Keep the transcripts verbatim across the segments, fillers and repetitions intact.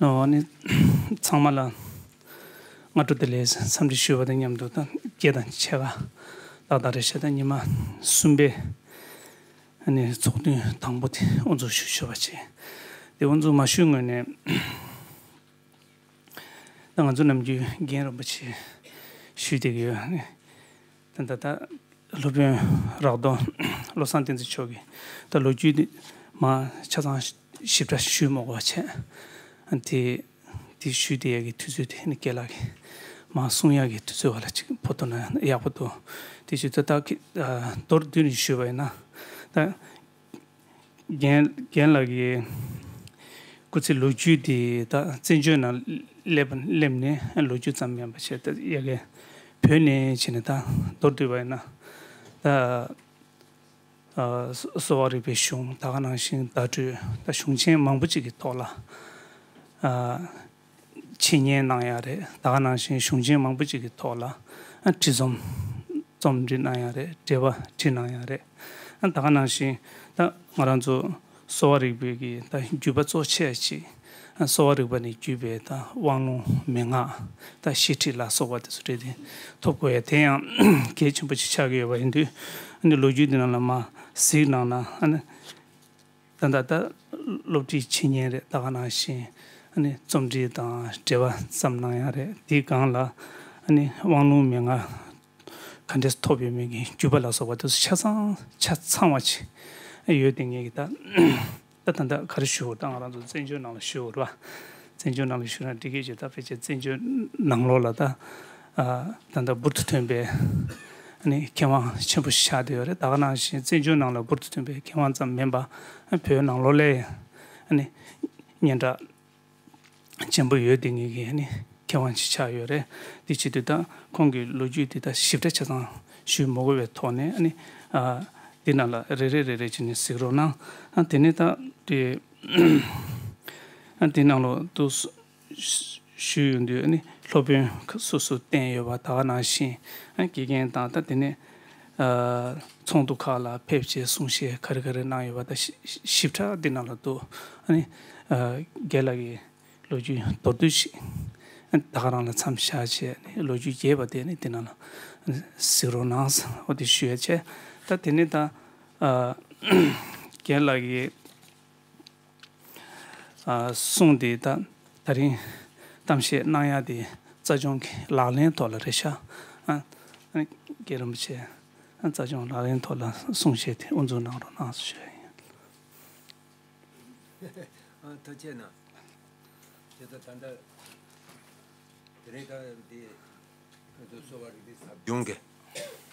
ཨོ་ནི་ཚང་མ་ལ་སྔ་དྲོ་བདེ་ལེགས་འཚམས་འདྲི་ཞུ་བ་དང་མཉམ་དུ། ད་བརྒྱད་དང་ཕྱེད་ཀ་ཏག་ཏག་རེད་ཤག་ད་ཉི་མ་གསུམ་པའི་ཨ་ནི་ཚོགས་ཐུན་དང་པོ་དེ་དབུ་འཛུགས་ཞུ་ཆོག་པ་བྱས། དེ་དབུ་འཛུགས་མ་ཞུས་སྔོན་ནས། ད་ང་ཚོ་ནམ་རྒྱུན་རྒན་རིན་པོ་ཆེ་ཞུས་བསྡད་ཀྱི་ཡོད། ད་ད་ད་སློབ་དཔོན་རག་རྡོར་བློ་བཟང་བསྟན་འཛིན་མཆོག་གིས་ད་ལོ་རྒྱུས་འདི་མ་ཆ་ཚང་ཞིབ་ཕྲ་ཞུས་མ་དགོས་པ་བྱས། དེ་དེ་ཞུས་བསྡད་ཡ་གི་དུས་ཚོད་དེ་ནི་རྒན་ལགས་ཀྱིས་མ་གསུང་ཡ་གི་དུས་ཚོད་བ་ལ་ཅིག་ཕོ་ཐུག་ན་ཡག་པོ་འདུག་དེ་ཞུས་ད་ད་ཁི་ཨ་མདོར་བསྡུས་ནས་ཞུས་པ་ཡིན་ན། ད་རྒན་རྒན་ལགས་ཀྱི་སྐུ་ཚེ་ལོ་རྒྱུས་དེ་ད་བཙན་བྱོལ་ནང་སླེབས་སླེབས་ནས་ལོ་རྒྱུས་ཙམ་མིན་པ་བྱས། ད་ཡ་གི་བོད་ནས་བྱས་ནས་ད་མདོར་བསྡུས་པ་ཡིན་ན། ད་ཨ་གསོ་བ་རིག་པའི་གཞུང་ད་ག་ནང་བཞིན་བརྡ་སྤྲོད་ད་གཞུང་ཆེན་མང་པོ་ཅིག་གི་ཐོག་ལ་ཨ་འཆད་ཉན་གནང་ཡ་རེད། ད་ག་ནང་བཞིན་གཞུང་ཆེན་མང་པོ་ཅིག་གི་ཐོག་ལ་ཨ་བྲིས་རྩོམ་རྩོམ་འབྲི་གནང་ཡ་རེད། འགྲེལ་པ་བྲིས་གནང་ཡ་རེད། ཨ་ད་ག་ནང་བཞིན་ད་ང་རང་ཚོ་གསོ་བ་རིག་པའི་གི་ད་བརྒྱུད་པ་གཙོ་ཆེ་ཅིག་ཨ་གསོ་བ་རིག་པ་ནས་བརྒྱུད་པའི་ད་དབང་ལུང་མན་ངག་ད་བཤད་ཁྲིད་ལ་སོགས་པ་དེ་ཚོ་རེད། དེ་ཐོབ་དགོས་ཡ་དེ་ཡང་གལ་ཆེན་པོ་ཅིག་ཆགས་ཀྱི་ཡོད་པ་ཡིན་དུས། ཨ་ནི་ལོ་རྒྱུས་འདི་ནང་ལ་མ་གཟིགས་གནང་ན། ཨ་ནི་ད་ད་ད་སློབ་ཁྲིད་འཆད་ཉན་རེད། ད་ག་ནང་བཞིན་ཨ་ནི་རྩོམ་འབྲི་དང་འགྲེལ་པ་བརྩམས་གནང་ཡ་རེད། དེའི་སྒང་ལ་ཨ་ནི་དབང་ལུང་མན་ངག་ག་འདྲས་ཐོབ་ཡོད་མེད་ཀྱི་བརྒྱུད་པ་ལ་སོགས་པ་དེ་ཚོ་ཆ་ཚང་ཆ་ཚང་བ་ཅིག་ཡོད་དེ། ངེད་ཀྱི་ད་ད་ད་ད་ག་རེ་ཞུ་དགོས། ད་ང་རང་ཚོ་བཙན་བྱོལ་ནང་ལ་ཞུ་དགོས་རེད་པ། བཙན་བྱོལ་ནང་ལ་ཞུ་ན་འགྲིག་གི་ཅིག་ད་ཕལ་ཆེར་བཙན་བྱོལ་ནང་ལོགས་ལ་ད་ཨ་ད་ད་འབུར་དུ་ཐོན་པའི་ཨ་ནི་མཁས་དབང་ཆེན་པོ་ཞིག་ཆགས་བསྡད་ཡོད་རེད། ད་ག་ནང་བཞིན་བཙན་བྱོལ་ནང་ལ་འབུར་དུ་ཐོན་པའི་མཁས་དབང་ཙམ་མིན་པ། ཨ་བོད་ནང་ལོགས་ལ་ཨ་ནི་སྙན་གྲགས་ཆེན་པོ་ཡོད་དེ། ངེད་ཀྱི་ཨ་ནི་མཁས་དབང་ཅིག་ཆགས་ཡོད་རེད། དེ་བྱེད་དུས་ད་ཁོང་གི་ལོ་རྒྱུས་དེ་ད་ཞིབ་ཕྲ་ཆ་ཚང་ཞུ་མ་དགོས་པའི་ཐོག་ནས། ཨ་ནི་ཨ་འདི་ནང་ལ་རེ་རེ་རེ་རེ་བྱས་ནས་གཟིགས་རོགས་གནང་། ཨ་དེ་ནས་ད་དེ་ཨ་འདི་ནང་ལོགས་དུ་ཞུས་ཡོང་དུས། ཨ་ནི་སློབ་དཔོན་སོ་སོ་བསྟེན་ཡོད་པ། ད་ག་ནང་བཞིན་ཨ་དགེ་རྒན་དང་། ད་དེ་ནས་ཨ་ཚོགས་འདུ་ཁག་ལ་ཕེབས་བྱས་གསུང་བཤད་ག་རེ་ག་རེ་གནང་ཡོད་པ་ད་ཞིབ་ཞིབ་ཕྲ་འདི་ནང་ལ་འདུག་ཨ་ནི་ཨ་རྒན་ལགས་ཀྱི་ལོ་རྒྱུས་མདོར་བསྡུས་ཤིག་ཨ་ད་ག་རང་ལ་མཚམས་བཞག་བྱས། ཨ་ནི་ལོ་རྒྱུས་རྒྱས་པ་དེ་ནི་འདི་ནང་ལ་གཟིགས་རོགས་གནང་། འོ་དེ་ཞུ་ཡ་བྱས། ད་དེ་ནས་ད་ཨ་རྒན་ལགས་ཀྱིས་ཨ་གསུང་དེ་ད་ད་རིང་གཏམ་བཤད་གནང་ཡ་དེ་རྩ་སྦྱོང་གི་ལག་ལེན་ཐོག་ལ་རེད་ཤག་ཨ་ཨ་རྒན་རིན་པོ་ཆེ། ཨ་རྩ་སྦྱོང་ལག་ལེན་ཐོག་ལ་གསུང་བཤད་དེ་དབུ་འཛུགས་གནང་རོགས་གནང་ཞུ་ཡ་ཡིན། ཨ་ཐུགས་རྗེ་གནང་། ཁྱེད་ཚོ་ད་ལྟ་དེ་རིང་ད་འདི་ང་ཚོ་གསོ་བ་རིག་པའི་ཟབ་སྦྱོང་གི་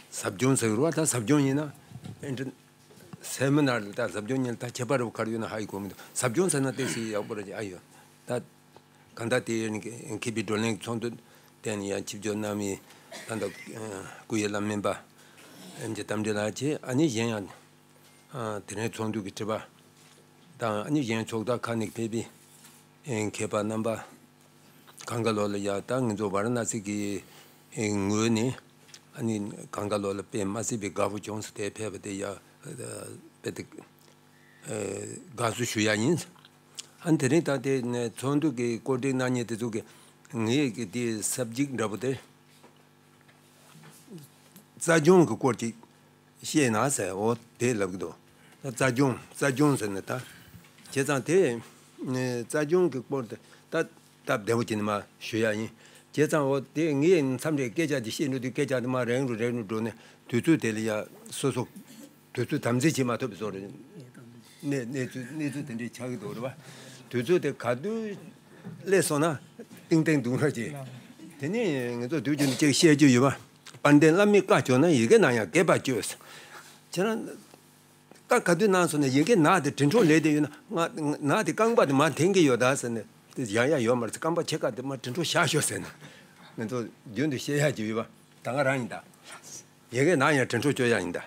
ཟབ་སྦྱོང་ཟེར་བ། ད་ཟབ་སྦྱོང་ཡིན་ན་ཨེ་འདྲ་སེ་མི་ནར་ལ་ད་ཟབ་སྦྱོང་ཉིན་ད་ཁྱད་པར་རུ་ག་རེ་ཡོད་ན་ཧ་ཡི་གོ་མི་འདུག་ཟབ་སྦྱོང་ཟེར་ན་ཏོག་ཙམ་ཡག་པོ་རེད། ཨ་ཡོད་ད་གང་ལྟར་དེ་ཡིན་མཁས་པའི་བགྲོ་གླེང་ཚོགས་འདུ་དེ་ནས་ཡང་ཆིབས་བསྒྱུར་གནང་མི་ད་ལྟ་སྐུ་ཡི་བླ་སྨན་པ་ཨེམ་ཆི་རྟ་མགྲིན་ལགས་བཅས། ཨ་ནི་གཞན་ཡང་ཨ་དེ་རིང་ཚོགས་འདུ་གི་དྲི་བ་དང་། ཨ་ནི་གཞན་ཕྱོགས་མཐའ་ཁག་ནས་ཕེབས་པའི་ཨེ་མཁས་པ་རྣམ་པ། གང་ག་ལོ་ལ་ཡ་ད་ང་ཚོ་ཝཱ་ར་ཎ་སི་གི་ཨེ་ངོས་ནས་ཨ་ནི་གང་ག་ལོ་ལ་དཔེ་མ་སྲིད་པའི་དགའ་པོ་བྱུང་སོང་། དེ་ཕེབས་པ་དེ་ཡ་དཔེ་དེ་ཨེ་དགའ་བསུ་ཞུ་ཡ་ཡིན། ཨ་ནི་དེ་རིང་ད་དེ་ནས་ཚོགས་འདུ་གི་བཀོད་སྒྲིག་གནང་མཁན་དེ་ཚོ་གི་ངའི་གི་དེ་སབ་ཇེག་འདྲ་པོ་དེ། རྩ་སྦྱོང་གི་སྐོར་ཅིག་བཤད་ན་ཟེར། འོ་དེ་ལབ་ཀྱི་འདུག་ད་རྩ་སྦྱོང་རྩ་སྦྱོང་ཟེར་ནས་ད་བྱས་ཙང་དེ་ནས་རྩ་སྦྱོང་གི་སྐོར་དེ་ད་སྟབས་བདེ་པོ་བྱས་ནས་མར་ཞུ་ཡ་ཡིན། བྱས་ཙང་འོ་དེ་ངས་མཚམས་རེ་སྐད་ཆ་དེ་བཤད་འགྲོ་དུས་སྐད་ཆ་དེ་མར་རན་རུ་རན་རུ་འགྲོ་ནས་དུས་ཚོད་དེ་ལ་ཡ་སོ་སོ་དུས་ཚོད་དམ་འཛིན་བྱེད་མ་ཐུབ་པའི་བཟོ་རེད། གནས་གནས་ཚུལ་གནས་ཚུལ་དེ་འདྲའི་ཆགས་ཀྱི་འདུག་རེད་པ། དུས་ཚོད་དེ་ག་དུས་སླེབས་སོང་ན་ཏིང་ཏིང་འདུག་ར་ཅེ། དེ་ནས་ང་ཚོ་དུས་རྒྱུན་དུ་ཅིག་བཤད་རྒྱུ་ཡོད་པ། དཔལ་ལྡན་བླ་མའི་བཀའ་བཅོལ་ན། ཡི་གེ་ནག་ཡང་སྐེད་པར་བཅོལ། ཁྱེད་རང་བཀའ་ག་དུས་གནང་སོང་ན་ཡི་གེ་ནག་དེ་དྲིན་གྲོགས་ལས་དེ་ཡོད་ན། ང་ནག་དེ་རྐང་པ་དེ་མར་འཐེན་གྱི་ཡོད་ད་ཟེར་ནས་དེ་ཡང་ཡང་ཡོད་མ་རེད། རྐང་པ་ཕྱེད་ཀ་དེ་མར་དྲིན་གྲོགས་བཞག་ཤོག་ཟེར་ནས། ང་ཚོ་རྒྱུན་དུ་བཤད་ཡག་ཅིག་ཡོད་པ། ད་ག་རང་ཡིན་ད། ཡི་གེ་ནག་ཡང་དྲིན་གྲོགས་བཅོལ་ཡག་ཡིན་ད།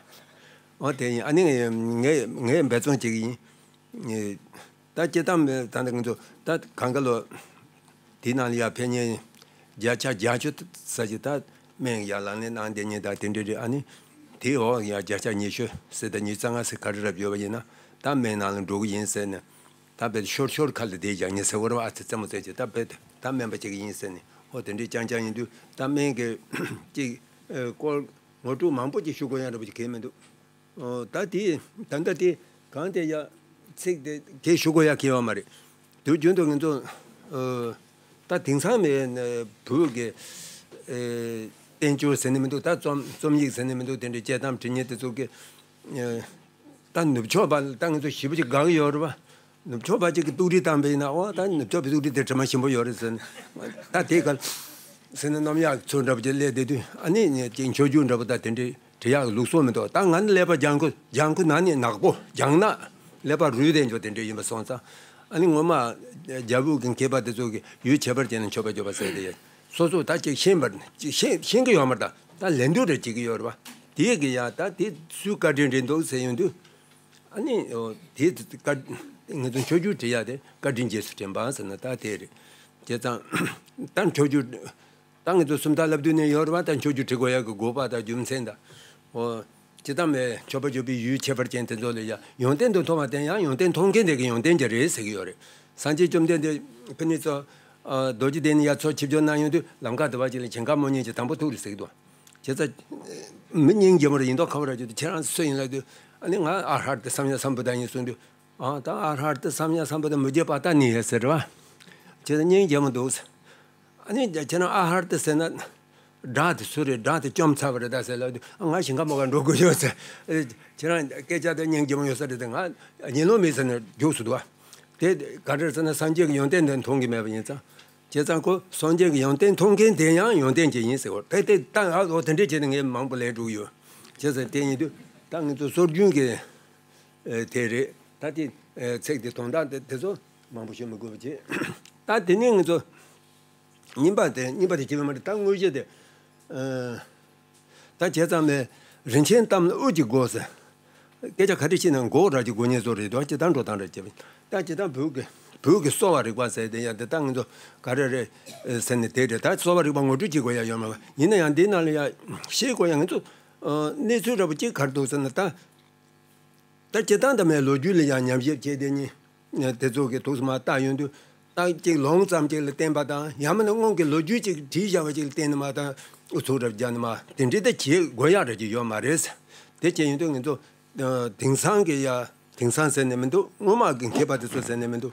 འོ་དེ་ཡིན། ཨ་ནི་ངས་ངས་ངས་འབད་བརྩོན་བྱེད་ཀྱི་ཡིན། ད་སྤྱིར་བཏང་ད་ནི་ང་ཚོ་ད་གང་ག་ལོ་དེའི་ནང་ལ་ཡར་ཕེབས་མཁན་བརྒྱ་ཆ་བརྒྱད་ཅུ་ཙམ་ཞིག་ད་སྨན་ཡར་ལག་ལེན་གནང་བསྡད་མཁན་ད་དེ་འདྲ་རེད། ཨ་ནི་དེའི་འོག་ཡར་བརྒྱ་ཆ་ཉི་ཤུ་ཟེར་ད་ཉི་ཤུ་རྩ་ལྔ་ཟེར་ག་རེ་རབ་ཡོད་པ་ཡིན་ན་ད་སྨན་ནང་ལ་འགྲོ་གི་ཡིན་ཟེར་ནས། ད་བེད་ཤོར་ཤོར་ཁ་ལ་བསྡད་ཀྱང་ཉེ་ཟེར་བ་རེད་བ། ཨ་ཙི་རྩེད་མོ་རྩེད་ཀྱི་ད་བེད་ད་སྨན་པ་ཅིག་ཡིན་ཟེར་ནས་ཨོ་དེ་འདྲའི་རྐྱང་རྐྱང་ཡིན་དུས་ད་སྨན་གྱི་ཅིག་སྐོར་ངོ་སྤྲོད་མང་པོ་ཅིག་ཞུ་དགོས་ཡ་འདྲ་པོ་ཅིག་གང་མི་འདུག་ཨོ་ད་དེ་ད་ལྟ་དེ་གང་དེ་ཡ་ཚིག་དེ་གས་ཞུ་དགོས་ཡ་གས་ཡོད་མ་རེད། དུས་རྒྱུན་དུ་ང་ཚོ་ཨོ་ད་དེང་སང་མེད་བོད་ཀྱི་ཨེ་བསྟན་བཅོས་ཟེར་ནི་མི་འདུག་ད་རྩོམ་རྩོམ་ཡིག་ཟེར་ནི་མི་འདུག་དེ་འདྲའི་དཔྱད་གཏམ་འབྲི་མཁན་དེ་ཚོ་གི་ཨེ་ད་ནུབ་ཕྱོགས་པ་ད་ང་ཚོ་ཞེ་པོ་ཅིག་དགའ་གི་ཡོད་རེད་བ། ནུབ་ཕྱོགས་པ་ཅིག་གིས་ཏུག་རི་བཏང་པ་ཡིན་ན་ཨོ་ད་ནུབ་ཕྱོགས་པའི་ཏུག་རི་དེ་དྲི་མ་ཞིམ་པོ་ཡོད་རེད་ཟེར་ནས་ད་དེ་ག་ཟེར་ན་རྣམ་གཡག་ཚོ་འདྲ་པོ་ཅིག་སླེབས་བསྡད་དུས་ཨ་ནི་ངས་ཅིག་མཆོད་བརྗོད་འདྲ་པོ་ད་དེ་འདྲའི་འབྲི་ཡག་གི་ལུགས་སྲོལ་མི་འདུག་ད་ང་ནི་ཀླད་པ་ལྗང་ཁུ་ལྗང་ཁུ་ན་ནི་ནག་པོ་ལྗང་ནག་ཀླད་པ་རུལ་བསྡད་འཇོག་དེ་འདྲའི་ཡིན་པ་སོང་ཙང་ཨ་ནི་ངོ་མ་རྒྱ་བོད་ཀྱི་མཁས་པ་དེ་ཚོ་གིས་ཡུལ་ཁྱད་པར་ཅན་ལ་མཆོད་པ་བརྗོད་པ་ཟེར་དེ་ཡ་སོ་སོ་ད་ཅིག་ཤེས་པར་ཅིག་ཤེས་ཤེས་ཀྱི་ཡོད་མ་རེད། ད་ད་ལན་འདུག་རེ་བྱེད་ཀྱི་ཡོད་རེད་བ། དེ་གི་ཡ་ད་དེ་སུའི་བཀའ་དྲིན་རེད་འདུག་ཟེར་ཡོང་དུས། ཨ་ནི་ཨོ་དེ་བཀའ་ང་ཚོ་མཆོད་བརྗོད་འབྲི་ཡ་དེ་བཀའ་དྲིན་རྗེས་སུ་དྲན་པ་ཟེར་ན་ད་དེ་རེད། བྱས་ཙང་ད་མཆོད་བརྗོད་ད་ང་ཚོ་སུམ་རྟགས་བསླབ་དུས་ནས་ཡོད་རེད་བ། ད་མཆོད་བརྗོད་འབྲི་དགོས་ཡ་གི་དགོས་པ་དང་རྒྱུ་མཚན་དང་ཨོ་ཇི་ལྟར་མེད་མཆོད་པ་བརྗོད་པའི་ཡུལ་ཁྱད་པར་ཅན་དེ་ཚོ་ལ་ཡ་ཡོན་ཏན་དུ་མཐོང་བ་དེ་ཡང་ཡོན་ཏན་མཐོང་མཁན་དེ་གི་ཡོན་ཏན་ཅིག་རེད་ཟེར་གི་ཡོད་རེད། སངས་རྒྱས་བཅོམ་ལྡན་འདས་ཕ་ནི་ཚོ་རྡོ་རྗེ་གདན་ནས་ཡ་ཚོ་ཆིབས་བསྒྱུར་གནང་ཡོང་དུས་ལམ་ཁ་དེ་བ་ཅིག་ལ་ཞིང་ཁ་རྨོ་མཁན་ཅིག་དང་པོ་ཐུག་རེད་ཟེར་གི་འདུག་བྱས་ཙང་། མི་སྙིང་རྗེ་མོ་རེད་ཡིན་མདོག་ཁ་པོ་རེད་ཅེས་ཁྱེད་རང་སུ་ཡིན་ལབ་དུས་ཨ་ནི་ང་ཨར་ཧར་ཏི་སམ་ཡ་སམ་བུ་ད་ཡིན་གསུངས་དུས་ཨ་ད་ཨར་ཧར་ཏི་སམ་ཡ་སམ་བུ་ད་མུ་ཇེ་པ་ཏ་ནི་ཡེ་ཟེར་བ། ཁྱེད་ཚོ་སྙིང་རྗེ་མོ་འདུག་ཨ་ནི་ཁྱེད་རང་ཨར་ཧར་ཏི་ཟེར་ན་སྒྲ་དེ་སུ་རེད། སྒྲ་དེ་བཅོམ་ཚར་བ་རེད་ད་ཟེར་ལབ་དུས་ཨ་ང་ཞིང་ཁ་རྨོ་ག་འགྲོ་དགོས་ཡོད་ཟེར། ཁྱེད་རང་སྐད་ཆ་དེ་སྙིང་རྗེ་མོ་ཡོད་ས་རེད་དེ་ང་ཉན་ལོ་མེད་ཟེར་ནས་རྒྱུགས་སུ་འདུག་ཨ། དེ་ག་རེ་ཟེར་ན་སངས་རྒྱས་ཀྱི་ཡོན་ཏན་དེ་མཐོང་གི་མེད་པ་ཡིན་ཙང་། བྱས་ཙང་ཁོ་སངས་རྒྱས་ཀྱི་ཡོན་ཏན་མཐོང་མཁན་དེ་ཡང་ཡོན་ཏན་ཅན་ཡིན་ཟེར་བ་དེ་དེ་ད་ཨ་འོ་དེ་འདྲས་བྱས་ནས་ངས་མང་པོ་ལས་འགྲོ་གི་ཡོད། བྱས་ཙང་དེ་ཡིན་དུས་ད་ང་ཚོ་སྲོལ་རྒྱུན་གྱི་ཨེ་དེ་རེད་ད་དེ་ཨེ་ཚིག་དེ་དོན་དག་དེ་དེ་ཚོ་མང་པོ་ཤོད་མི་དགོས་པ་བྱས། ད་དེ་ནས་ང་ཚོ་གཉིས་པ་དེ་གཉིས་པ་དེ་བྱེད་པ་མ་རེད། ད་དངོས་གཞི་དེ་ཨེ་ད་བྱས་ཙང་ནས་རིན་ཆེན་གཏམ་ལ་དབུ་ཅིག་དགོས་ཟེར། སྐད་ཆ་ག་རེ་བཤད་ན་མགོ་ར་ཅིག་དགོས་ཉེན་བཟོ་རེད་དོ། ཅི་ལྟར་འགྲོ་སྟངས་རེད་ཅེས། ད་ཅི་ལྟར་བོད་ཀྱི་བོད་ཀྱི་གསོ་བ་རིག་པ་ཟེར་དེ་ཡང་དེ་ལྟར་ང་ཚོ་ག་རེ་རེད་ཟེར་ནས་དེ་རེད། ད་གསོ་བ་རིག་པ་ངོ་སྤྲོད་བྱེད་དགོས་ཡ་ཡོད་མ་རེད། ཡིན་ན་ཡང་འདི་ནང་ལ་ཡ་ཤེས་དགོས་ཡ་ང་ཚོ་གནས་ཚུལ་འདྲ་པོ་ཅིག་ག་རེ་འདུག་ཟེར་ན་ད། ད་སྤྱིར་བཏང་དུ་མའི་ལོ་རྒྱུས་ལ་ཡང་ཉམས་ཞིབ་བྱས་ཏེ་ནི་དེ་ཚོ་གི་ཐུགས་སུ་མ་བཏགས་ཡོང་དུས་ད་ཅིག་ལུང་ཙམ་ཅིག་ལ་བརྟེན་པ་དང་ཡང་མིན་ན་སྔོན་གྱི་ལོ་རྒྱུས་ཅིག་བྲིས་བཞག་པ་ཅིག་ལ་བརྟེན་ནས་མ་ད་ཨུ་ཚུགས་རབ་རྒྱག་ནས་མ་དེ་འདྲའི་ད་བྱེད་དགོས་ཡག་རེ་ཅིག་ཡོད་མ་རེད། དེ་བྱས་ཡོང་དུས་ང་ཚོ་དེང་སང་གི་ཡ་དེང་སང་ཟེར་ནས་མི་འདུག་སྔོན་མ་གི་མཁས་པ་དེ་ཚོ་ཟེར་ནས་མི་འདུག་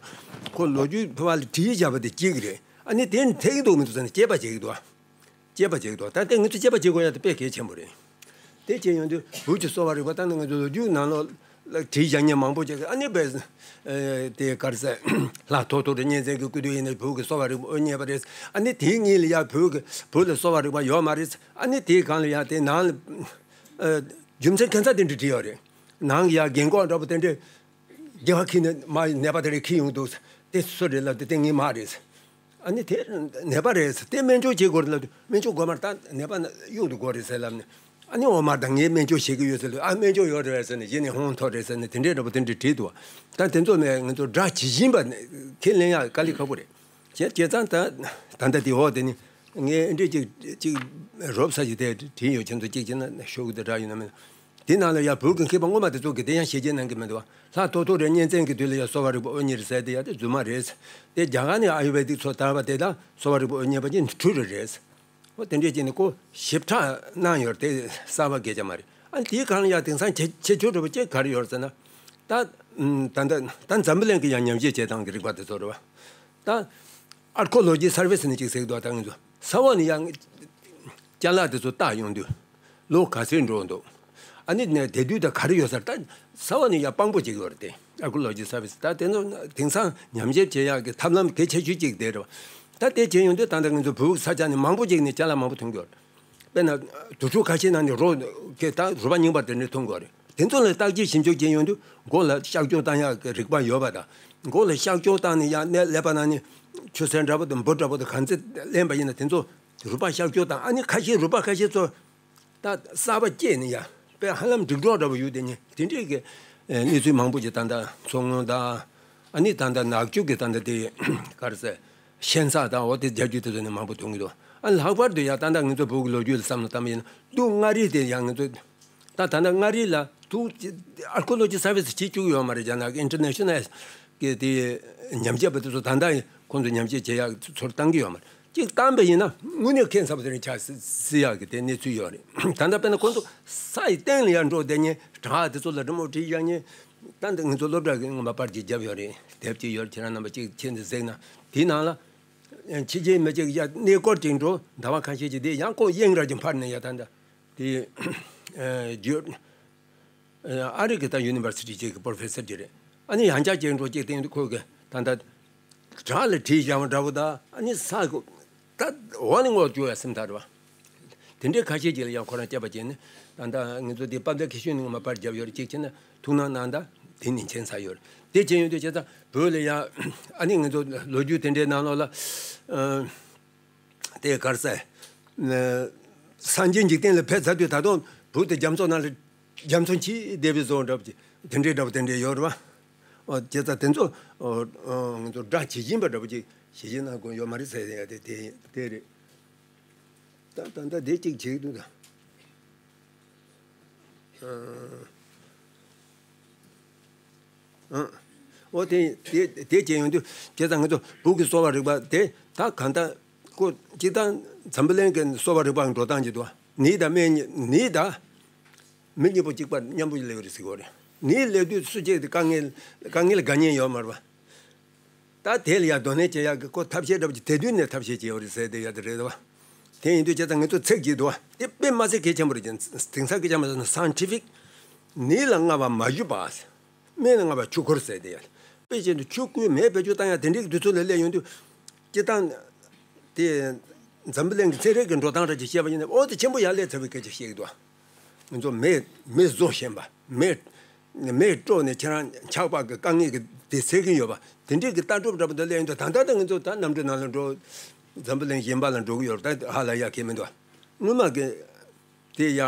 ཁོ་ལོ་རྒྱུས་ཕུ་བ་ལ་བྲིས་བཞག་པ་དེ་གཅིག་རེད། ཨ་ནི་དེ་ནི་འཐད་ཀྱི་འདུག་མི་འདུག་ཟེར་ནས་དཔྱད་པ་བྱེད་ཀྱི་འདུག་དཔྱད་པ་བྱེད་ཀྱི་འདུག་ད་ལྟ་ང་ཚོ་དཔྱད་པ་བྱེད་དགོས་ཡ་དེ་དཔེ་གལ་ཆེན་པོ་རེད། དེ་བྱས་ཡོང་དུས་བོད་ཀྱི་གསོ་བ་རིག་པ་ད་ནི་ང་ཚོ་ལོ་རྒྱུས་ནང་ལོགས་ལ་བྲིས་བཞག་མཁན་མང་པོ་ཅིག་ཨ་ནི་བས་དེ་གར་ཟེར་ལྷ་ཐོ་ཐོ་རི་གཉན་བཙན་གྱི་སྐུ་དུས་ཡིན་ནའི་བོད་ཀྱི་གསོ་བ་རིག་པ་དབུ་བརྙེས་པ་རེད། ཨ་ནི་དེའི་སྔོན་ལ་ཡ་བོད་ཀྱི་བོད་ལ་གསོ་བ་རིག་པ་ཡོད་མ་རེད། ཨ་ནི་དེའི་སྒང་ལ་ཡ་དེ་ནང་ལ་རྒྱུ་མཚན་ཁ་ཚ་དེ་འདྲ་བྲིས་ཡོད་རེད། ནང་གི་ཡ་རྒན་གོག་འདྲ་པོ་དེ་འདྲས་རྒྱལ་བ་ཁྱེད་ནས་མ་ནད་པ་དེ་རེ་ཁྱེད་ཡོང་འདུག་དེ་སུ་རེད་ལབ་དེ་དེ་ངའི་མ་རེད། ཨ་ནི་དེ་ནད་པ་རེད། དེ་སྨན་བཅོས་བྱེད་དགོས་རེད་ལབ་དུས་སྨན་བཅོས་དགོས་མ་རེད། ད་ནད་པ་གཡུག་ཏུ་དགོས་རེད་ཟེར་ལབ་ནས་ཨ་ནི་འོ་མ་ད་ངས་སྨན་བཅོས་བྱེད་ཀྱི་ཡོད་ཟེར་ལབ་ཨ་སྨན་བཅོས་ཡོད་རེད་ཟེར་ནས་གཞི་ནས་ཧོན་ཐོར་རེད་ཟེར་ནས་དེ་འདྲའི་འདྲ་པོ་དེ་འདྲ་བྲིས་འདུག་ད་དེ་ཚོ་ནས་ང་ཚོ་སྒྲ་ཇི་བཞིན་པ་ཁས་ལེན་ཡག་དཀའ་ལས་ཁག་པོ་རེད། བྱས་བྱས་ཙང་ད་ད་ལྟ་དེ་འོག་དེ་ནི་ངས་འདྲི་གཅིག་གཅིག་རོབ་ས་ཞིག་དེ་དྲིན་ཡོད་ཁྱེད་ཚོ་གཅིག་བྱས་ན་ཤོག་གུ་དེ་འདྲ་ཡོད་ན་མིན། དེ་ནང་ལ་ཡང་བོད་ཀྱི་མཁས་པ་སྔོན་མ་དེ་ཚོ་གིས་དེ་ཡང་བཤད་རྒྱུ་གནང་གི་མི་འདུག་ལྷ་ཐོ་ཐོ་རེ་གཉན་བཙན་གྱི་དུས་ལ་ཡང་གསོ་བ་རིག་པ་དབུ་བརྙེས་རེད་ཟེར་དེ་ཡང་དེ་རྫུན་མ་རེད། དེ་རྒྱ་གར་ནས་ཨ་ཡུར་བེ་དིག་ཚོ་དར་བ་དེ་དང་གསོ་བ་རིག་པ་དབུ་བརྙེས་པ་གཉིས་འཁྲུལ་རེད་རེད། འོ་དེ་འདྲས་ཀྱི་ནི་ཁོ་ཞིབ་ཕྲ་གནང་ཡོད་དེ་གསར་པ་སྐད་ཆ་མ་རེད། ཨ་དེའི་སྒང་ལ་ཡང་དེང་སང་ཁྱད་ཁྱད་ཆོས་འདྲ་པོ་ཅིག་ག་རེ་ཡོད་ཟེར་ན། ད་ད་ད་ད་འཛམ་བུ་གླིང་གི་ཡང་ཉམས་ཞིབ་བྱེད་སྟངས་ཀྱི་རིག་པ་དེ་ཚོ་རེད་བ། ད་ཨར་ཁོ་ལོ་ཇི་སར་ཝེ་སི་ནས་ཅིག་ཟེར་གི་འདུག་ད་ང་ཚོ་ས་འོག་ནས་ཡང་ཅ་ལག་དེ་ཚོ་བཏགས་ཡོང་དུས་ལོ་ག་ཚོད་འགྲོ་འདུག་ཨ་ནི་ནས་དེ་དུས་ད་ག་རེ་ཡོད་ཟེར་ད་ས་འོག་ནས་ཡང་དཔང་པོ་ཅིག་ཡོད་རེད་དེ། ཨར་ཁོ་ལོ་ཇི་སར་ཝེ་སི་ད་དེ་ཚོ་དེང་སང་ཉམས་ཞིབ་བྱེད་ཡག་གི་ཐབས་ལམ་གལ་ཆེ་ཤོས་ཅིག་དེ་རེད་བ། ད་དེ་བྱས་ཡོང་དུས་ད་ལྟ་ང་ཚོ་བོད་ཀྱི་ས་ཆ་ནས་མང་པོ་ཅིག་ནས་ཅ་ལག་མང་པོ་ཐོན་གྱི་ཡོད་རེད། དཔེར་ན། དུར་ཁྲོད་ཁ་ཤས་ནང་ནས་རོ་སྐད་དང་རུས་པ་རྙིང་པ་དེ་འདྲ་མཐོང་གི་ཡོད་རེད། དེ་ཚོ་ལ་བརྟག་དཔྱད་ཞིབ་འཇུག་བྱས་ཡོང་དུས་མགོ་ལ་གཤག་བཅོས་བཏང་ཡག་གི་རིག་པ་ཡོད་པ་དང་། མགོ་ལ་གཤག་བཅོས་བཏང་ནས་ཡང་ནས་ཀླད་པ་ནང་ནས་ཆུ་སེར་འདྲ་པོ་དང་འབུ་འདྲ་པོ་དང་གང་ཚེ་ལེན་པ་ཡིན་ན་དེ་ཚོ་རུས་པ་གཤག་བཅོས་བཏང་ཨ་ནི་ཁ་ཤས་རུས་པ་ཁ་ཤས་ཚོ་ད་གསར་པ་སྐྱེས་ནས་ཡང་དཔེ་ཧ་ལམ་འགྲིག་གྲོགས་འདྲ་པོ་ཡོད་དེ་ནི་དེ་འདྲས་ཀྱི་གནས་ཚུལ་མང་པོ་ཅིག་ད་ལྟ་མཚོ་སྔོན་དང་ཨ་ནི་ད་ལྟ་ནག་ཆུ་གི་ད་ལྟ་དེ་ག་རེ་ཟེར་ཤན་ས་དང་འོ་དེ་རྒྱ་རྒྱུད་དེ་ཚོ་ནས་མང་པོ་ཐོན་གྱི་འདུག་ཨ་ལྷག་པར་དུ་ཡང་ད་ལྟ་ང་ཚོ་བོད་ཀྱི་ལོ་རྒྱུས་ལ་བསམ་བློ་བཏང་བ་ཡིན་ན་དུ་མངའ་རིས་དེ་ཡང་ང་ཚོ། ད་ད་ལྟ་མངའ་རིས་ལ་དུ་ཨར་ཁོ་ལོ་ཇི་སར་ཝེ་སི་བྱེད་བཅུག་ཡོད་མ་རེད། རྒྱ་ནག་གི་ཨིན་ཊར་ནེ་ཤ་ནལ་ གི་དེ་ཉམས་བྱས་པ་དེ་ཚོ་ད་ལྟ་ཁོང་ཚོ་ཉམས་བྱས་བྱེད་ཡག་ཚུར་བཏང་གི་ཡོད་མ་རེད། གཅིག་བཏང་པ་ཡིན་ན་དངོས་གནས་ཁེ་བཟང་པོ་དེ་རིང་ཆགས་སྲིད་ཡག་གི་དེ་གནས་ཚུལ་ཡོད་རེད། ད་ལྟ་དཔེར་ན་ཁོང་ཚོ་ས་ཡི་སྟེང་ལ་ཡར་འགྲོ་བསྡད་མཁན་དྲ་དེ་ཚོ་ལ་རི་མོ་བྲིས་བཞག་མཁན། ད་འདི་ང་ཚོ་སློབ་གྲྭ་གི་ངོ་མ་པར་གྱི་རྒྱབ་ཡོད་རེད། དེབ་ཅིག་ཡོད་རེད། ཁྱེད་རང་རྣམ་པ་གཅིག་ཁྱེད་འདི་གཟིགས་ན་དེའི་ནང་ལ་ཕྱི་རྒྱལ་མི་གཅིག་ཡ་གནས་སྐོར་ཅིག་འགྲོ་ཟླ་བ་ཁ་ཤས་ཅིག་དེ་ཡང་ཁོང་གཡང་ར་ཅིག་འཕར་ནས་ཡ་ད་ལྟ་དེ་ཨ་རི་གི་ད་ཡུ་ནི་ཝར་སི་ཊི་ཅིག་གི་པོ་རོ་ཕེ་སར་ཅིག་རེད། ཨ་ནི་ཡང་བསྐྱར་ཅིག་འགྲོ་ཅིག་དེ་ཁོ་གི་ད་ལྟ་བྲག་ལ་བྲིས་བཞག་པ་འདྲ་པོ་ད་ཨ་ནི་ས་གི་ད་འོག་ནས་འོག་བཅུག་ཡ་སེམས་ཐག་རེད་པ། དེ་འདྲའི་ཁ་ཤས་ཅིག་ལ་ཡང་ཁོ་རང་སྐྱབས་པ་བྱས་ནས་ད་ལྟ་ང་ཚོ་འདི་པ་བདེ་ཁེ་ཤུན་ནས་ངོ་མ་པར་རྒྱབ་ཡོད་རེད། ཅིག་བྱས་ན་ཐུགས་སྣང་གནང་ད་དེ་ནས་མཁྱེན་ཚར་ཡོད་རེད། དེ་བྱས་ཡོང་དུས་བྱས་ཙང་བོད་ལ་ཡང་ཨ་ནི་ང་ཚོ་ལོ་རྒྱུས་དེ་འདྲའི་ནང་ལོགས་ལ་ཨ་དེ་གར་ས་སངས་རྒྱས་འཇིག་རྟེན་ལ་ཕེབས་ཚར་དུས་ད་དུང་བོད་དེ་རྒྱ་མཚོ་ནང་ལ་རྒྱ་མཚོ་འཁྱིལ་བསྡད་པའི་བཟོ་འདྲ་པོ་ཅིག་དེ་འདྲའི་འདྲ་པོ་དེ་འདྲའི་ཡོད་རེད་པ། ཨོ་བྱས་ཙང་དེ་ཚོ་ཨོ་ཨོ་ང་ཚོ་སྒྲ་ཇི་བཞིན་པ་འདྲ་པོ་ཅིག་ཞིབ་བཤེར་གནང་དགོས་ཡོད་མ་རེད་ཟེར་ཡ་དེ་དེ་དེ་རེད། ད་ད་ད་དེ་གཅིག་བྱེད་ཀྱི་འདུག་ད། ཨ་ཨ་འོ་དེ་དེ་དེ་བྱས་ཡོང་དུས་བྱས་ཙང་ང་ཚོ་བོད་ཀྱི་གསོ་བ་རིག་པ་དེ་ད་གང་ལྟར་ཁོ་སྤྱིར་བཏང་འཛམ་བུ་གླིང་གི་གསོ་བ་རིག་པ་འགྲོ་སྟངས་ཀྱི་འདུག་ནད་དང་སྨན་ནད་དང་མི་གཉིས་པོ་གཅིག་པ་མཉམ་པོ་སླེབས་རེད་ཟེར་གྱི་ཡོད་རེད། ནད་སླེབས་དུས་སུ་གཅིག་དེ་དཀའ་ངལ་དཀའ་ངལ་དགའ་ཉེན་ཡོད་མ་རེད་པ། ད་དེ་ལ་ཡ་གདོང་ལེན་བྱེད་ཡག་གི་ཁོ་ཐབས་ཤེས་འདྲ་པོ་ཅིག་དེ་དུས་ནས་ཐབས་ཤེས་བྱེད་ཡོད་རེད་ཟེར་དེ་ཡ་དེ་རེད་དོ། དེ་ཡིན་དུས་བྱས་ཙང་ང་ཚོ་ཚིག་གཅིག་འདུག་བ། དེ་དཔེ་མ་ཚད་གལ་ཆེན་པོ་རེད་ཅིང་དེང་སང་སྐད་ཆ་མ་ཟེར་ན་སའེན་ཊི་ཕིག་ནད་ལ་རྔ་བ་མ་ཞུ་བ། སྨན་ལ་རྔ་བ་ཆུ་ཁོལ་ཟེར་དེ་ཡ། དཔེ་བྱས་ན་ཆུ་ཁོལ་མེ་བེད་སྤྱོད་བཏང་ཡ་དེ་འདྲའི་དུས་ཚོད་ལ་སླེབས་ཡོང་དུས། སྤྱིར་བཏང་དེ་འཛམ་བུ་གླིང་གི་ཚན་རིག་གི་འགྲོ་སྟངས་འདྲ་ཅིག་བཤད་པ་ཡིན་ན་ཨོ་དེ་ཆེན་པོ་ཡར་སླེབས་ཚར་བའི་སྐད་ཆ་བཤད་ཀྱི་འདུག་བ། ང་ཚོ་མེ་མེ་བཟོ་ཤེས་པ་མེ་མེ་དཀྲོག་ནས་ཁྱེད་རང་ཆགས་པ་གི་དཀའ་ངལ་གི་དེ་སེལ་གྱི་ཡོད་པ་དེ་འདྲའི་གི་ལྟ་གྲུབ་འདྲ་པོ་འདི་སླེབས་ཡོང་དུས་ད་ལྟ་ད་ང་ཚོ་ད་གནམ་གྲུ་ནང་ལ་འགྲོ་འཛམ་བུ་གླིང་གཞན་པ་ལ་འགྲོ་གི་ཡོད་རེད། ད་ཧ་ལས་ཡ་གི་མི་འདུག་བ། སྔོན་མ་གི་དེ་ཡ་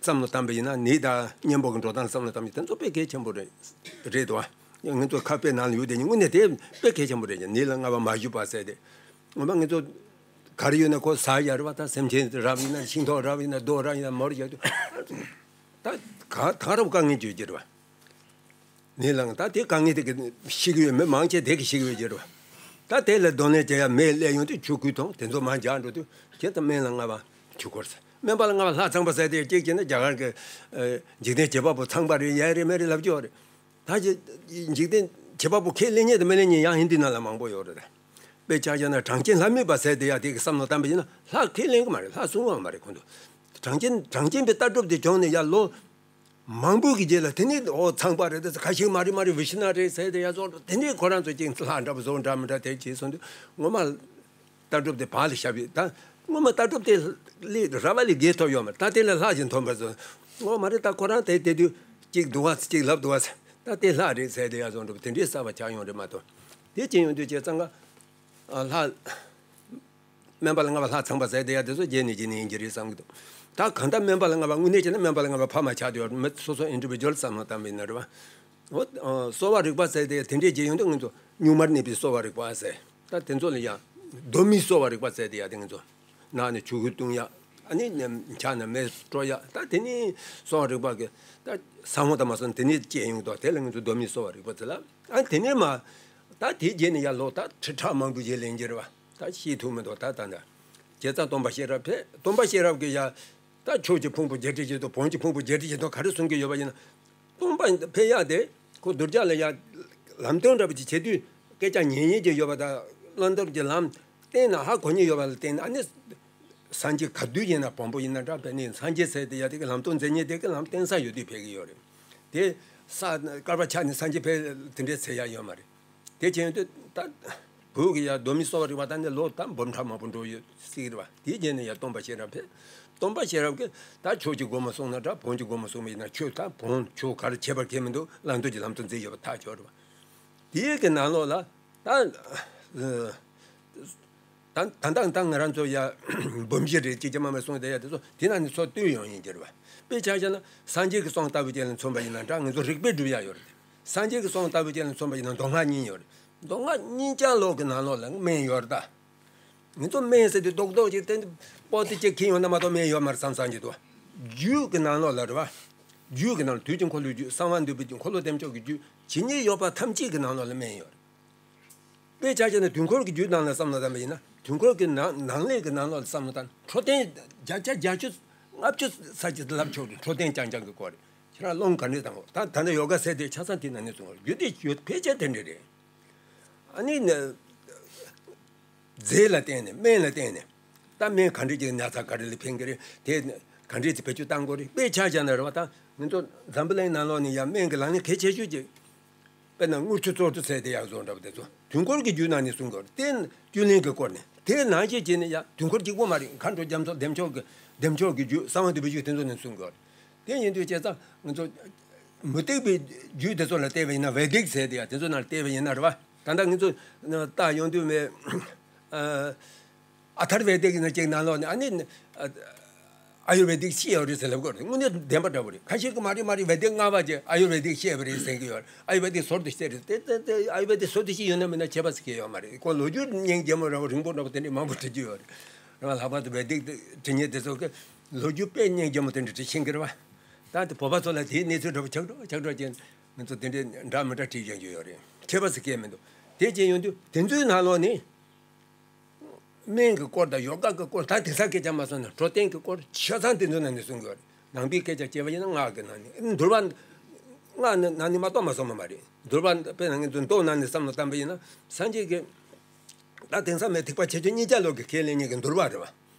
བསམ་བློ་བཏང་པ་ཡིན་ན་ནད་དང་གཉེན་པོ་གི་འགྲོ་སྟངས་བསམ་བློ་བཏང་པ་ཡིན་ན་དེ་ཚོ་དཔེ་གལ་ཆེན་པོ་རེད་རེད་དོ། ང་ཚོ་ཁ་དཔེ་ནང་ལ་ཡོད་དེ་ནི་དངོས་གནས་དེ་དཔེ་གལ་ཆེན་པོ་རེད་ཀྱང་ནད་ལ་རྔ་བ་མ་ཞུ་བ་ཟེར་དེ་ངོ་མ་ང་ཚོ་ག་རེ་ཡོད་ན་ཁོ་ཟ་ཡ་རེད་བ། ད་སེམས་ཅན་རབ་ཡིན་ན་ཤིང་ཐོག་རབ་ཡིན་ན་རྡོ་རབ་ཡིན་ན་མོར་ཡ་དུ་ད་ག་ད་རབ་དཀའ་ངལ་བརྗོད་ཀྱི་རེད་བ། ནད་ལ་ད་དེ་དཀའ་ངལ་དེ་གི་ཤི་གི་ཡོད་མི་མང་ཆེ་དེ་གི་ཤི་གི་ཡོད་ཀྱི་རེད་བ། ད་དེ་ལ་གདོང་ལེན་བྱེད་ཡ་མེ་སླེབས་ཡོང་དུས་ཆུ་ཁོལ་དང་དེ་ཚོ་མར་འཇགས་འགྲོ་དུས་ཁྱེད་ད་སྨན་ལ་རྔ་བ་ཆུ་ཁོལ་ཟེར། སྨན་པ་ལ་རྔ་བ་ལྷ་ཚངས་པ་ཟེར་དེ་གཅིག་བྱས་ན་རྒྱ་གར་གི་འཇིག་རྟེན་བྱེད་པ་པོ་ཚངས་པ་རེད་ཡ་རེད་མེ་རེད་ལབ་ཀྱི་ཡོད་རེད། ད་ཅི་འཇིག་རྟེན་བྱེད་པ་པོ་ཁས་ལེན་མཁན་དང་མི་ལེན་མཁན་ཡང་ཧིན་དི་ནང་ལ་མང་པོ་ཡོད་རེད། དཔེ་ཆ་བཞག་ན་གྲངས་ཅན་ལྷ་མོས་པ་ཟེར་དེ་ཡ་དེ་གི་བསམ་བློ་བཏང་པ་ཡིན་ན་ལྷ་ཁས་ལེན་གི་མ་རེད། ལྷ་གསུང་བ་མ་རེད་ཁོང་ཚོ། གྲངས་ཅན་གྲངས་ཅན་པའི་ལྟ་གྲུབ་དེ་བྱུང་ནས་ཡ་ལོ་མང་པོ་གི་རྗེས་ལ་དེ་ནི་ཨོ་ཚངས་པ་རེད་དེ་ཁ་ཤས་མ་རེད་མ་རེད་བི་ཤི་ན་རེད་ཟེར་དེ་ཡ་ཚོ་དེ་ནི་ཁོ་རང་ཚོ་ཅིག་ལྷ་འདྲ་པོ་བཟོ་འདྲ་མི་འདྲ་དེ་བྱས་སོང་དུས་ངོ་མ་ལྟ་གྲུབ་དེ་བག་ལ་ཞ་བའི་ད་ངོ་མ་ལྟ་གྲུབ་དེ་ལས་ར་བ་ལས་རྒྱས་ཐོབ་ཡོད་མ་རེད། ད་དེ་ལས་ལྷག་ཅིག་ཐོན་པ་ཚོ་ངོ་མ་རེད། ད་ཁོ་རང་དེ་དེ་དུས་ཅིག་འདུག་བ་ཅིག་ལབ་འདུག་བ་ད་དེ་ལྷ་རེད་ཟེར་དེ་ཡ་ཚོ་འདྲ་པོ་དེ་འདྲའི་གསར་བ་ཆགས་ཡོང་རེད་མ་གཏོགས་དེ་ཅི་ཡོང་དུས་ཅེ་ཙང་ག་ལྷ། སྨན་པ་ལ་རྔ་བ་ལྷ་ཚངས་པ་ཟེར་དེ་ཡ་དེ་ཚོ་རྗེས་ནས་རྗེས་ནས་ཡིན་གྱི་རེད་བསམ་གྱི་འདུག་ད་གང་ལྟར་སྨན་པ་ལ་རྔ་བ་དངོས་གནས་བྱས་ན་སྨན་པ་ལ་རྔ་བ་ཕ་མ་ཆགས་བསྡད་ཡོད་མི་སོ་སོ་ཨིན་ཌི་བི་ཇུ་ཨལ་བསམ་བློ་བཏང་བ་ཡིན་ན་རེད་བ། འོ་གསོ་བ་རིག་པ་ཟེར་དེ་དེ་འདྲས་བྱས་ཡོང་དུས་ང་ཚོ་གཉུག་མར་གནས་པའི་གསོ་བ་རིག་པ་ཟེར། ད་དེ་ཚོ་ལ་ཡ་གདོད་མའི་གསོ་བ་རིག་པ་ཟེར་དེ་ཡ་དེ་ང་ཚོ་ནགས་ནས་ཆུ་ཁོལ་བཏུང་ཡ་ཨ་ནི་ཆགས་ན་མེ་སྤྲོ་ཡ་ད་དེ་ནི་གསོ་བ་རིག་པ་གི་ད་ས་སྔོན་དང་མ་སོང་དེ་ནི་སྐྱེས་ཡོང་དུས་དེ་ལ་ང་ཚོ་གདོད་མའི་གསོ་བ་རིག་པ་ཟེར་ལ་ཨ་དེ་ནས་མ་ད་དེ་རྗེས་ནས་ཡ་ལོ་ད་ཁྲི་ཕྲག་མང་པོ་རྗེས་ལ་ཡིན་གྱི་རེད་བ། ད་ཤེས་ཐུབ་མི་འདུག་ད་ད་ད། བྱས་ཙང་སྟོན་པ་ཤེས་རབ་ཕེབས། སྟོན་པ་ཤེས་རབ་ཀྱིས་ཡ། ད་ཆོས་ཀྱི་ཕུང་པོ་བརྒྱད་ཁྲི་བཞི་སྟོང་བོན་གྱི་ཕུང་པོ་བརྒྱད་ཁྲི་བཞི་སྟོང་ག་རེ་གསུང་གི་ཡོད་པ་ཡིན་ན། སྟོན་པ་ཕེབས་ཡག་དེ་ཁོ་གདུལ་བྱ་ལ་ཡ། ལམ་སྟོན་འདྲ་པོ་ཅིག་བྱེད་དུས་སྐད་ཆ་ཉན་ཡས་ཀྱི་ཡོད་པ་དང་བླང་དོར་གྱི་ལམ་བསྟན་ན་ཧ་གོ་ཉེན་ཡོད་པ་ལ་བརྟེན་ནས་ཨ་ནི། སངས་རྒྱས་ག་དུས་ཡིན་ན་བོན་པོ་ཡིན་ན་འདྲ་བས་ནི་སངས་རྒྱས་ཟེར་དེ་ཡ་དེ་གི་ལམ་སྟོན་མཛད་མཁན་དེ་གི་ལམ་བསྟན་ས་ཡོད་དུས་ཕེབས་ཀྱི་ཡོད་རེད། དེ་ས་དཀར་པ་ཆགས་ནས་སངས་རྒྱས་ཕེབས་དེ་འདྲའི་ཚེ་ཡ་ཡོད་མ་རེད། དེ་བྱས་ཡོང་དུས་ད་བོད་ཀྱི་ཡ་གདོད་མའི་གསོ་བ་རིག་པ་ད་ནི་ལོ་ད་འབུམ་ཕྲག་མང་པོ་འགྲོ་ཡོད་སྲིད་རེད་བ། དེའི་རྗེས་ནས་ཡ་སྟོན་པ་ཤེས་རབ་ཕེབས། སྟོན་པ་ཤེས་རབ་ཀྱིས་ད་ཆོས་ཀྱི་སྒོ་མོ་གསུངས་ན་འདྲ་བོན་གྱི་སྒོ་མོ་གསུངས་པ་ཡིན་ན་ཆོས་ད་བོན་ཆོས་ག་རེ་བྱེད་པར་ཁེལ་མི་འདུག་བླང་དོར་གྱི་ལམ་སྟོན་མཛད་ཡོད་པ་ཐག་ཆོད་རེད་བ། དེའི་གི་ནང་ལོགས་ལ་ད། ད་ད་ད་ད་ང་རང་ཚོ་ཡ་འབུམ་བཞི་རེད་ཅིག་ཅི་མ་མ་གསུངས་དེ་ཡ་དེ་ཚོ་དེ་ན་ནི་ཚོ་བཏུས་ཡོང་ཡིན་གྱི་རེད་བ། དཔེ་ཆ་བཞག་ན་སངས་རྒྱས་ཀྱི་གསུང་ལྟ་བུ་ཅན་ལ་མཚོན་པ་ཡིན་ན་འདྲ་ང་ཚོ་རིགས་པས་སྒྲུབ་ཡ་ཡོད་རེད། སངས་རྒྱས་ཀྱི་གསུང་ལྟ་བུ་ཅན་ལ་མཚོན་པ་ཡིན་ན་མདོ་སྔགས་གཉིས་ཡོད་རེད། མདོ་སྔགས་གཉིས་ཀ་ལོག་གི་ནང་ལོགས་ལ་སྨན་ཡོད་རེད་ད། ང་ཚོ་སྨན་ཟེར་དུས་རྡོག་རྡོག་ཅིག་བསྟན་པོ་ཏི་ཅིག་འཁྱེར་ཡོང་ན་མ་གཏོགས་སྨན་ཡོད་མ་རེད་བསམ་བསམ་གྱི་འདུག་རྒྱུད་ཀྱི་ནང་ལོགས་ལ་རེད་བ། རྒྱུད་ཀྱི་ནང་ལ་དུས་ཀྱི་འཁོར་ལོའི་རྒྱུད། གསང་བ་འདུས་པའི་རྒྱུད། འཁོར་ལོ་བདེ་མཆོག་གི་རྒྱུད། ཇི་སྙེད་ཡོད་པ་ཐམས་ཅད་ཀྱི་ནང་ལོགས་ལ་སྨན་ཡོད་རེད། དཔེ་ཆ་བཞག་ན་དུས་འཁོར་གྱི་རྒྱུད་ནང་ལ་བསམ་བློ་བཏང་བ་ཡིན་ན། དུས་འཁོར་གྱི་ནང་ནང་ལས་ཀྱི་ནང་ལོགས་ལ་བསམ་བློ་བཏང་། འཕྲོད་བསྟེན་བརྒྱ་ཆ་བརྒྱད་ཅུ་ལྔ་བཅུ་ས་ཅིག་ལབ་ཆོག་གི། འཕྲོད་བསྟེན་རྐྱང་རྐྱང་གི་སྐོར་རེད། ཁྱེད་རང་སློབ་ག་འདྲས་བཏང་གོ། ད་ད་ནི་ཡོ་ག་ཟེར་དེ་ཆ་ཚང་དེ་ནང་ནས་གསུང་གོ། རྒྱུད་དེ་ཡོད་ཕལ་ཆེར་དེ་འདྲས་རེད། ཨ་ནི་ནི། རྫས་ལ་བརྟེན་ནས། སྨན་ལ་བརྟེན་ནས། ད་སྨན་ག་འདྲས་ཀྱི་ན་ཚ་ག་རེ་ལ་ཕན་གྱི་རེད། དེ་ག་འདྲས་ཀྱི་བེད་སྤྱོད་བཏང་དགོས་རེད། དཔེ་ཆ་བཞག་ན་རེད་བ། ད་ང་ཚོ་འཛམ་བུ་གླིང་ནང་ལོགས་ནས་ཡང་སྨན་གྱི་ལག་ལེན་གལ་ཆེ་ཤོས་ཀྱི། དཔེར་ན་དངུལ་ཆུ་གཙོ་བོ་ཟེར་དེ་ཡག་བཟོ་འདྲ་བ་དེ་ཚོ་དུས་འཁོར་གྱི་རྒྱུད་ནང་ནས་གསུང་དགོས་རེད། དེ་བཅུད་ལེན་གྱི་སྐོར་ནས། དེ་ནང་བཞིན་བྱས་ནས་ཡང་དུས་འཁོར་གཅིག་པོ་མ་རེད། མཁའ་འགྲོ་རྒྱ་མཚོ་བདེ་མཆོག་གི། བདེ་མཆོག་གི་རྒྱུད། གསང་བ་འདུས་པའི་རྒྱུད། དེ་ཚོ་ནས་གསུང་དགོས་རེད། དེ་ཡིན་དུས་བྱས་ཙང་ང་ཚོ་མུ་སྟེགས་པའི་རྒྱུད་དེ་ཚོ་ལ་བལྟས་པ་ཡིན་ན། བེ་དིག་ཟེར་དེ་ཡ་དེ་ཚོ་ནང་ལ་བལྟས་པ་ཡིན་ན་རེད་བ། ད་ལྟ་ང་ཚོ་ལྟ་ཡོང་དུས་མེད། ཨ། ཨ་ཐར་བེ་དིག་ཡིན་ན་ཅིག་ནང་ལོགས་ནས། ཨ་ནི་ཨ་ཨ་ཡུར་བེ་དིག་ཤི་ཡོད་རེད་ཟེར་ལབ་དགོས་རེད། དངོས་གནས་བདེན་པ་འདྲ་བོ་རེད། ཁ་ཤས་ཀྱིས་མ་རེད་མ་རེད། བེ་དིག་སྔ་བ་ཅིག་ཨ་ཡུར་བེ་དིག་ཤི་ཡོད་རེད་ཟེར་གྱི་ཡོད་རེད། ཨ་ཡུར་བེ་དིག་ཟུར་དུ་ཤི་རེད། དེ་དེ་དེ་ཨ་ཡུར་བེ་དིག་ཟུར་དུ་ཤི་ཡོད་ན་མིན་ན་ཁྱད་པར་ཟེར་གྱི་ཡོད་མ་རེད། ཁོ་ལོ་རྒྱུས་སྙིང་རྗེ་མོ་འདྲ་བོ་རིང་པོ་འདྲ་བོ་དེ་འདྲས་མང་པོ་འབྲི་རྒྱུ་ཡོད་རེད། རེད་བ། ལྷག་པར་དུ་བེ་དིག་འབྲི་མཁན་དེ་ཚོ་གིས་ལོ་རྒྱུས་དཔེ་སྙིང་རྗེ་མོ་དེ་འདྲ་འབྲི་ཤེས་ཀྱི་རེད་བ། ད་དེ་བོད་པ་ཚོ་ལ་དེའི་གནས་ཚུལ་འདྲ་བོ་ཆགས་འགྲོ་ཆགས་འགྲོ་ཅན། ང་ཚོ་དེ་འདྲའི་འདྲ་མི་འདྲ་བྲིས་བཞག་རྒྱུ་ཡོད་རེད། ཁྱད་པར་ཟེར་མཁན་མི་འདུག་དེ་བྱས་ཡོང་དུས་དེ་ཚོའི་ནང་ལོགས་ནས་སྨན་གྱི་སྐོར་དང་ཡོ་ག་གི་སྐོར། ད་དེང་སང་སྐད་ཆ་མ་སོང་ན་འཕྲོད་བསྟེན་གྱི་སྐོར་ཆ་ཚང་དེ་ཚོའི་ནང་ནས་གསུང་གི་ཡོད་རེད། ནང་པའི་སྐད་ཆ་བྱས་པ་ཡིན་ན་སྔགས་ཀྱི་ནང་ནས། འདུལ་བ། སྔགས་ནི་ནང་ནས་མ་གཏོགས་མ་གསུངས་པ་མ་རེད། འདུལ་བ། དཔེར་ན་ང་ཚོ་མདོ་ནང་ནས་བསམ་བློ་བཏང་པ་ཡིན་ན། སངས་རྒྱས་ཀྱི། ད་དེང་སང་མའི་ཐེག་པ་ཆེ་ཆུང་གཉིས་ཆ་ལོག་གི་ཁས་ལེན་མཁན་གྱི་འདུལ་བ་རེད་བ།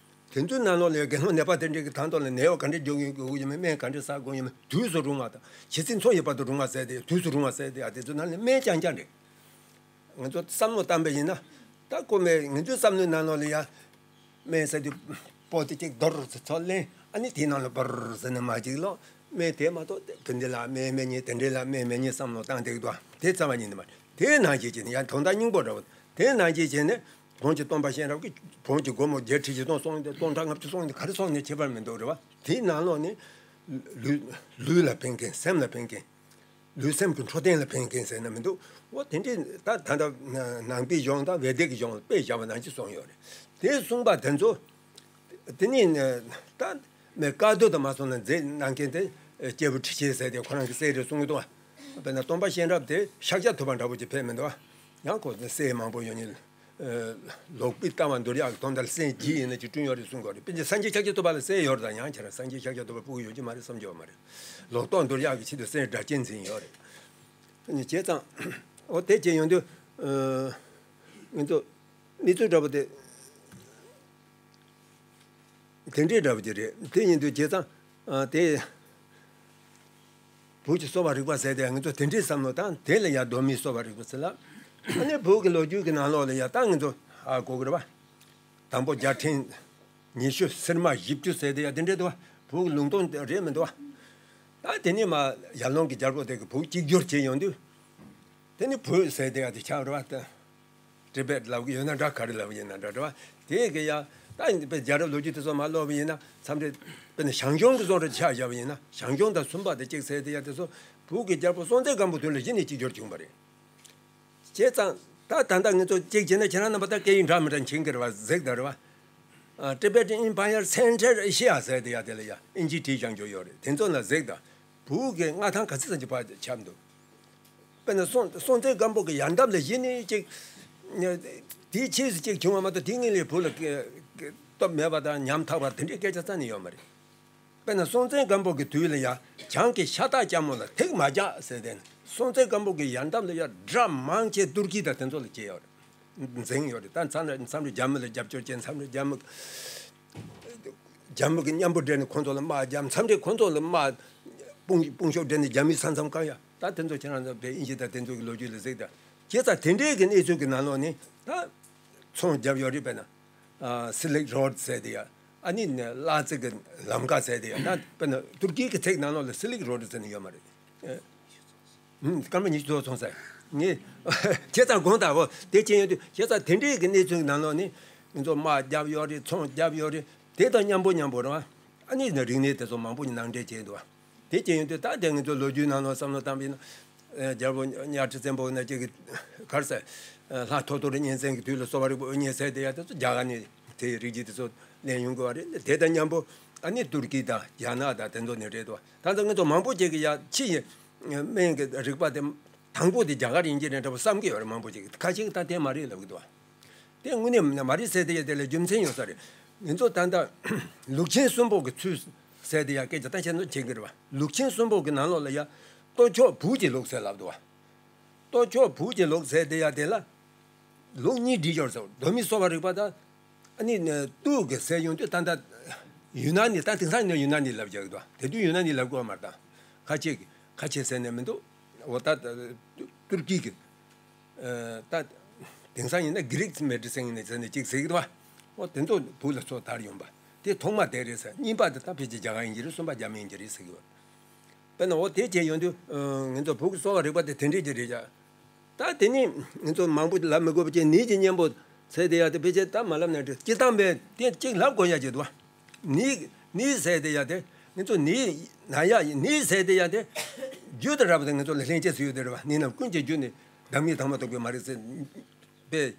དེ་ཚོའི་ནང་ལོགས་ལ་དགེ་སློང་ནད་པ་དེ་འདྲས་ཀྱི་དང་ཐོག་ལ་ནད་གཡོག་ག་འདྲས་སྦྱོང་དགོས་ཀྱི་ཡོད་མེད། སྨན་ག་འདྲས་ཟ་དགོས་ཡོད་མེད། དུས་སུ་རུང་བ་དང་། ཇི་སྲིད་འཚོ་ཡི་བར་དུ་རུང་བ་ཟེར་དེ། དུས་སུ་རུང་བ་ཟེར་དེ་ཡ་དེ་ཚོ་ནང་ལ་སྨན་རྐྱང་རྐྱང་རེད། ང་ཚོ་བསམ་བློ་བཏང་པ་ཡིན་ན། ད་ཁོ་མའི་ང་ཚོའི་བསམ་བློའི་ནང་ལོགས་ལ་ཡ། སྨན་ཟེར་དུས་པོ་ཏི་གཅིག་རྡོར་ཟེར་ཚོ་ལེན། ཨ་ནི་དེའི་ནང་ལ་བར་ཟེར་ནས་མ་གཅིག་ལོ། སྨན་དེ་མ་གཏོགས་དེ་འདི་ལ་སྨན་མེད་ཉེ། དེ་འདྲས་ལ་སྨན་མེད་ཉེ་བསམ་བློ་བཏང་བསྡད་འདུག་དེ་རྩ་བ་ཉིད་ནས་མ་རེད། དེ་ནང་བཞིན་བྱས་ནས་ཡང་དོན་དག་སྙིང་པོ་འདྲ་བོ། དེ་ནང་བཞིན་བྱས་ནས་བོན་གྱི་སྟོན་པ་གཤེན་རབ་ཀྱིས་བོན་གྱི་སྒོ་མོ་བརྒྱད་ཁྲི་བཞི་སྟོང་སོང་སྟེ་སྟོང་ཕྲག་ལྔ་བཅུ་སོང་སྟེ་ག་རེ་སོང་ནས་ཁྱད་པར་མི་འདུག་རེད་བ། དེའི་ནང་ལོགས་ནས་ལུས། ལུས་ལ་ཕན་མཁན། སེམས་ལ་ཕན་མཁན། ལུས་སེམས་ཀྱི་འཕྲོད་བསྟེན་ལ་ཕན་མཁན་ཟེར་ན་མི་འདུག་འོ་དེ་འདྲའི་ད་ད་ལྟ་ནང་པའི་གཞུང་དང་བེ་དིག་གི་གཞུང་དཔེ་བཞག་པ་ནང་བཞིན་གསུངས་ཡོད་རེད། དེ་གསུངས་པ་དེ་ཚོ། དེ་ནས་ད་མའི་བཀའ་སྡོད་དུ་མ་སོང་ན་མཛད་གནང་མཁན་དེ་སྐྱེས་བུ་ཁྲི་ཆེན་ཟེར་དེ་ཁོ་རང་གི་སྲས་རེད་གསུང་གི་འདུག་དཔེར་ན་སྟོན་པ་གཤེན་རབ་དེ་ཤཱཀྱ་ཐུབ་པ་འདྲ་པོ་ཅིག་ཕེབས་མི་འདུག་ཡང་ཁོ་སྲས་མང་པོ་ཡོད་ནི། ལོག་པའི་ལྟ་བ་འདོར་ཡག་གི་དོན་དག་ལ་སྲས་བརྒྱད་ཡིན་ན་ཅིག་བསྐྲུན་ཡོད་རེད་གསུང་གི་ཡོད་རེད། དཔེར་ན་སངས་རྒྱས་ཤཱཀྱ་ཐུབ་པ་ལ་སྲས་ཡོད་རེད། ད་ཡང་ཁྱེད་རང་སངས་རྒྱས་ཤཱཀྱ་ཐུབ་པ་སྤུ་གུ་ཡོད་ཀྱི་མ་རེད་བསམ་གྱི་ཡོད་མ་རེད། ལོག་རྟོག་འདོར་ཡག་གི་ཆེད་དུ་སྲས་སྒྲ་གཅན་འཛིན་ཡོད་རེད། དེ་བྱས་ཙང་། འོ་དེ་བྱས་ཡོང་དུས། ཨ། ང་ཚོ་མི་ཚོ་འདྲ་པོ་དེ། དེ་འདྲའི་འདྲ་པོ་ཅིག་རེད། དེ་ཡིན་དུས་བྱས་ཙང་། ཨ། དེ། བོད་ཀྱི་གསོ་བ་རིག་པ་ཟེར་དེ་ང་ཚོ་དེ་འདྲའི་བསམ་བློ་བཏང་། དེ་ལ་ཡ་གདོད་མའི་གསོ་བ་རིག་པ་ཟེར་ལ། ཨ་ནི་བོད་ཀྱི་ལོ་རྒྱུས་ཀྱི་ནང་ལོགས་ལ་ཡ་ད་ང་ཚོ་ཧ་གོ་གི་རེད་བ། དང་པོ་རྒྱལ་ཕྲན་ཉི་ཤུ། སིལ་མ་བཞི་བཅུ་ཟེར་དེ་ཡ་དེ་འདྲའི་འདུག་བ། བོད་ཀྱི་ལུང་སྟོན་དེ་རེད་མི་འདུག་བ། ད་དེ་ནས་མར་ཡར་ཀླུང་གི་རྒྱལ་པོ་དེ་གིས་བོད་གཅིག་གྱུར་བྱས་ཡོང་དུས། དེ་ནི་བོད་ཟེར་དེ་ཡ་དེ་ཆགས་རེད་བ། ད་ཏི་བེད་ལབ་གི་ཡོད་ན་འདྲ། ག་རེ་ལབ་གི་ཡིན་ན་འདྲ་རེད་བ། དེ་གི་ཡ་ད་དཔེ་རྒྱལ་རབས་ལོ་རྒྱུས་དེ་ཚོ་མར་ཀློག་པ་ཡིན་ན་མཚམས་རེ། དཔེར་ན་ཞང་ཞུང་གི་བཟོ་འདྲ་ཆ་བཞག་པ་ཡིན་ན། ཞང་ཞུང་དང་སུམ་པ་དེ་གཅིག་ཟེར་དེ་ཡ་དེ་ཚོ་བོད་ཀྱི་རྒྱལ་པོ་སྲོང་བཙན་སྒམ་པོ་དུས་ལ་གཞི་ནས་གཅིག་གྱུར་བྱུང་བ་རེད། བྱས་ཙང་ད་ད་ལྟ་ང་ཚོ་གཅིག་བྱས་ན་ཁྱེད་རང་རྣམ་པ་ད་སྐད་ཡིག་འདྲ་མི་འདྲ་མཁྱེན་གི་རེད་བ། གཟིགས་དང་རེད་བ། ཨ། Tibetan Empire Central Asia ཟེར་དེ་ཡ་དེ་ལ་ཡ་ཨིན་ཇི་བྲིས་བཞག་རྒྱུ་ཡོད་རེད། དེ་ཚོ་ན་གཟིགས་དང་། བོད་ཀྱི་མངའ་ཐང་ག་ཚོད་ཙམ་གྱི་བར་ཁྱབ་འདུག་དཔེར་ན་སྲོང་སྲོང་བཙན་སྒམ་པོ་གི་ཡར་འདབས་ལ་གཞི་ནས་ཅིག་དེའི་ཕྱིས་སུ་ཅིག་བྱུང་བ་མ་གཏོགས་དེའི་སྔོན་ལ་བོད་ལ་སྐྱེ་སྟོབས་མེད་པ་དང་ཉམ་ཐག་པ་དེ་འདྲའི་སྐད་ཆ་རྩ་ནས་ཡོད་མ་རེད། དཔེར་ན་སྲོང་བཙན་སྒམ་པོ་གི་དུས་ལ་ཡ་བྱང་གི་ཤ་སྟག་སྐྱ་མོ་ལ་ཐེག་མ་རྒྱག་ཟེར་དེ་ནི། སྲོང་བཙན་སྒམ་པོ་གི་ཡར་འདབས་ལ་ཡ་དགྲ་མང་ཆེ་ཏུར་ཀི་དང་དེ་ཚོ་ལ་སྐྱེས་ཡོད་རེད། འཛིང་ཡོད་རེད། ད་མཚམས་རེ་མཚམས་རེ་རྒྱ་མི་ལ་རྒྱབ་སྐྱོར་བྱས། མཚམས་རེ་རྒྱ་མི། རྒྱ་མི་གི་མཉམ་པོ་སྦྲེལ་ནས་ཁོང་ཚོ་ལ་དམག་རྒྱབ། མཚམས་རེ་ཁོང་ཚོ་ལ་དམག་དཔུང་དཔུང་ཤུགས་སྦྲེལ་ནས་རྒྱ་མིའི་ས་མཚམས་བཀག་ཡ། ད་དེ་ཚོ་ཁྱེད་རང་ཚོ་བལ་ཡིན་གྱི། ད་དེ་ཚོ་གི་ལོ་རྒྱུས་ལ་གཟིགས་དང་། བྱས་ཙང་དེ་འདྲའི་གི་གནས་ཚུལ་གི་ནང་ལོགས་ནས་ད་ཚོང་རྒྱབ་ཡོད་རེད། དཔེར་ན། ཨ། Silk Road ཟེར་དེ་ཡ། ཨ་ནི་ནི་གླ་རྩི་གི་ལམ་ཀ་ཟེར་དེ་ཡ། ད་དཔེར་ན་ཏུར་ཀི་གི་ཚིག་ནང་ལོགས་ལ་Silk Road ཟེར་ནི་ཡོད་མ་རེད། ཨེ། ཧུམ། སྐར་མ་ཉི་ཤུ་རྫོགས་སོང་ཟེར། ངས་བྱས་ཙང་དགོངས་དག་གོ། དེ་བྱས་ཡོང་དུས་བྱས་ཙང་དེ་འདྲའི་གི་གནས་ཚུལ་གི་ནང་ལོགས་ནས་ང་ཚོ་དམག་རྒྱབ་ཡོད་རེད། ཚོང་རྒྱབ་ཡོད་རེད། དེ་དང་མཉམ་པོ་མཉམ་པོ་རེད་བ། ཨ་ནི་ནི་རིག་གནས་དེ་ཚོ་མང་པོ་ནང་འདྲེན་བྱས་འདུག་བ། དེ་བྱས་ཡོང་དུས་ད་དེ་ང་ཚོ་ལོ་རྒྱུས་ནང་ལོགས་བསམ་བློ་བཏང་པ་ཡིན་ན། ཨ། རྒྱལ་པོ་གཉའ་ཁྲི་བཙན་པོ་ན་ཅིག་གི་གར་ས། ཨ། ལྷ་ཐོ་ཐོ་རི་གཉན་བཙན་གྱི་དུས་ལ་གསོ་བ་རིག་པ་དབུ་བརྙེས་ཟེར་དེ་ཡ་དེ་ཚོ་རྒྱ་གར་ནས་དེའི་རིག་བྱེད་དེ་ཚོ་ལེན་ཡོང་དགོས་བ་རེད། དེ་དང་མཉམ་པོ་ ཨ་ནི་ཏུར་ཀི་དང་རྒྱ་ནག་དང་དེ་ཚོ་ནས་རེད་དོ། ད་ལྟ་ང་ཚོ་མང་པོ་ཅིག་གིས་ཡ་ཕྱི་ཡི་སྨན་གྱི་རིག་པ་དེ་དང་པོ་དེ་རྒྱ་གར་ཡིན་གྱི་རེད་འདྲ་པོ་བསམ་གྱི་ཡོད་རེད། མང་པོ་ཅིག་གིས། ཁ་ཤས་ཀྱིས་ད་དེ་མ་རེད་ལབ་ཀྱི་འདུག་བ། དེ་དངོས་གནས་མ་རེད་ཟེར་དེ་ཡ་དེ་ལ་རྒྱུ་མཚན་ཡོད་ས་རེད། ང་ཚོ་ད་ལྟ་ལུགས་ཆེན་གསུམ་པོ་གི་ཚུལ་ཟེར་དེ་ཡ་སྐད་ཆ་ད་བཤད་ན་བྱེད་ཀྱི་རེད་བ། ལུགས་ཆེན་གསུམ་པོ་གི་ནང་ལོགས་ལ་ཡ་སྟོབས་ཆོག་བུ་གྱི་ལུགས་ཟེར་ལབ་འདུག་བ། སྟོབས་ཆོག་བུ་གྱི་ལུགས་ཟེར་དེ་ཡ་དེ་ལ་ལུགས་གཉིས་བསྒྲིལ་ཡོད་ཟེར། གདོད་མའི་གསོ་བ་རིག་པ་དང་། ཨ་ནི་ཏུའུ་གི་ཟེར་ཡོང་དུས་ད་ལྟ་ཡུན་ནན་ནི། ད་དེང་སང་ཡིན་ན་ཡུན་ནན་ནི་ལབ་རྒྱག་གི་འདུག་དེ་དུས་ཡུན་ནན་ནི་ལབ་དགོས་མ་རེད། ད་ཁ་ཆེ་གི་ཁ་ཆེ་ཟེར་ནས་མི་འདུག་འོ་ད་ཏུར་ཀི་གི། ད་དེང་སང་ཡིན་ན་གྷི་རིག་མེ་ཌི་སིན་ནི་ཟེར་ནས་གཅིག་ཟེར་གི་འདུག་འོ་དེ་ཚོ་བུ་ལ་ཚོ་དར་ཡོང་པ། དེ་ཐོག་མ་དེ་རེད་ཟེར། གཉིས་པ་དེ་ད་ཕལ་ཆེར་རྒྱ་གར་ཡིན་གྱི་རེད། གསུམ་པ་རྒྱ་མི་ཡིན་གྱི་རེད་ཟེར་གི་ཡོད། དཔེར་ན་འོ་དེ་བྱས་ཡོང་དུས། ང་ཚོ་བོད་ཀྱི་གསོ་བ་རིག་པ་དེ་དེ་འདྲས་ཀྱི་རེད་ཡ། ད་དེ་ནི་ང་ཚོ་མང་པོ་ལབ་མི་དགོས་པ་བྱས། ནད་ཀྱི་གཉེན་པོ་ཟེར་དེ་ཡ་དེ་ཕལ་ཆེར་ད་མ་ལབ་ན་འགྲིག་སྤྱིར་བཏང་པས་དེ་གཅིག་ལབ་དགོས་ཡ་ཅིག་འདུག་བ། ནད་ནད་ཟེར་དེ་ཡ་དེ་ང་ཚོ་ནད་ན་ཡ་ཡིན། ནད་ཟེར་དེ་ཡ་དེ་རྒྱུ་དང་རགས་པ་དེ་ང་ཚོ་ལ་ལྷན་སྐྱེས་སུ་ཡོད་དེ་རེད་བ། ནད་རྣམས་ཀུན་གྱི་རྒྱུ་ནི། བདག་མེད་དང་མ་གཏོགས་པའི་མ་རེད་ཟེར། པས་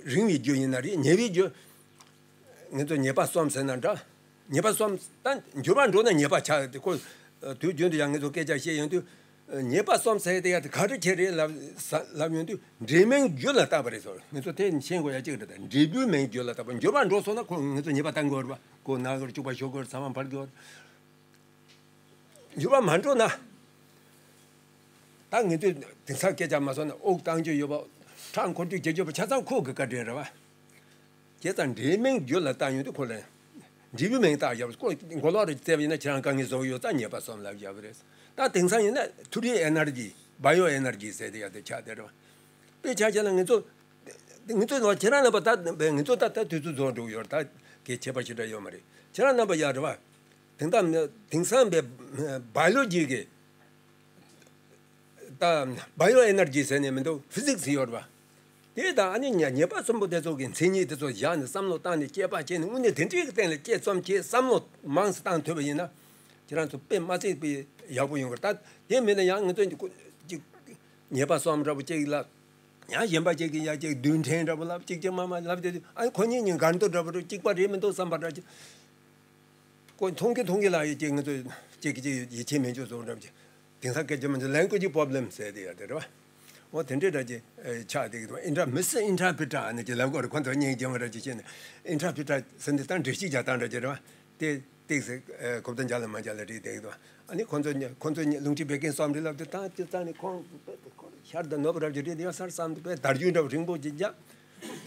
རིང་བའི་རྒྱུ་ཡིན་ན་རེད། ཉེ་བའི་རྒྱུ། ང་ཚོ་ཉེས་པ་གསུམ་ཟེར་ན་འདྲ། ཉེས་པ་གསུམ། ད་འགྱུར་བ་འགྲོ་ན་ཉེས་པ་ཆགས་ཏེ་ཁོ། དུས་རྒྱུན་དུ་ཡང་ང་ཚོ་སྐད་ཆ་བཤད་ཡོང་དུས། ཉེས་པ་གསུམ་ཟེར་དེ་ཡ་དེ་ག་རེ་བྱས་རེད་ལབ་ལབ་ཡོང་དུས། འབྲས་སྨན་རྒྱུ་ལ་བརྟག་པ་རེད་ཟེར། ང་ཚོ་དེ་ཤེས་དགོས་ཡ་གཅིག་རེད། ད་འབྲས་བུའི་སྨན་རྒྱུ་ལ་བརྟག་པ། འགྱུར་བ་འགྲོ་སོང་ན་ཁོ་ང་ཚོ་ཉེས་པ་བཏང་དགོས་རེད་བ། ཁོ་ན་གི་རེད། སྐྱུག་པ་ཤོར་དགོས་རེད། ཚ་བ་འཕར་དགོས་རེད། འགྱུར་བ་མ་འགྲོ་ན། ད་ངས་དུས་དེང་སང་སྐད་ཆ་མ་སོང་ན་དབུགས་གཏོང་རྒྱུ་ཡོད་པ། ཁྲག་འཁོར་རྒྱུ་བྱེད་རྒྱུ་པ་ཆ་ཚང་ཁོ་གི་བཀའ་དྲིན་རེད་བ། བྱས་ཙང་འབྲས་སྨན་རྒྱུ་ལ་བཏགས་ཡོང་དུས་ཁོ་ལ་འབྲས་བུའི་སྨན་བཏགས་བཞག་པ། ཁོ་མགོ་ལོག་རེ་བཙལ་བ་ཡིན་ན་ཁྱེད་རང་དཀའ་ངལ་བཟོ་གི་ཡོད་ཙང་ཉེས་པ་གསུམ་ལབ་བཞག་པ་རེད། ད་དེང་སང་ཡིན་ན་ཐུ་རི་ཨེ་ནར་ཇི། བ་ཡོ་ཨེ་ནར་ཇི་ཟེར་དེ་ཡ་དེ་ཆགས་བསྡད་རེད་བ། དཔེ་ཆ་བཞག་ན་ང་ཚོ། ང་ཚོ་ཁྱེད་རང་རྣམ་པ་ད་ང་ཚོ་ད་ད་དུས་ཚོད་རྫོགས་འགྲོ་གི་ཡོད་རེད། ད་གལ་ཆེ་བ་ཞིག་འདྲ་ཡོད་མ་རེད། ཁྱེད་རང་རྣམ་པ་ཡ་རེད་བ། དེང་སང་དེང་སང་པའི་བ་ཡོ་ལོ་ཇི་གི། ད་བ་ཡོ་ཨེ་ནར་ཇི་ཟེར་ནས་མི་འདུག་ཕི་ཟིག་སི་ཡོད་རེད་བ། དེ་དང་ཨ་ནི་ཉ་ཉེས་པ་གསུམ་པོ་དེ་ཚོ་གི་མཚན་ཉིད་དེ་ཚོ་བཞག་ནས་བསམ་བློ་བཏང་ནས་དཔྱད་པ་བྱས་ནས་དངོས་གནས་དེ་འདྲའི་གི་སྟེང་ལ་དཔྱད་རྩོམ་བྱས་བསམ་བློ་མང་ཙམ་བཏང་ཐུབ་པ་ཡིན་ན། ཁྱེད་རང་ཚོ་དཔེ་མ་སྲིད་པའི་ཡག་པོ་ཡོང་གི་རེད། ད་དེ་མིན་ན་ཡང་ང་ཚོ་གཅིག་ཉེས་པ་གསུམ་འདྲ་པོ་གཅིག་ལ། ཡང་གཞན་པ་གཅིག་གིས་ཡ་གཅིག་རྡུལ་ཕྲན་འདྲ་པོ་ལབ། གཅིག་གཅིག་མ་མ་ལབ་དེ་དུས་ཨ་ནི་ཁོ་གཉིས་གཉིས་འགལ་འདུ་འདྲ་པོ་རེད། གཅིག་པ་རེད་མི་འདུག་བསམ་པ་འདྲ་ཅིག་ཁོ་མཐོང་གི་མཐོང་གི་ལ་ཡི་གཅིག་ང་ཚོ་གཅིག་གིས་གཅིག་ཡིད་ཆེས་མེད་ཅོག་བཟོ་འདྲ་ཅིག་དེང་སང་སྐད་ཆ་མི་འདུག language problem ཟེར་དེ་ཡ་དེ་རེད་བ། འོ་དེ་འདྲའི་འདྲ་ཅིག་ཆགས་བསྡད་ཀྱི་འདུག་ཨིན་ཊར་མི་སི་ཨིན་ཊར་པི་རི་ཊར་ཨ་ནི་ཅིག་ལབ་དགོས་རེད། ཁོ་ཚོ་སྙིང་རྗེ་མོ་འདྲ་ཅིག་བཤད་ནས་ཨིན་ཊར་པི་རི་ཊར་ཟེར་འདི་ད་འགྲེལ་བཤད་རྒྱག་སྟངས་འདྲ་ཅིག་རེད་བ། དེ་ཏིག་ཙམ་གོ་བརྡ་འཇགས་ལ་མ་འཇགས་ལ་རེད་བསྡད་ཀྱི་འདུག་ཨ་ནི་ཁོ་ཚོ་ཁོ་ཚོ་ལུང་ཁྲིད་བེད་ཀན་སོགས་རེད་ལབ་དུས་ད་སྤྱིར་བཏང་ནས་ཁོང་ཁོང་ཤར་དང་ནུབ་རབ་ཀྱི་རེད་ཡོད་སར་བསམ་དུ་དཔེ་དར་རྒྱུན་འདྲ་བ་རིང་པོ་ཅིག་རྒྱབ།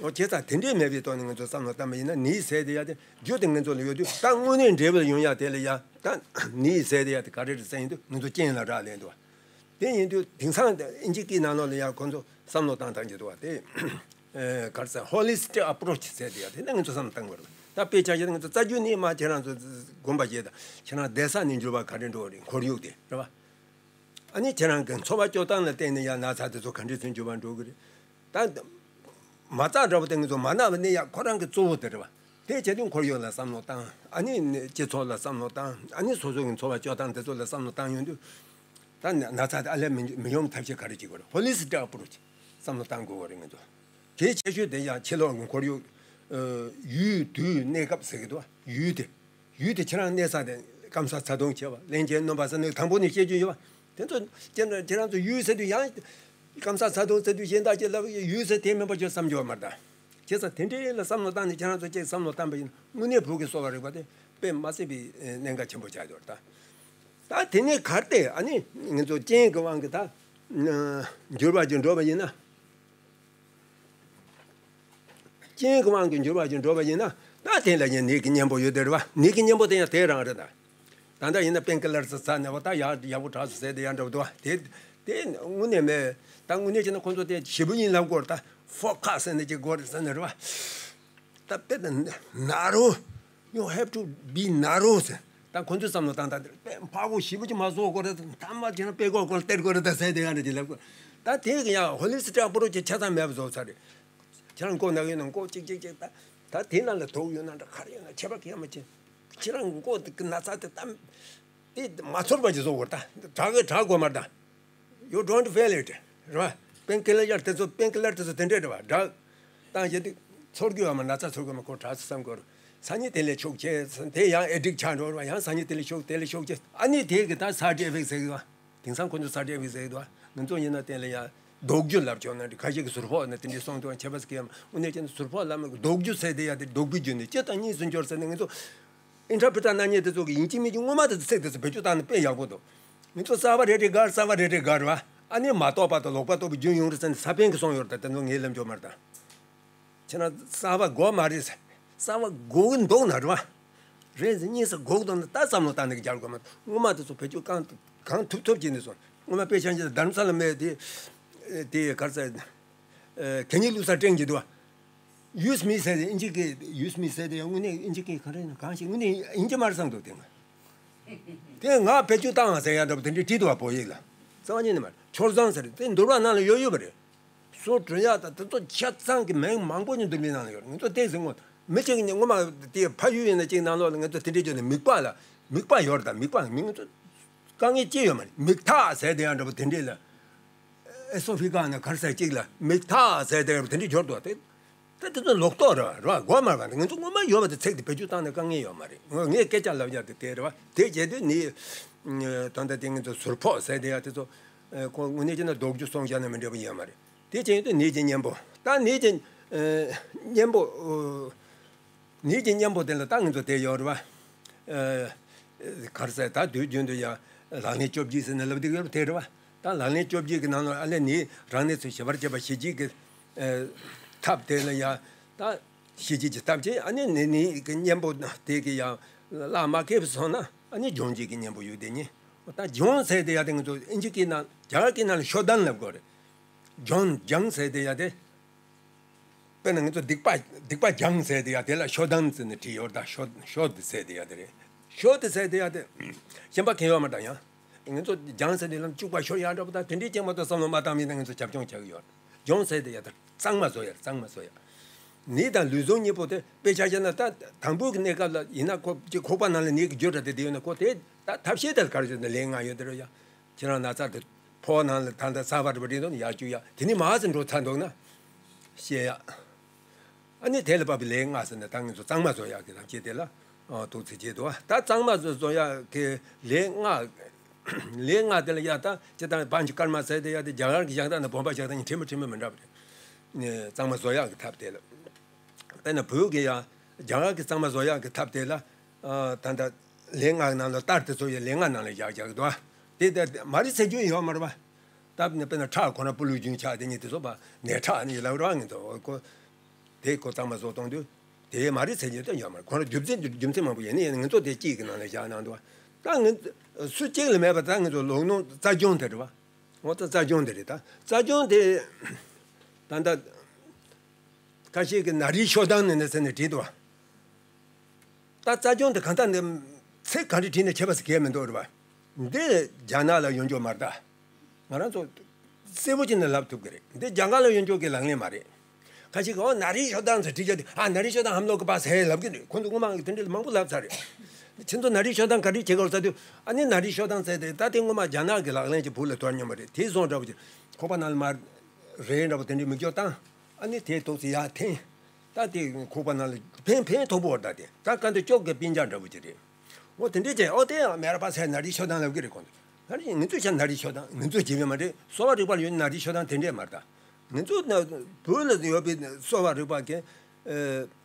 འོ་བྱས་ཙང་དེ་འདྲས་མེད་པའི་ཐོག་ནས་ང་ཚོ་བསམ་བློ་བཏང་པ་ཡིན་ན་ནི་ཟེར་དེ་ཡ་དེ་རྒྱུ་དེ་ང་ཚོ་ལ་ཡོད་དུས་ད་དངོས་གནས་འབྲས་བུ་ཡོང་ཡ་དེ་ལ་ཡ་ད་ནི་ཟེར་དེ་ཡ་དེ་ག་རེ་རེད་ཟེར་ཡིན་དུས་ང་ཚོ་རྐྱེན་ལ་རག་ལས་འདུག་དེ་ཡིན་དུས་དེང་སང་ཨིན་ཇི་སྐད་ནང་ལོགས་ལ་ཡ་ཁོང་ཚོ་བསམ་བློ་བཏང་ཐང་གི་འདུག་བ་དེ། ག་རེ་ཟེར་ཧོ་ལི་སི་ཊིག་ཨེ་པོ་རོ་ཆི་ཟེར་དེ་ཡ་དེ་ནས་ང་ཚོ་བསམ་བློ་བཏང་དགོས་རེད། ད་དཔེ་ཆ་བཞག་ན་ང་ཚོ་རྩ་རྒྱུ་ནས་མ་ཁྱེད་རང་ཚོ་དགོངས་པ་བཞེས་དང་། ཁྱེད་རང་བསྡད་ས་ནས་འགྱུར་བ་ག་རེ་འགྲོ་རེད། ཁོར་ཡུག་དེ་རེད་བ། ཨ་ནི་ཁྱེད་རང་གི་འཚོ་བ་སྐྱོ་སྟངས་ལ་བརྟེན་ནས་ཡང་ན་ཚ་དེ་ཚོ་ག་འདྲས་ཚུན་འགྱུར་བ་འགྲོ་གི་རེད། ད་མ་རྩ་འདྲ་བོ་དེ་ང་ཚོ་མ་ན་བ་ནས་ཡང་ཁོ་རང་གི་གཙོ་བོ་དེ་རེད་བ། དེ་བྱས་དུས་ཁོར་ཡུག་ལ་བསམ་བློ་བཏང་། ཨ་ནི་སྤྱི་ཚོགས་ལ་བསམ་བློ་བཏང་། ཨ་ནི་སོ་སོ་གི་འཚོ་བ་སྐྱོ་སྟངས་དེ་ཚོ་ལ་བསམ་བློ་བཏང་ཡོང་དུས། ད་ན་ན་ཚ་དེ་ཨ་ལས་མི་མི་ཡོང་ཐབས་ཤེས་ག་རེ་བྱེད་དགོས་རེད། ཧོ་ལི་སི་ཊིག་ཨེ་པོ་རོ་ཆི་བསམ་བློ་བཏང་དགོས་པ་རེད་ང་ཚོ། གལ་ཆེ་ཤོས་དེ་ཡང་ཕྱི་ལོགས་ཀྱི་ཁོར་ཡུག་ཡུལ་དུས་གནས་སྐབས་ཟེར་གི་འདུག་ཡུལ་དེ། ཡུལ་དེ་ཁྱེད་རང་གནས་ས་དེ་སྐམ་ས་ཚ་གདུང་ཆེ་བ། རླན་ཅན་སྣུམ་པ་ཟེར་ནས་དང་པོ་ནས་བཤད་རྒྱུ་ཡོད་བ། དེ་ཚོ་ཁྱེད་རང་ཁྱེད་རང་ཚོ་ཡུལ་ཟེར་དུས་ཡང་སྐམ་ས་ཚ་གདུང་ཟེར་དུས་གཞན་དག་ཅིག་ལབ་ཡུལ་ཟེར་དེ་མིན་པ་ཅིག་བསམ་རྒྱུ་བ་མ་རེད་ད། བྱས་ཙང་དེ་འདྲའི་ལ་བསམ་བློ་བཏང་ནས་ཁྱེད་རང་ཚོ་ཅིག་བསམ་བློ་བཏང་པ་ཡིན་ན་དངོས་གནས་བོད་ཀྱི་གསོ་བ་རིག་པ་དེ་དཔེ་མ་སྲིད་པའི་གནད་འགག་ཆེན་པོ་ཆགས་ཡོད་རེད་ད། ད་དེ་ནས་གར་ཏེ་ཨ་ནི་ང་ཚོ་རྐྱེན་གྱི་དབང་གིས་ད་འགྱུར་བ་ཅིག་འགྲོ་བ་ཡིན་ན། རྐྱེན་གྱི་དབང་གིས་འགྱུར་བ་ཅིག་འགྲོ་བ་ཡིན་ན། ད་དེ་ལ་ཡང་ནད་ཀྱི་གཉེན་པོ་ཡོད་དེ་རེད་བ། ནད་ཀྱི་གཉེན་པོ་དེ་ཡང་དེ་རང་རེད་ད། ད་ལྟ་ཡིན་ན་པེན་ཀི་ལར་ཟ་ཟ་ནས་བ་ད་ཡག་ཡག་པོ་དྲག་སོང་ཟེར་དེ་ཡང་འགྲོ་འདུག་བ། དེ་དེ་དངོས་གནས་མེད། ད་དངོས་གནས་བྱས་ན་ཁོང་ཚོ་དེ་ཞེ་པོ་ཡིན་ལབ་དགོས་རེད་ད། ཧྥོ་ཁ་ཟེར་ནས་ཅིག་དགོས་རེད་ཟེར་ནས་རེད་བ། ད་དཔེ་ད་ན་རོ། You have to be narrow ཟེར། ད་ཁོ་ཚོས་བསམ་བློ་བཏང་། ད་འདིར་དཔེ་འཕགས་པོ་ཞེ་པོ་ཅིག་མ་བཟོ་དགོས་རེད། ཐ་མ་བྱས་ན་དཔེ་ཀོ་ཀོ་སྟེར་དགོས་རེད་ད་ཟེར་དེ་ཡང་རེད་ཅེས་ལབ་དགོས། ད་དེ་གི་ཡང་ཧོ་ལི་སི་ཊིག་ཨེ་པོ་རོ་ཆི་ཆ་ཚང་མེད་པ་བཟོ་ཚར་རེད། ཁྱེད་རང་མགོ་ན་ཡོད་ན་མགོ་གཅིག་གཅིག་གཅིག་ད། ད་དེ་ན་ལ་དུག་ཡོད་ན་འདྲ་ག་རེ་ཡོད་ན་ཁྱད་པར་གང་ཡང་མ་བྱེད། ཁྱེད་རང་མགོ་དེ་གི་ན་ཚ་དེ་ད་དེ་མ་ཚོར་བ་ཅིག་བཟོ་དགོས་རེད་ད། དྲག་གི་དྲག་དགོས་མ་རེད་ད། You don't feel it རེད་བ། པེན་ཀི་ལར་དེ་ཚོ་པེན་ཀི་ལར་དེ་ཚོ་དེ་འདྲས་རེད་བ། ཌག་བཏང་བྱས་དུས་ཚོར་རྒྱུ་ཡོད་མ། ན་ཚ་ཚོར་དགོས་མ། ཁོ་དྲག་ཚོད་བསམ་དགོས་རེད། སང་ཉིན་དེ་ལས་ཤུགས་ཆེ། དེ་ཡང་ཨེ་ཌིག་ཆགས་འགྲོ་བ། ཡང་སང་ཉིན་དེ་ལས་ཤུགས། དེ་ལས་ཤུགས་ཆེ། ཨ་ནི་དེ་གི་ད་སའིཌ་ཨི་ཕེག་ཟེར་གི་བ། དེང་སང་ཁོ་ཚོ་སའིཌ་ཨི་ཕེག་ཟེར་གི་འདུག་བ། ང་ཚོ་ཡིན་ན་དེ་ལ་ཡང་ལྡོག་རྒྱུ་ལབ་ཆོག་ན་འགྲིག་ཁ་ཤས་ཀྱི་ཟུར་ཕོག་ནས་དེ་འདྲའི་གསུང་དུས་ཁྱད་པར་ཟེར་གི་ཡང་དངོས་གནས་བྱས་ན་ཟུར་ཕོག་ལབ་མི་ལྡོག་རྒྱུ་ཟེར་དེ་ཡང་དེ་ལྡོག་པའི་རྒྱུ་ནི་སྤྱི་དང་གཉིས་སུ་འབྱོར་ཟེར་ནས། ང་ཚོ་ཨིན་ཊར་པི་རི་ཊར་གནང་མཁན་དེ་ཚོ་གི་ཡིན་གཅིག་མིན་གཅིག་སྔོན་མ་དེ་ཚོ་ཚིག་དེ་ཚོ་བེད་སྤྱོད་བཏང་ན་དཔེ་ཡག་པོ་འདུག་ང་ཚོ་གསར་པ་རེ་རེ་བཀར། གསར་པ་རེ་རེ་བཀར་བ། ཨ་ནི་མ་རྟོགས་པ་དང་ལོག་པ་རྟོགས་པའི་རྒྱུན་ཡོང་རེད་ཟེར་ནས་ས་པཎ་གྱིས་གསུངས་ཡོད་རེད། ད་དེ་ཚོ་ངས་ལབ་འཇོག་མ་རེད་ད། ཁྱེད་རང་གསར་པ་དགོས་མ་རེད། གསར་པ་དགོས་ཀྱི་འདུག་ན་རེད་བ། རེད་ཟེར་གཉིས་སུ་དགོས་འདུག་ན་ད་བསམ་བློ་བཏང་ནས་སྦྱར་དགོས་མ་གཏོགས། སྔོན་མ་དེ་ཚོ་བེད་སྤྱོད་གང་གང་ཐུབ་ཐུབ་བྱས་ནས་སོང་། སྔོན་མ་དཔེ་ཆ་ཅིག་ལ་དྷ་རམ་ས་ལ་མེད་དེ། དེ་ག་རེ་ཟེར། གད་སྙིགས་བླུགས་ས་སྟེང་གི་འདུག་བ། ཡུ་སི་མི་ཟེར་ཏེ་ཨིན་ཇི་སྐད། ཡུ་སི་མི་ཟེར་ཏེ་དངོས་གནས་ཨིན་ཇི་སྐད་ག་རེ་ཡིན་ན། གང་ཞིག་དངོས་གནས་ཨིན་ཇི་མ་རེད་བསམ་འདུག་དེ་ང་། དེ་ང་བེད་སྤྱོད་བཏང་བ་ཟེར་ཡ་འདྲ་པོ་དེ་འདྲའི་བྲིས་འདུག་བ། བོད་ཡིག་ལ། རྩ་བ་ཉིད་ནས་མ་རེད། ཆོས་བཟང་ཟེར་དེ་འདུལ་བ་ནང་ལ་ཡོད་ཡོད་པ་རེད། སུ་འགྲོ་ཡག་དང་དེ་ཚོ་ཆ་ཚང་གི་མིང་མང་པོ་ཉིད་འདུལ་བའི་ནང་ལ་ཡོད་རེད། ང་ཚོ་ཏོག་ཙམ་ངོ་མི་གཅིག་ནས་སྔོན་མ་དེ་ཕ་ཡུལ་ཡིན་ན་གཅིག་ནང་ལོགས་ལ་ང་ཚོ་དེ་འདྲའི་བརྗོད་ནས་མིག་པ་ལ། མིག་པ་ཡོད་རེད་ད། མིག་པ་མིང་ང་ཚོ་དཀའ་ངལ་ཅི་ཡོད་མ་རེད། མིག་ཐག་ཟེར་དེ་ཡང་འདྲ་པོ་དེ་འདྲས་ལ། ཨེ་སོ་ཕི་ཀ་ནས་ག་རེ་ཟེར་གཅིག་ལ་མིག་ཐག་ཟེར་དེ་ཡང་དེ་འདྲས་འབྱོར་འདུག་བ། དེ་ད་དེ་ཚོ་ལོག་རྟོག་རེད་བ། རེད་བ། དགོས་མ་རེད་བ། ང་ཚོ་སྔོན་མ་ཡོད་པ་དེ་ཚིག་དེ་བེད་སྤྱོད་བཏང་ནས་དཀའ་ངལ་ཡོད་མ་རེད། ང་ངས་སྐད་ཆ་ལབ་ཡག་དེ་དེ་རེད་བ། དེ་བྱས་དུས་ནི། ད་ལྟ་དེ་ང་ཚོ་ཟུར་ཕོག་ཟེར་དེ་ཡག་དེ་ཚོ། ཁོ་དངོས་གནས་བྱས་ན་ལྡོག་རྒྱུ་གསུངས་བཞག་ན་མི་འདྲ་པོ་ཡོད་མ་རེད། དེ་བྱས་དུས་ནད་ཀྱི་གཉེན་པོ། ད་ནད་ཀྱི་གཉེན་པོ། ནད་ཀྱི་གཉེན་པོ་དེ་ལ་ད་ང་ཚོ་དེ་ཡོད་རེད་བ། ག་རེ་ཟེར། ད་དུས་རྒྱུན་དུ་ཡང་ལག་ལེན་བཅོ་བརྒྱད་ཟེར་ནས་ལབ་བསྡད་ཡོད་པ་དེ་རེད་བ། ད་ལག་ལེན་བཅོ་བརྒྱད་ཀྱི་ནང་ལ་ཨ་ལས་ནི་རང་གནས་ཚུལ་ཞི་བར་བྱེད་པ་ཞི་བྱེད་ཀྱི་ཐབས་དེ་ལ་ཡང་ད་ཞི་བྱེད་ཀྱི་ཐབས་བྱེད། ཨ་ནི་ནི་ནི་གི་གཉེན་པོ་དེ་གི་ཡང་བླ་མ་མཁས་པ་སོང་ན་ཨ་ནི་སྦྱོང་བྱེད་ཀྱི་གཉེན་པོ་ཡོད་དེ་ནི། ད་སྦྱོང་ཟེར་དེ་ཡ་དེ་ང་ཚོ་ཨིན་ཇི་སྐད་ནང་རྒྱ་གར་སྐད་ནང་ལ་ཤོ་དན་ལབ་དགོས་རེད། སྦྱོང་སྦྱང་ཟེར་དེ་ཡ་དེ། དཔེར་ན་ང་ཚོ་སྡིག་པ་སྡིག་པ་སྦྱང་ཟེར་དེ་ཡ་དེ་ལ་ཤོ་དན་ཟེར་ནས་བྲིས་ཡོད། ད་ཤོ་ཤོ་དེ་ཟེར་དེ་ཡ་དེ་རེད། ཤོ་དེ་ཟེར་དེ་ཡ་དེ་གཞན་པ་གང་ཡོད་མ་རེད་ཡང་། ང་ཚོ་སྦྱང་ཟེར་དེ་ལ་བཅུག་པ་ཤོ་ཡ་འདྲ་པོ་དང་དེ་འདྲའི་ཅན་མ་གཏོགས་བསམ་བློ་མ་བཏང་མིན་ན་ང་ཚོ་བྱབ་སྦྱོང་བྱ་གི་ཡོད། སྦྱོང་ཟེར་དེ་ཡ་དེ་གཙང་མ་བཟོ་ཡ། གཙང་མ་བཟོ་ཡ། ནད་དང་ལུས་ཟུངས་གཉིས་པོ་དེ་དཔེ་ཆ་བཞག་ན་ད་དང་པོའི་གནས་སྐབས་ལ་ཡིན་ན་ཁོ་ཅིག་ཁོག་པ་ནང་ལ་ནད་ཀྱི་རྒྱུ་འདྲ་དེ་དེ་ཡོད་ན་ཁོ་དེ་ད་ཐབས་ཤེས་དེ་ག་རེ་བྱས་ན་ལན་ལྔ་ཡོད་དེ་རེད་ཡ། ཁྱེད་རང་ན་ཚ་དེ་ཕོ་ནང་ལ་ད་ལྟ་གསར་པ་རེད་པ་རེད་འདུག་ན་ཡར་བཅུག་ཡ། དེ་ནི་མར་ཙམ་འགྲོ་ཚར་འདུག་ན་བཤད་ཡ། ཨ་ནི་དེ་ལ་བབས་པའི་ལན་ལྔ་ཟེར་ནས་ད་ང་ཚོ་གཙང་མ་བཟོ་ཡག་གི་ཐབས་ཤེས་དེ་ལ་ཐུགས་རྗེ་ཆེ་འདུག་ད་གཙང་མ་བཟོ་བཟོ་ཡག་གི་ལན་ལྔ། ལན་ལྔ་དེ་ལ་ཡ་ད་ཅི་ལྟར་པཉྩ་ཀརྨ་ཟེར་དེ་ཡ་དེ་རྒྱ་གར་གྱི་བཞག་སྟངས་དང་བོད་པ་བཞག་སྟངས་གཉིས་ཕྲན་བུ་ཕྲན་བུ་མི་འདྲ་བ་རེད། གཙང་མ་བཟོ་ཡག་གི་ཐབས་དེ་ལ། དཔེར་ན་བོད་ཀྱི་ཡང་རྒྱ་གར་གྱི་གཙང་མ་བཟོ་ཡག་གི་ཐབས་དེ་ལ། ད་ལྟ་ལན་ལྔ་ནང་ལ་ལྟར་དེ་ཚོ་ཡང་ལན་ལྔ་ནང་ལ་བཞག་བཞག་འདུག་དེ་ལྟར་མ་རེད་ཟེར་རྒྱུ་ཡོད་མ་རེད་པ། ད་དཔེར་ན་ཁྲག་ཁོ་ན་སྤུ་ལུག་རྒྱུན་ཆགས་དེ་གཉིས་དེ་ཚོ་པ་ནད་ཁྲག་ནི་ལབ་ར་ངེས་ཚོ་ཁོ། དེ་ཁོ་གཙང་མ་བཟོ་གཏོང་དུས་དེ་མ་རེད་ཟེར་རྒྱུ་དེ་ཡོད་མ་རེད། ཁོ་རང་རྒྱུ་མཚན་རྒྱུ་མཚན་མང་པོ་ཡོད་ནི་ཡིན། ང་ཚོ་དེ་གཅིག་གི་ནང་ལ་བཞག་གནང་འདུག་ད་ངས་སུ་གཅིག་ལ་མེད་པ་ད་ང་ཚོ་ལོག་ནོ་རྩ་རྒྱུན་དེ་རེད་པ། འོ་ད་རྩ་རྒྱུན་དེ་རེད། ད་རྩ་རྒྱུན་དེ་ད་ལྟ་ཁ་ཤས་ཀྱིས་ན་རིའི་ཤོ་དང་ནི་ནི་ཟེར་ནས་བྲིས་འདུག་ད་རྩ་རྒྱུན་དེ་གང་ལྟར་ནི་ཚིག་ག་འདྲ་བྲིས་ནས་ཁྱད་པར་ཟེར་གས་མི་འདུག་རེད་པ། འདི་རྒྱ་ནག་ལ་ཡོང་རྒྱུ་མ་རེད་ད། ང་རང་ཚོ་གསལ་པོ་བྱས་ནས་ལབ་ཐུབ་ཀྱི་རེད། འདི་རྒྱ་གར་ལ་ཡོང་རྒྱུ་གི་ལག་ལེན་མ་རེད། ཁ་ཤས་ཀྱིས་ཨོ་ན་རིའི་ཤོ་དང་ཟེར་བྲིས་བྱས་ཏེ་ཨ་ན་རིའི་ཤོ་དང་ཧམ་ལོ་གི་པ་ཟེར་ལབ་ཀྱི་རེད། ཁོང་ཚོ་སྔོན་མ་གི་དེ་འདྲ་མང་པོ་ལབ་ཚར་རེད། ཁྱེད་ཚོ་ན་རིའི་ཤོ་དང་ག་འདྲ་བྱེད་དགོས་ཟེར་དུས་ཨ་ནི་ན་རིའི་ཤོ་དང་ཟེར་ཏེ་ད་དེ་སྔོན་མ་རྒྱ་ནག་གི་ལག་ལེན་གྱི་བུ་ལ་དོར་མྱོང་བ་རེད། དེ་སོང་འདྲ་པོ་ཅིག་ཁོག་པ་ནང་ལ་མར་རེད་འདྲ་པོ་དེ་འདྲའི་མིག་སྐྱོར་བཏང་། ཨ་ནི་དེ་ཐོག་ཚེ་ཡར་འཐེན། ད་དེ་ཁོག་པ་ནང་ལ་ཕན་ཕན་ཐོགས་པོ་བར་ད་དེ་ད་ག་འདི་ཅོག་གི་པིན་ཅང་འདྲ་པོ་ཅིག་རེད། འོ་དེ་འདྲའི་ཅན་ཨོ་དེ་ཡང་མེ་ར་པ་ཟེར་ན་རིའི་ཤོ་དང་ལབ་ཀྱི་རེད། ཁོང་ཚོ་ན་རིའི་ང་ཚོས་ཤ་ན་རིའི་ཤོ་དང་ང་ཚོས་བྱེད་པའི་མ་རེད། གསོ་བ་རིག་པ་ལ་ཡོད་ན་རིའི་ཤོ་དང་དེ་འདྲས་མ་རེད་ད། ང་ཚོ་ན་བོད་ལ་ཡོད་པའི་གསོ་བ་རིག་པ་གི་ད་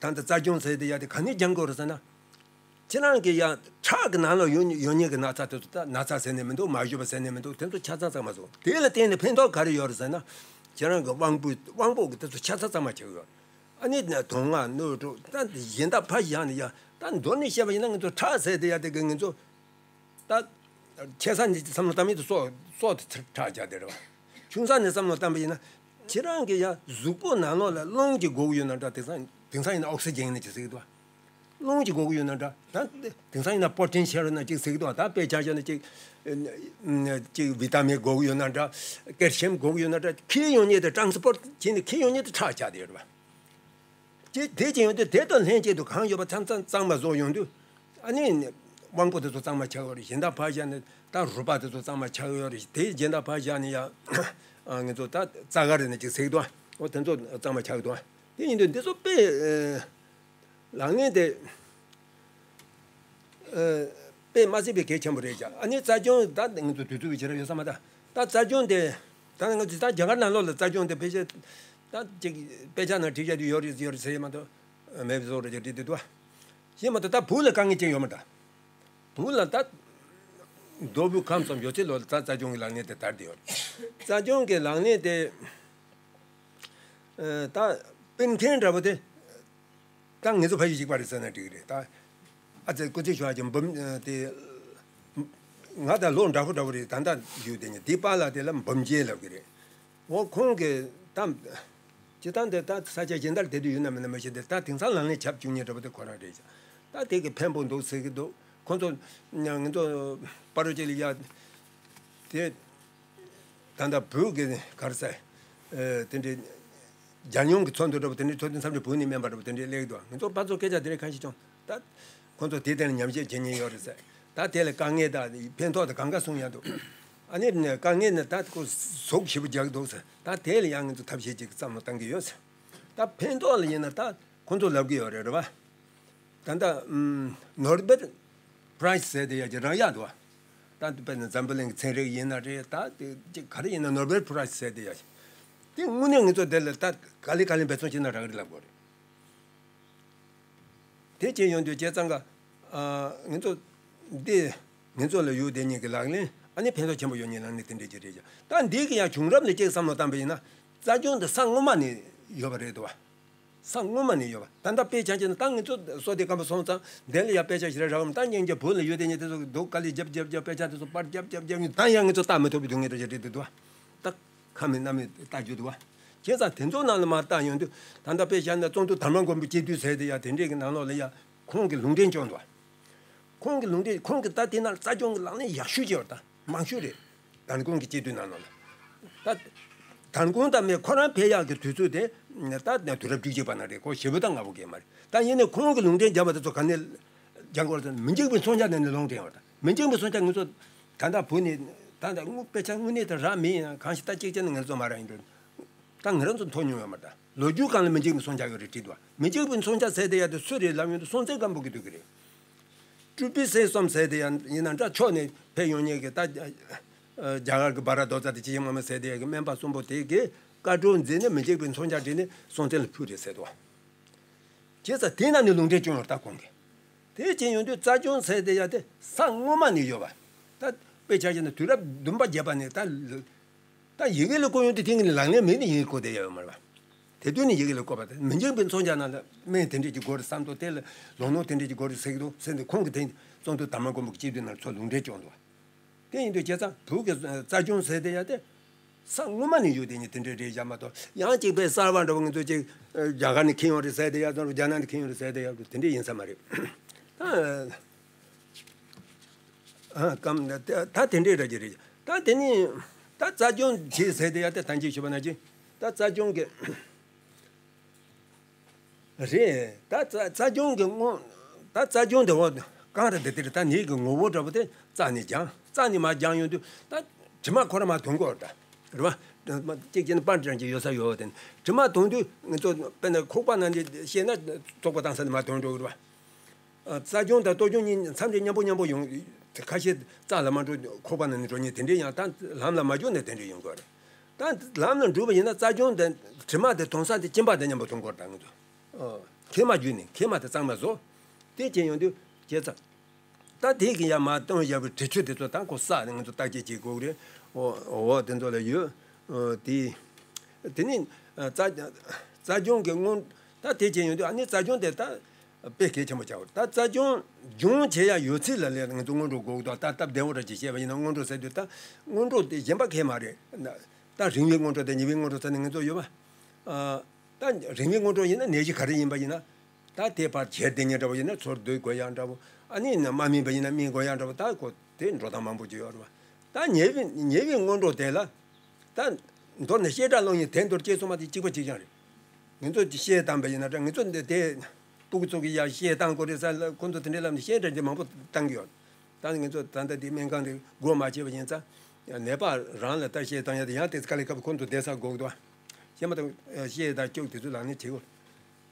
ལྟ་རྩ་རྒྱུན་ཟེར་དེ་ཡ་དེ་ག་ནས་སྦྱང་དགོས་རེད་ཟེར་ན། ཁྱེད་རང་གི་ཡང་ཁྲག་གི་ནང་ལ་ཡོད་ཡོད་མཁན་གྱི་ན་ཚ་དེ་ཚོ་ད་ན་ཚ་ཟེར་ནས་མི་འདུག་མ་ཞུ་བ་ཟེར་ནས་མི་འདུག་དེ་ཚོ་ཆ་ཚང་ཚང་མ་བཟོ། དེ་ལ་བརྟེན་ནས་ཕན་ཐོགས་ག་རེ་ཡོད་རེད་ཟེར་ན། ཁྱེད་རང་གི་དབང་པོ་དབང་པོ་གི་དེ་ཚོ་ཆ་ཚང་ཚང་མ་ཆགས་ཡོད། ཨ་ནི་དོན་ལྔ་སྣོད་དྲུག་ད་གཞན་དག་ཕར་བཞག་ནས་ཡང་ད་མདོར་ནས་བཤད་པ་ཡིན་ན་ང་ཚོ་ཁྲག་ཟེར་དེ་ཡ་དེ་གི་ང་ཚོ་ད་ཆེ་ས་ནས་བསམ་བློ་བཏང་མི་དེ་སྲོག་སྲོག་དེ་ཁྲག་བྱ་དེ་རེད་བ། ཆུང་ས་ནས་བསམ་བློ་བཏང་པ་ཡིན་ན་ཁྱེད་རང་གི་ཡ་གཟུགས་པོ་ནང་ལོགས་ལ་རླུང་གི་དགོས་ཀྱི་ཡོད་ན་འདྲ། དེང་སང་དེང་སང་ཡིན་ན་ཨོག་སི་ཇན་ནི་ཅིག་ཟེར་གི་འདུག་བ། རླུང་གི་དགོས་ཀྱི་ཡོད་ན་འདྲ། ད་དེང་སང་ཡིན་ན་པོ་ཊེན་ཤལ་ན་ཅིག་ཟེར་གི་འདུག་བ། ད་དཔེ་ཆ་བཞག་ན་ཅིག་ཅིག་ཝི་ཏཱ་མིན་དགོས་ཀྱི་ཡོད་ན་འདྲ། ཀལ་ཤི་ཡམ་དགོས་ཀྱི་ཡོད་ན་འདྲ། འཁྱེར་ཡོང་མཁན་དེ་ཊ་རན་སི་པོར་ཊི་བྱས་ནས་འཁྱེར་ཡོང་མཁན་དེ་ཁྲག་བྱ་དེ་རེད་བ། དེ་དེ་ཅི་ཡོང་དུས་དེ་དང་ལྷན་ཅིག་ཏུ་གང་ཡོད་པ་ཚང་ཚང་གཙང་མ་བཟོ་ཡོང་དུས། ཨ་ནི་དབང་པོ་དེ་ཚོ་གཙང་མ་ཆགས་ཡོད་རེད། གཞན་དག་ཕར་བཞག་ནས་ད་རུས་པ་དེ་ཚོ་གཙང་མ་ཆགས་ཡོད་རེད། དེ་གཞན་དག་ཕར་བཞག་ནས་ཡང་ང་ཚོ་ད་རྩ་ག་རེ་ནས་ཅིག་ཟེར་གི་འདུག་འོ་དེ་ཚོ་གཙང་མ་ཆགས་གི་འདུག་དེ་ཡིན་དུས་འདི་ཚོ་དཔེ་ལག་ལེན་དེ་ དཔེ་མ་སྲིད་པའི་གལ་ཆེན་པོ་རེད་ཀྱང་། ཨ་ནི་རྩ་ཆུང་ད་ང་ཚོ་དུས་ཚོད་ཀྱི་བྱེད་རབས་ཡོད་ས་མ་ད། ད་རྩ་ཆུང་དེ་ད་ང་ཚོ་ད་རྒྱ་གར་ནང་ལོགས་ལ་རྩ་ཆུང་དེ་ཕལ་ཆེར་ད་ཅིག་དཔེ་ཆ་ནང་བྲིས་བཞག་དུས་ཡོད་རེད་ཡོད་རེད་ཟེར་ཡས་མ་གཏོགས་མེད་པའི་བཟོ་འདྲ་ཅིག་བྲིས་བསྡད་འདུག་བ། ཡིན་མ་གཏོགས་ད་བོད་ལ་དཀའ་ངལ་ཅིག་ཡོད་མ་ད། བོད་ལ་ད་མདོ་དབུས་ཁམས་གསུམ་ཡོད་ཚད་ལོ་ལ་ད་རྩ་ཆུང་གི་ལག་ལེན་དེ་དར་བསྡད་ཡོད་རེད། རྩ་ཆུང་གི་ལག་ལེན་དེ་ད་སྤེལ་མཁན་འདྲ་པོ་དེ། ད་ངེད་ཚོ་ཕ་ཡུལ་གཅིག་པ་རེད་ཟེར་ན་འགྲིག་གི་རེད་ད། ཨ་ཙི་སྐུ་ཚེ་ཞུ་བ་ཀྱང་འབུམ་དེ། ང་ད་ལོ་འདྲ་པོ་འདྲ་པོ་རེད། ད་ལྟ་ཡུལ་དེ་ཉིད་དེ་པཱ་ལགས་དེ་ལ་འབུམ་རྒྱལ་ལབ་ཀྱི་རེད། འོ་ཁོང་གིས་ད་སྤྱིར་བཏང་དེ་ད་ས་ཆ་གཞན་དག་དེ་དུས་ཡོད་ན་མེད་ན་མི་ཤེས་ཏེ། ད་དེང་སང་ལག་ལེན་བྱ་བཅུག་མཁན་འདྲ་པོ་དེ་ཁོ་རང་རེད་ཀྱང་། ད་དེ་གི་ཕན་པོ་འདུག་ཟེར་གྱི་འདུག་ཁོང་ཚོ་ང་ཚོ་པ་རོ་ཅེ་ལི་ཡ་དེ། ད་ལྟ་བོད་ཀྱི་ག་རེ་ཟེར། ཨེ་དེ་འདྲའི་རྒྱལ་ཡོངས་ཀྱི་ཚོགས་འདུ་འདྲ་པོ་དེ་འདྲའི་ཚོགས་འདུ་མཚམས་རེ་བོད་ནས་སྨན་པ་འདྲ་པོ་དེ་འདྲའི་སླེབས་འདུག་ང་ཚོ་ཕར་ཚུར་སྐད་ཆ་དེ་འདྲའི་ཁ་ཤས་བྱུང་། ད་ཁོང་ཚོ་དེའི་སྟེང་ལ་ཉམས་ཞིབ་བྱེད་མཁན་ཡོད་རེད་ཟེར། ད་དེ་ལ་དཀའ་ངལ་དང་ཕན་ཐོགས་དང་གང་ག་གསུངས་ཡག་འདུག་ཨ་ནི་དཀའ་ངལ་ནི་ད་ཁོ་ཟུག་ཞེ་པོ་རྒྱག་གི་འདུག་ཟེར། ད་དེ་ལ་ཡང་ང་ཚོ་ཐབས་ཤེས་ཅིག་བསམ་བློ་གཏང་གི་ཡོད་ཟེར། ད་ཕན་ཐོགས་ལ་ཡིན་ན་ད། ཁོང་ཚོ་ལབ་ཀྱི་ཡོད་རེད། རེད་པ། ད་ལྟ་ཨམ་ནོ་བེལ་པ་རའི་ཛི་ཟེར་དེ་ཡ་ཅིག་རག་ཡག་འདུག་པ། ད་དཔེར་ན་འཛམ་བུ་གླིང་གི་ཚན་རིག་ཡིན་ན་རེད། ད་དེ་ཅིག་ག་རེ་ཡིན་ན་ནོ་བེལ་པ་རའི་ཛི་ཟེར་དེ་ཡ་ཅིག་དེ་དངོས་གནས་ང་ཚོ་དེ་ལ་ད་ག་ལེ་ག་ལེ་འབད་བརྩོན་བྱས་ན་རག་གི་རེད་ལབ་དགོས་རེད། དེ་བྱས་ཡོང་དུས་བྱས་ཙང་ཀ་ཨ་ང་ཚོ་འདི་ང་ཚོ་ལ་ཡོད་དེ་ཉིད་ཀྱི་ལག་ལེན་ཨ་ནི་ཕན་ཐོགས་ཆེན་པོ་ཡོད་ཉིད་ལག་ལེན་དེ་འདྲས་ཅིག་རེད་ཀྱང་། ད་འདི་གི་ཡང་བྱུང་རབས་ནས་ཅིག་བསམ་བློ་བཏང་པ་ཡིན་ན། རྩ་ཆུང་དེ་ས་སྔོན་མ་ནས་ཡོད་པ་རེད་འདུག་པ། ས་སྔོན་མ་ནས་ཡོད་པ། ད་ལྟ་དཔེ་ཆ་བྱས་ན་ད་ང་ཚོ་བསོད་བདེ་སྐམ་པོ་སོང་ཙང་དེ་ལ་ཡ་དཔེ་ཆ་ཞིག་རེ་རག་མ། ད་སྙིང་རྗེ་བོད་ལ་ཡོད་དེ་ཉིད་དེ་ཚོ་རྡོ་དཀའ་ལས་རྒྱབ་རྒྱབ་རྒྱབ་དཔེ་ཆ་དེ་ཚོ་པར་རྒྱབ་རྒྱབ་རྒྱབ་ཡིན། ད་ཡང་ང་ཚོ་ལྟ་མི་ཐུབ་པའི་སྡུག་བསྔལ་འདྲ་ཞིག་འདུག་པ། ད་ཁ་མེད་སྣ་མེད་ལྟ་རྒྱུ་འདུག་པ། བྱས་ཙང་དེ་ཚོ་ནང་ལ་མར་བལྟ་ཡོང་དུས་ད་ལྟ་དཔེ་བཞག་ན་ཙོང་ཐུ་དར་མ་མགོན་པོ་སྐྱེས་དུས་ཟེར་དེ་ཡ་དེ་འདྲས་ཀྱི་ནང་ལོགས་ལ་ཡ་ཁོང་གི་ལུང་འདྲེན་བསྐྱོན་འདུག་པ། ཁོང་གི་ལུང་འདྲེན། ཁོང་གི་ད་དེ་ནང་རྩ་སྐྱོང་གི་ལག་ལེན་ཡག་ཤོས་ཅིག་ཡོད་རེད། ད་མང་ཤོས་རེད། དར་མགོན་གྱི་སྐྱེས་དུས་ནང་ལོགས་ལ། ད་དར་མགོན་དང་མེད་ཁོ་རང་ཕེབས་ཡག་གི་དུས་ཚོད་དེ་ད་དུས་རབས་བཅུ་གཅིག་པ་ནང་རེད། ཁོ་ཞེ་པོ་ད་སྔ་པོ་གས་མ་རེད། ད་ཡིན་ནའི་ཁོང་གི་ལུང་འདྲེན་བརྒྱབ་པ་དེ་ཚོ་ག་ནས་སྦྱང་དགོས་རེད་ཟེར་ན། མི་འཇིགས་པའི་མཚོན་ཆ་ནས་ནས་ལུང་འདྲེན་ཡོད་རེད། མི་འཇིགས་པའི་མཚོན་ཆ་ང་ཚོ་ད་ལྟ་བོད་ནས་ད་ལྟ་དངོས་དཔེ་ཆ་དངོས་གནས་དེ་རག་མེད། ཡིན་ན་གང་ཞིག་ད་གཅིག་བྱས་ན་ང་ཚོ་མ་རག་ཡིན་འགྲོ། ད་ང་རང་ཚོ་མཐོང་མྱོང་ཡོད་མ་རེད། ད་ལོ་རྒྱུས་སྒང་ལ་མི་འཇིགས་པའི་མཚོན་ཆ་ཡོད་རེད་བྲིས་འདུག་མི་འཇིགས་པའི་མཚོན་ཆ་ཟེར་དེ་ཡ་དེ་སུ་རེད་ལབ་ཡོང་དུས་སྲོང་བཙན་སྒམ་པོ་གི་དུས་ཀྱི་རེད། སྤྲུལ་པའི་སྲས་གསུམ་ཟེར་དེ་ཡང་ཡིན་ན་འདྲ་ཕྱོགས་ནས་ཕེབས་ཡོང་མཁན་གྱི་ད་རྒྱ་གར་གྱི་བྷ་ར་དོ་ཙ་དེ་ཅི་ཡིན་མ་མ་ཟེར་དེ་ཡ་གི་སྨན་པ་གསུམ་པོ་དེ་གིས་བཀའ་བགྲོ་མཛད་ནས་མི་འཇིགས་པའི་མཚོན་ཆ་བྲིས་ནས་སྲོང་བཙན་ལ་ཕུལ་རེད་ཟེར་འདུག་བྱས་ཙང་དེ་ནང་ནས་ལུང་འདྲེན་བྱུང་ཡོད་རེད། ད་ཁོང་གིས་དེ་བྱས་ཡོང་དུས་རྩ་སྐྱོང་ཟེར་དེ་ཡ་དེ་ས་སྔོན་མ་ནས་ཡོད་པ། ད་དཔེ་ཆ་བཞག་ན་དུས་རབས་བདུན་པ་བརྒྱད་པ་ནས་ད། ད་ཡི་གེ་ལ་བཀོད་ཡོང་དུས་དེང་གི་ནི་ལག་ལེན་མེད་ནི་ཡི་གེ་བཀོད་བསྡད་ཡོད་མ་རེད་པ། དེ་དུས་ནི་ཡི་གེ་ལ་བཀོད་པ་དེ་མི་འཇིགས་པའི་མཚོན་ཆ་ནང་ལ་སྨན་དེ་འདྲས་ཀྱི་སྒོ་རེད་བསམ་ཐོག་དེ་ལ་ལོ་ནོར་དེ་འདྲས་ཀྱི་སྒོ་རེད་ཟེར་གི་འདུག་ཟེར་ནས་ཁོང་གིས་དེ་ཙོང་ཐུ་དར་མ་མགོན་པོ་གི་སྐྱེས་དུས་ནང་ཚོ་ལུང་འདྲེན་བྱུང་འདུག་དེ་ཡིན་དུས་བྱས་ཙང་བོད་ཀྱི་རྩ་སྐྱོང་ཟེར་དེ་ཡ་དེ་ས་སྔོན་མ་ནས་ཡོད་དེ་ནི་དེ་འདྲས་རེད་བཞག་མ་གཏོགས། ཡང་གཅིག་དཔེ་གསར་བ་འདྲ་བོ་ང་ཚོ་གཅིག་རྒྱ་གར་ནས་ཁྱེར་ཡོང་རེད་ཟེར་དེ་ཡ་དང་རྒྱ་ནག་ནས་ཁྱེར་ཡོང་རེད་ཟེར་དེ་ཡ་དེ་འདྲས་ཡིན་ས་མ་རེད། ཨ་ཀམ་ད་དེ་འདྲའི་ར་གྱི་རེད། ད་དེ་ནི་ད་རྩ་སྐྱོང་བྱེད་ཟེར་དེ་ཡ་དེ་ད་ཅི་ཞུ་བ་ན་ཅི། ད་རྩ་སྐྱོང་གི་རེད། ད་རྩ་རྩ་སྐྱོང་གི་སྔོན། ད་རྩ་སྐྱོང་དེ་འོ་གང་རེད་དེ་དེ་རེད། ད་ནི་གི་ངོ་བོ་འདྲ་པོ་དེ་རྩ་ནས་སྦྱང་། རྩ་ནས་མ་སྦྱང་ཡོང་དུས་ད་དྲི་མ་ཁོ་ར་མ་ཐོན་གོ་ད་རེད་བ། གཅིག་བྱས་ན་པར་འདྲ་ཅིག་ཡོད་ས་ཡོད་དེ་དྲི་མ་ཐོན་དུས་ང་ཚོ་དཔེར་ན་ཁོག་པ་ནང་ནས་བཤད་ན་བཙོག་པ་བཏང་ས་ནས་མ་ཐོན་འགྲོ་གི་རེད་བ། རྩ་སྐྱོང་དང་ལྟོ་སྐྱོང་གཉིས་མཚམས་རེ་མཉམ་པོ་མཉམ་པོ་ཡོང་། ཁ་ཤས་རྩ་ལ་མ་འགྲོ་ཁོག་པ་ནང་ནས་འགྲོ་མཁན་དེ་འདྲས་ཡང་ད་ལམ་ལ་མ་འཇུག་ནས་དེ་འདྲས་ཡོང་གི་རེད། ད་ལམ་ལ་འགྲོ་བ་ཡིན་ན་རྩ་སྐྱོང་དེ་དྲི་མ་དེ་ཐོན་ས་དེ་གཅིན་པ་དེ་མཉམ་པོ་ཐོན་གི་རེད། ད་ང་ཚོ་ཨོ་མཁལ་མ་བརྒྱུད་ནས་མཁལ་མ་དེ་གཙང་མ་བཟོ། དེ་བྱས་ཡོང་དུས་བྱས་ཙང་། ད་དེ་གི་ཡ་མ་གཏོང་ཡ་བའི་དྲི་ཆུ་དེ་ཚོ་ད་ཁོ་ས་ང་ཚོ་བརྟག་དཔྱད་བྱེད་དགོས་རེད། ཨོ་ཨོ་དེ་ཚོ་ལ་ཡོད། ཨོ་དེ་དེ་ནི་རྩ་རྩ་སྐྱོང་གི་སྔོན། ད་དེ་བྱས་ཡོང་དུས་ཨ་ནི་རྩ་སྐྱོང་དེ་ད་དཔེ་གལ་ཆེན་པོ་ཆགས་པ་རེད། ད་རྩ་སྐྱོང་སྦྱོང་བྱེད་ཡ་ཡོད་ཚད་ལ་ལས་ང་ཚོ་སྔོན་འགྲོ་དགོས་འདུག་ད་སྟབས་བདེ་བོ་འདྲ་ཅིག་བཤད་པ་ཡིན་ན་སྔོན་འགྲོ་ཟེར་དུས་ད་སྔོན་འགྲོ་དེ་གཞན་པ་གལ་མ་རེད། ད་རིང་བའི་སྔོན་འགྲོ་དང་ཉེ་བའི་སྔོན་འགྲོ་ཟེར་ནས་ང་ཚོ་ཡོད་པ། ཨ་ད་རིང་བའི་སྔོན་འགྲོ་ཡིན་ན་ནད་གཞི་ག་རེ་ཡིན་པ་ཡིན་ན། ད་དེ་བར་བྱས་བསྡད་མཁན་འདྲ་བོ་ཡིན་ན་ཚུར་སྡོད་དགོས་ཡག་འདྲ་བོ། ཨ་ནི་ནི་མ་སྨིན་པ་ཡིན་ན་སྨིན་དགོས་ཡག་འདྲ་བོ། ད་ཁོ་དེ་འགྲོ་སྟངས་མང་པོ་ཅིག་ཡོད་རེད་བ། ད་ཉེ་བའི་ཉེ་བའི་སྔོན་འགྲོ་དེ་ལ། ད་མདོར་ན་བཤད་གྲྭ་སློབ་གཉེར་དེ་མདོར་བསྐྱེད་སོང་བ་དེ་གཅིག་པ་གཅིག་རྐྱང་རེད། ང་ཚོ་གཅིག་བཤད་བཏང་པ་ཡིན་ན་འདྲ། ང་ཚོ་འདི་དེ་སྤུ་གུ་ཚོ་གི་ཡ་བཤད་བཏང་དགོས་རེད་ཟེར་ལ་ཁོང་ཚོ་དེ་འདྲའི་ལམ་ནས་བཤད་གྲྭ་འདི་མང་པོ་བཏང་གི་ཡོད། ད་ང་ཚོ་ད་ལྟ་འདི་སྨན་ཁང་འདི་སྒོ་མ་ཕྱེ་བ་ཡིན་ཙང་། ནད་པ་རང་ལ་ད་བཤད་བཏང་ཡ་དེ་ཡང་དེ་དཀའ་ལས་ཁག་པོ། ཁོང་ཚོ་བསྡད་ས་དགོས་འདུག་བ། བཤད་མ་ཐུབ། བཤད་དང་སྐྱོགས་དེ་ཚོ་ལག་ལེན་བྱེད་དགོས།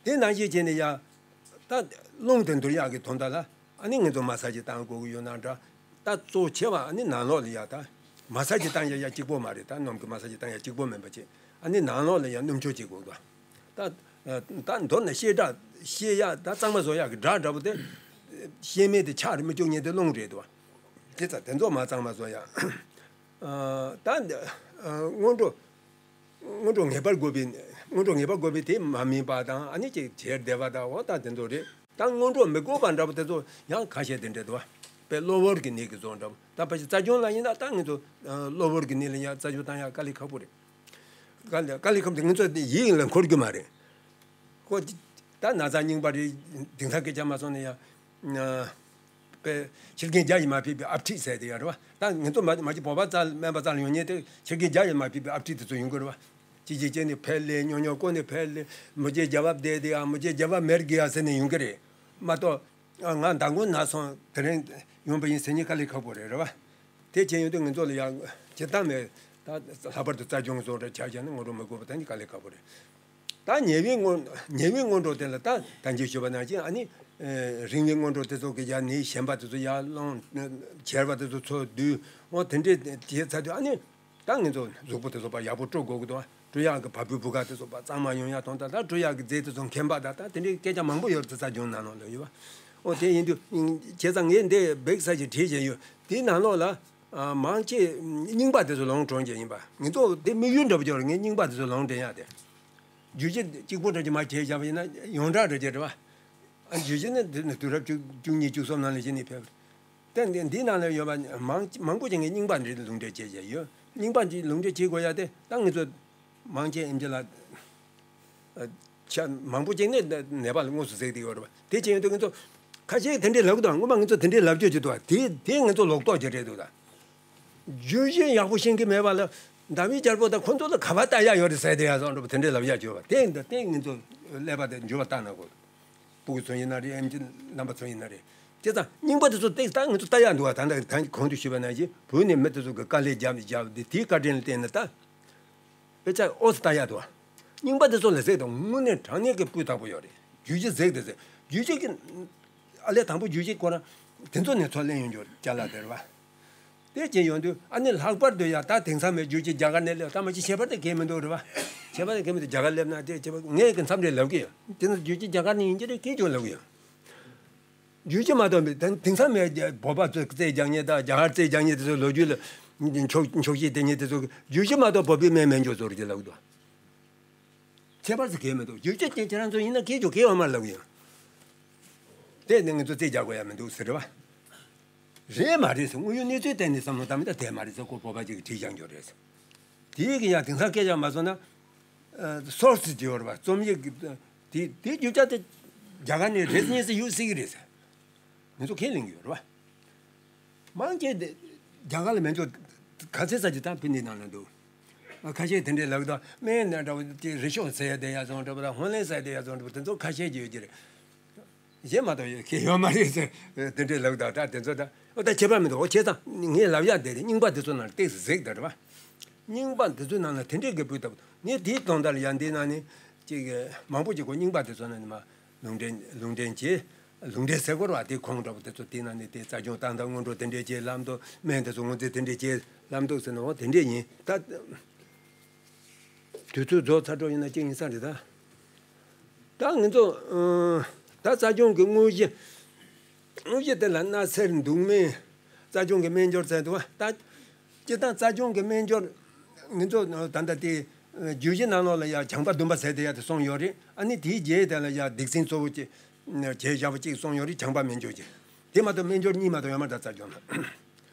དེ་ནང་བཞིན་བྱས་ནས་ཡ། ད་རླུང་དེ་འདུར་ཡག་གི་དོན་དག་ལ། ཨ་ནི་ང་ཚོ་མ་སཱ་ཇི་བཏང་དགོས་ཀྱི་ཡོད་ན་འདྲ། ད་གཙོ་ཆེ་བ་ཨ་ནི་ནང་ལོགས་ལ་ཡ་ད་མ་སཱ་ཇི་བཏང་ཡ་ཡ་གཅིག་པོ་མ་རེད། ད་སྣུམ་གྱི་མ་སཱ་ཇི་བཏང་ཡ་གཅིག་པོ་མིན་པ་ཅིག་ཨ་ནི་ནང་ལོགས་ལ་ཡ་སྣུམ་ཆུ་གཅིག་དགོས་ཀྱི། ད་ད་མདོར་ན་བཤད་སྒྲ་བཤད་ཡ་ད་གཙང་མ་བཟོ་ཡ་གི་སྒྲ་འདྲ་པོ་དེ་བཤད་མེད་དེ་ཆགས་རེད། མི་བཅུ་གཉིས་དེ་རླུང་རེད་དོ། དེ་ཚ་དེ་ཚོ་མ་གཙང་མ་བཟོ་ཡ། ད་སྔོན་འགྲོ། སྔོན་འགྲོ་ངེས་པར་དགོས་པའི། སྔོན་འགྲོ་ངེས་པར་དགོས་པའི་དེ་མ་སྨིན་པ་དང་ཨ་ནི་ཅིག་བྱེད་བདེ་བ་དང་འོ་ད་དེ་ཚོ་རེད། ད་སྔོན་འགྲོ་མི་དགོས་པ་འདྲ་པོ་དེ་ཚོ་ཡང་ཁ་ཤས་དེ་འདྲ་འདུག་བ། དཔེ་གློ་བུར་གྱི་ནད་ཀྱི་བཟོ་འདྲ་པོ། ད་ཕལ་ཆེར་རྩ་སྒྲུང་ལ་ཡིན་ན་ད་ངེད་ཚོ་གློ་བུར་གྱི་ནད་ལ་ཡང་རྩ་སྒྲུང་བཏང་ཡ་དཀའ་ལས་ཁག་པོ་རེད། དཀའ་ལས་དཀའ་ལས་ཁག་པོ་དེ་ངེད་ཚོ་ཡིད་ལ་འཁོར་རྒྱུ་མ་རེད། ཁོ་ད་ན་ཚ་རྙིང་པ་རེད། དེང་སང་སྐད་ཆ་མ་སོང་ན་ཡང་། པའི་ཕྱི་རྒྱལ་རྒྱ་ཡིས་མ་ཕེབས་པའི་ཨབ་ཁྲིད་ཟེར་དེ་ཡོད་རེད་བ། ད་ང་ཚོ་མ་མ་གཅིག་བོད་པ་རྩ་སྨན་པ་རྩ་ཡོང་མཁན་དེ་ཕྱི་རྒྱལ་རྒྱ་ཡིས་མ་ཕེབས་པའི་ཨབ་ཁྲིད་དེ་ཚོ་ཡོང་གི་རེད་བ། ཅི་ཅི་ཅི་ནི་ཕལ་ལེ་ཉོ་ཉོ་ཀོ་ནི་ཕལ་ལེ་མུ་ཇེ་ཇ་བབ་དེ་དེ་ཨ་མུ་ཇེ་ཇ་བབ་མེར་གི་ཨ་ཟེར་ནས་ཡོང་གི་རེད་མ་གཏོགས། ང་མདང་དགོང་ན་སོང་དེ་རིང་ཡོང་པ་ཡིན་ཟེར་ཉེན་དཀའ་ལས་ཁག་པོ་རེད་རེད་བ། དེ་བྱས་ཡོང་དུས་ང་ཚོ་ལ་ཡང་བྱེད་སྟངས་མེད། ད་ལྷག་པར་དུ་རྩ་སྒྲུང་བཟོ་འདྲ་ཆ་བཞག་ན་ངོ་སྤྲོད་མི་དགོས་པ་ད་ནི་དཀའ་ལས་ཁག་པོ་རེད། ད་ཉེ་བའི་སྔོན་ཉེ་བའི་སྔོན་འགྲོ་དེ་ལ་ད་ད་གིན་ཞུས་པ་ནང་བཞིན་ཨ་ནི། རིང་བའི་སྔོན་འགྲོ་དེ་ཚོ་གི་ཡ་ནི་ཞེན་པ་དེ་ཚོ་ཡར་སློང་། བྱེར་བ་དེ་ཚོ་ཚུར་བསྡུས། འོ་དེ་འདྲས་བྱས་ཚར་དུས་ཨ་ནི། ད་ངེད་ཚོ་གཟུགས་པོ་དེ་ཚོ་པ་ཡག་པོ་སྤྲོ་དགོས་ཀྱི་འདུག་ཨ། སྤྲོ་ཡག་གི་བ་སྤུའི་བུ་ག་དེ་ཚོ་པ་གཙང་མ་ཡོང་ཡག་དང་ད་ད་སྤྲོ་ཡག་གི་རྫས་དེ་ཚོ་མཁན་པ་ད་ད་དེ་འདྲས་སྐད་ཆ་མང་པོ་ཡོད་རེད། དེ་རྩ་སྒྲུང་ནང་ལོགས་ལ་ཡོད་པ། འོ་དེ་ཡིན་དུས་བྱས་ཙང་ངས་འདི་འབིགས་ས་ཞིག་བྲིས་བཞིན་ཡོད། དེའི་ནང་ལོགས་ལ། མང་ཆེ་རྙིང་པ་དེ་ཚོ་ལོངས་སྤྲོད་བྱས་ཡིན་པ། ངེད་ཚོ་དེ་དམིགས་ཡུལ་འདྲ་པོ་ཅིག་ཡོད་རེད། ངས་རྙིང་པ་དེ་ཚོ་ལོངས་སྤྲད་ཡག་དེ། རྒྱུད་བཞི་གཅིག་པོ་འདྲ་ཅིག་མ་བྱས་བཞག་པ་ཡིན་ན་ཡོངས་གྲགས་འདྲ་ཅིག་རེད་བ། ཨ་རྒྱུད་བཞི་ནི་འདི་ནི་དུས་རབས་བཅུ་བཅུ་གཉིས་བཅུ་གསུམ་ནང་ལ་གཞི་ནས་ཕེབས། དེ་འདི་འདི་ནང་ལ་ཡོད་པ་མང་མང་པོ་ཅིག་ངས་རྙིང་པ་འདྲ་ལུང་འདྲེན་བྱས་བཞག་ཡོད། རྙིང་པ་འདི་ལུང་འདྲེན་བྱེད་དགོས་ཡ་དེ་ད་ངེད་ཚོ་མང་ཆེ་ཨེམ་ཆི་ལ། ཆ་མང་པོ་ཅིག་ནས་ནད་པ་ལ་དངོས་སུ་གཟིགས་བསྡད་ཡོད་རེད་བ། དེ་བྱས་ཡོད་དུས་ང་ཚོ་ཁ་ཤས་དེ་འདྲའི་ལབ་གི་འདུག་ངོ་མ་ང་ཚོ་དེ་འདྲའི་ལབ་རྒྱུ་ཅིག་འདུག་བ། དེ་དེ་ང་ཚོ་ལོག་རྟོག་ཅིག་རེད་འདུག་ད། རྒྱུད་བཞི་ཡག་པོ་ཤེས་ཀྱི་མེད་པ་ལ་ཟླ་བའི་རྒྱལ་པོ་དང་ཁོ་ཚོ་ལ་ག་པར་ལྟ་ཡ་ཡོད་རེད་ཟེར་དེ་ཡ་བཟོ་འདྲ་པོ་དེ་འདྲའི་ལབ་ཡ་ཅིག་ཡོད་བ། དེ་འདི་དེ་ང་ཚོ་ཀླད་པ་དེ་འགྱུར་བ་བཏང་ན་དགོས། སྤུ་གུ་ཚོ་ཡིན་ན་རེད། ཨེམ་ཆི་རྣམ་པ་ཚོ་ཡིན་ན་རེད། དེ་ཙང་རྙིང་པ་དེ་ཚོ་ཏིག་ཙམ་ང་ཚོ་ལྟ་ཡ་འདུག་བ། ད་ལྟ་ད་གོང་དུ་ཞུས་པ་ནང་བཞིན་བོད་ནས་མི་དེ་ཚོ་གི་དཀའ་ལས་བརྒྱབ་བརྒྱབ་དེ་དེའི་བཀའ་དྲིན་ལ་བརྟེན་ནས་ད། དཔེ་ཆ་ཨོ་ཙི་ལྟ་ཡག་འདུག་རྙིང་པ་དེ་ཚོ་ལ་གཟིགས་དང་དངོས་གནས་དྲང་གནས་ཀྱི་སྤུས་དག་པོ་ཡོད་རེད། རྒྱུད་བཞི་གཟིགས་དེ་གཟིགས། རྒྱུད་བཞི་གི་ཨ་ལས་དང་པོ་རྒྱུད་བཞི་ཁོ་རང་དེ་ཚོ་ནས་ཚོ་ལེན་ཡོང་རྒྱུ་ཅ་ལག་དེ་རེད་བ། དེ་བྱས་ཡོང་དུས་ཨ་ནི་ལྷག་པར་དུ་ཡ་ད་དེང་སང་མའི་རྒྱུད་བཞི་རྒྱ་གར་ནས་སླེབས་ད་མ་གཞི་ཁྱད་པར་དེ་གས་མི་འདུག་རེད་བ། ཁྱད་པར་དེ་གས་མི་འདུག་རྒྱ་གར་སླེབས་ན་དེ་ཁྱད་པར་ངས་གི་མཚམས་རེ་ལབ་གི་ཡོད། དེ་ཚོ་རྒྱུད་བཞི་རྒྱ་གར་ནས་ཡིན་གྱི་རེད་སྐད་ཅིག་ལབ་གི་ཡོད། རྒྱུད་བཞི་མ་གཏོགས་མེད། དེང་དེང་སང་མའི་བོད་པ་ཚོས་རྩོད་རྒྱག་མཁན་དང་རྒྱ་གར་རྩོད་རྒྱག་མཁན་དེ་ཚོའི་ལོ་རྒྱུས་ལ་འཁྱོག་འཁྱོག་བཤད་དེ་ཉིད་དེ་ཚོ་རྒྱུད་བཞི་མ་གཏོགས་བོད་པའི་སྨན་སྨན་སྦྱོར་ཚོར་གྱི་ལབ་འདུག་ཁྱད་པར་ཚོ་གས་མི་འདུག་རྒྱུད་བཞི་དེ་ཁྱེད་རང་ཚོ་ཡིན་ན་སྐད་ཅིག་གས་ཡོད་མ་ལབ་ཡོད། དེ་ནི་ང་ཚོ་རྩོད་རྒྱག་དགོས་ཡ་མི་འདུག་ཟེར་བ། རེད་མ་རེད་ཟེར། དངོས་ཡོད་གནས་ཚུལ་བལྟས་ནས་བསམ་བློ་བཏང་མི་ད་དེ་མ་རེད་ཟེར། ཁོ་བོད་པ་ཅིག་གིས་བྲིས་བཞག་འགྱོ་རེད་ཟེར། དེའི་གི་ཡང་དེང་སང་སྐད་ཆ་མ་སོང་ན། སོར་སི་ཅིག་ཡོད་རེད་བ། རྩོམ་ཡིག་གི་དེ་དེ་རྒྱུ་ཆ་དེ་རྒྱ་གར་ནས་རེད་ཉེས་སུ་ཡོད་སྲིད་ཀྱི་རེད་ཟེར། ང་ཚོ་ཁས་ལེན་གྱི་ཡོད་རེད་བ། མང་ཆེ་དེ་རྒྱ་གར་ལ་སྨན་སྦྱོར་ག་ཚད་ཙམ་ཅིག་ད་ཕི་ནི་ནང་ལ་འདུག་ཁ་ཤས་དེ་འདྲའི་ལབ་དང་སྨན་ནས་འདྲ་བ་ཅིག་རི་ཤོག་ཟེར་ཡ་དེ་ཡ་ཚོ་འདྲ་བ་དང་ཧོན་ལེན་ཟེར་ཡ་དེ་ཡ་ཚོ་འདྲ་བ་དེ་ཚོ་ཁ་ཤས་ཀྱི་ཡོད་ཀྱི་རེད། གཞན་མ་གཏོགས་ཡོད་མཁན་ཡོད་མ་རེད་ཟེར། དེ་འདྲའི་ལབ་དང་ད་དེ་ཚོ་ད་ཨོ་ད་ཁྱད་པར་མི་འདུག་ཨོ་བྱས་ཙང་ངས་ལབ་ཡ་དེ་རེད། རྙིང་པ་དེ་ཚོ་ནང་ལ་ཏོག་ཙམ་གཟིགས་དང་རེད་བ། རྙིང་པ་དེ་ཚོའི་ནང་ལ་དེ་འདྲའི་གི་སྤུས་དག་ངས་དེའི་དོན་དག་ལ་ཡང་འདི་ནང་ནས་ཅིག་མང་པོ་ཅིག་གོ་རྙིང་པ་དེ་ཚོ་ནང་ནས་མ་ལུང་འདྲེན་ལུང་འདྲེན་བྱས། ལུང་འདྲེན་ཟེར་དགོས་རེད་བ། དེ་ཁོང་འདྲ་པོ་དེ་ཚོ་དེ་ནང་ནས་དེ་རྩ་སྦྱོང་བཏང་དང་སྔོན་འགྲོ་དེ་འདྲས་བྱས་ལམ་དུ་སྨན་དེ་ཚོ་སྔོན་རྩིས་དེ་འདྲས་བྱས་ལམ་དུ་ཟེར་ནོ་དེ་འདྲས་ཡིན་ད། དུས་ཚོད་རྫོགས་ཚར་འགྲོ་ཡིན་ན་ཅིག་ཡིན་ས་རེད་ད། ད་ང་ཚོ་ཨ་ད་རྩ་སྦྱོང་གི་དངོས་གཞི། དངོས་གཞི་དེ་ལ་སྣ་སེར་མདོག་སྨན། རྩ་སྦྱོང་གི་སྨན་སྦྱོར་ཟེར་འདུག་བ། ད་སྤྱིར་བཏང་རྩ་སྦྱོང་གི་སྨན་སྦྱོར། ང་ཚོ་ད་ལྟ་དེ་རྒྱུད་བཞི་ནང་ལོགས་ལ་ཡ་བྱང་པ་བདུན་པ་ཟེར་དེ་ཡ་དེ་གསུངས་ཡོད་རེད། ཨ་ནི་དེའི་རྗེས་དེ་ལ་ཡ་སྡིག་སྲིན་གཙོ་བོ་ཅིག་བྱས་བཞག་པ་ཅིག་གསུངས་ཡོད་རེད། བྱང་པ་སྨན་སྦྱོར་གྱི། དེ་མ་གཏོགས་སྨན་སྦྱོར་གཉིས་མ་གཏོགས་ཡོད་མ་རེད་ད་རྩ་སྦྱོང་ན།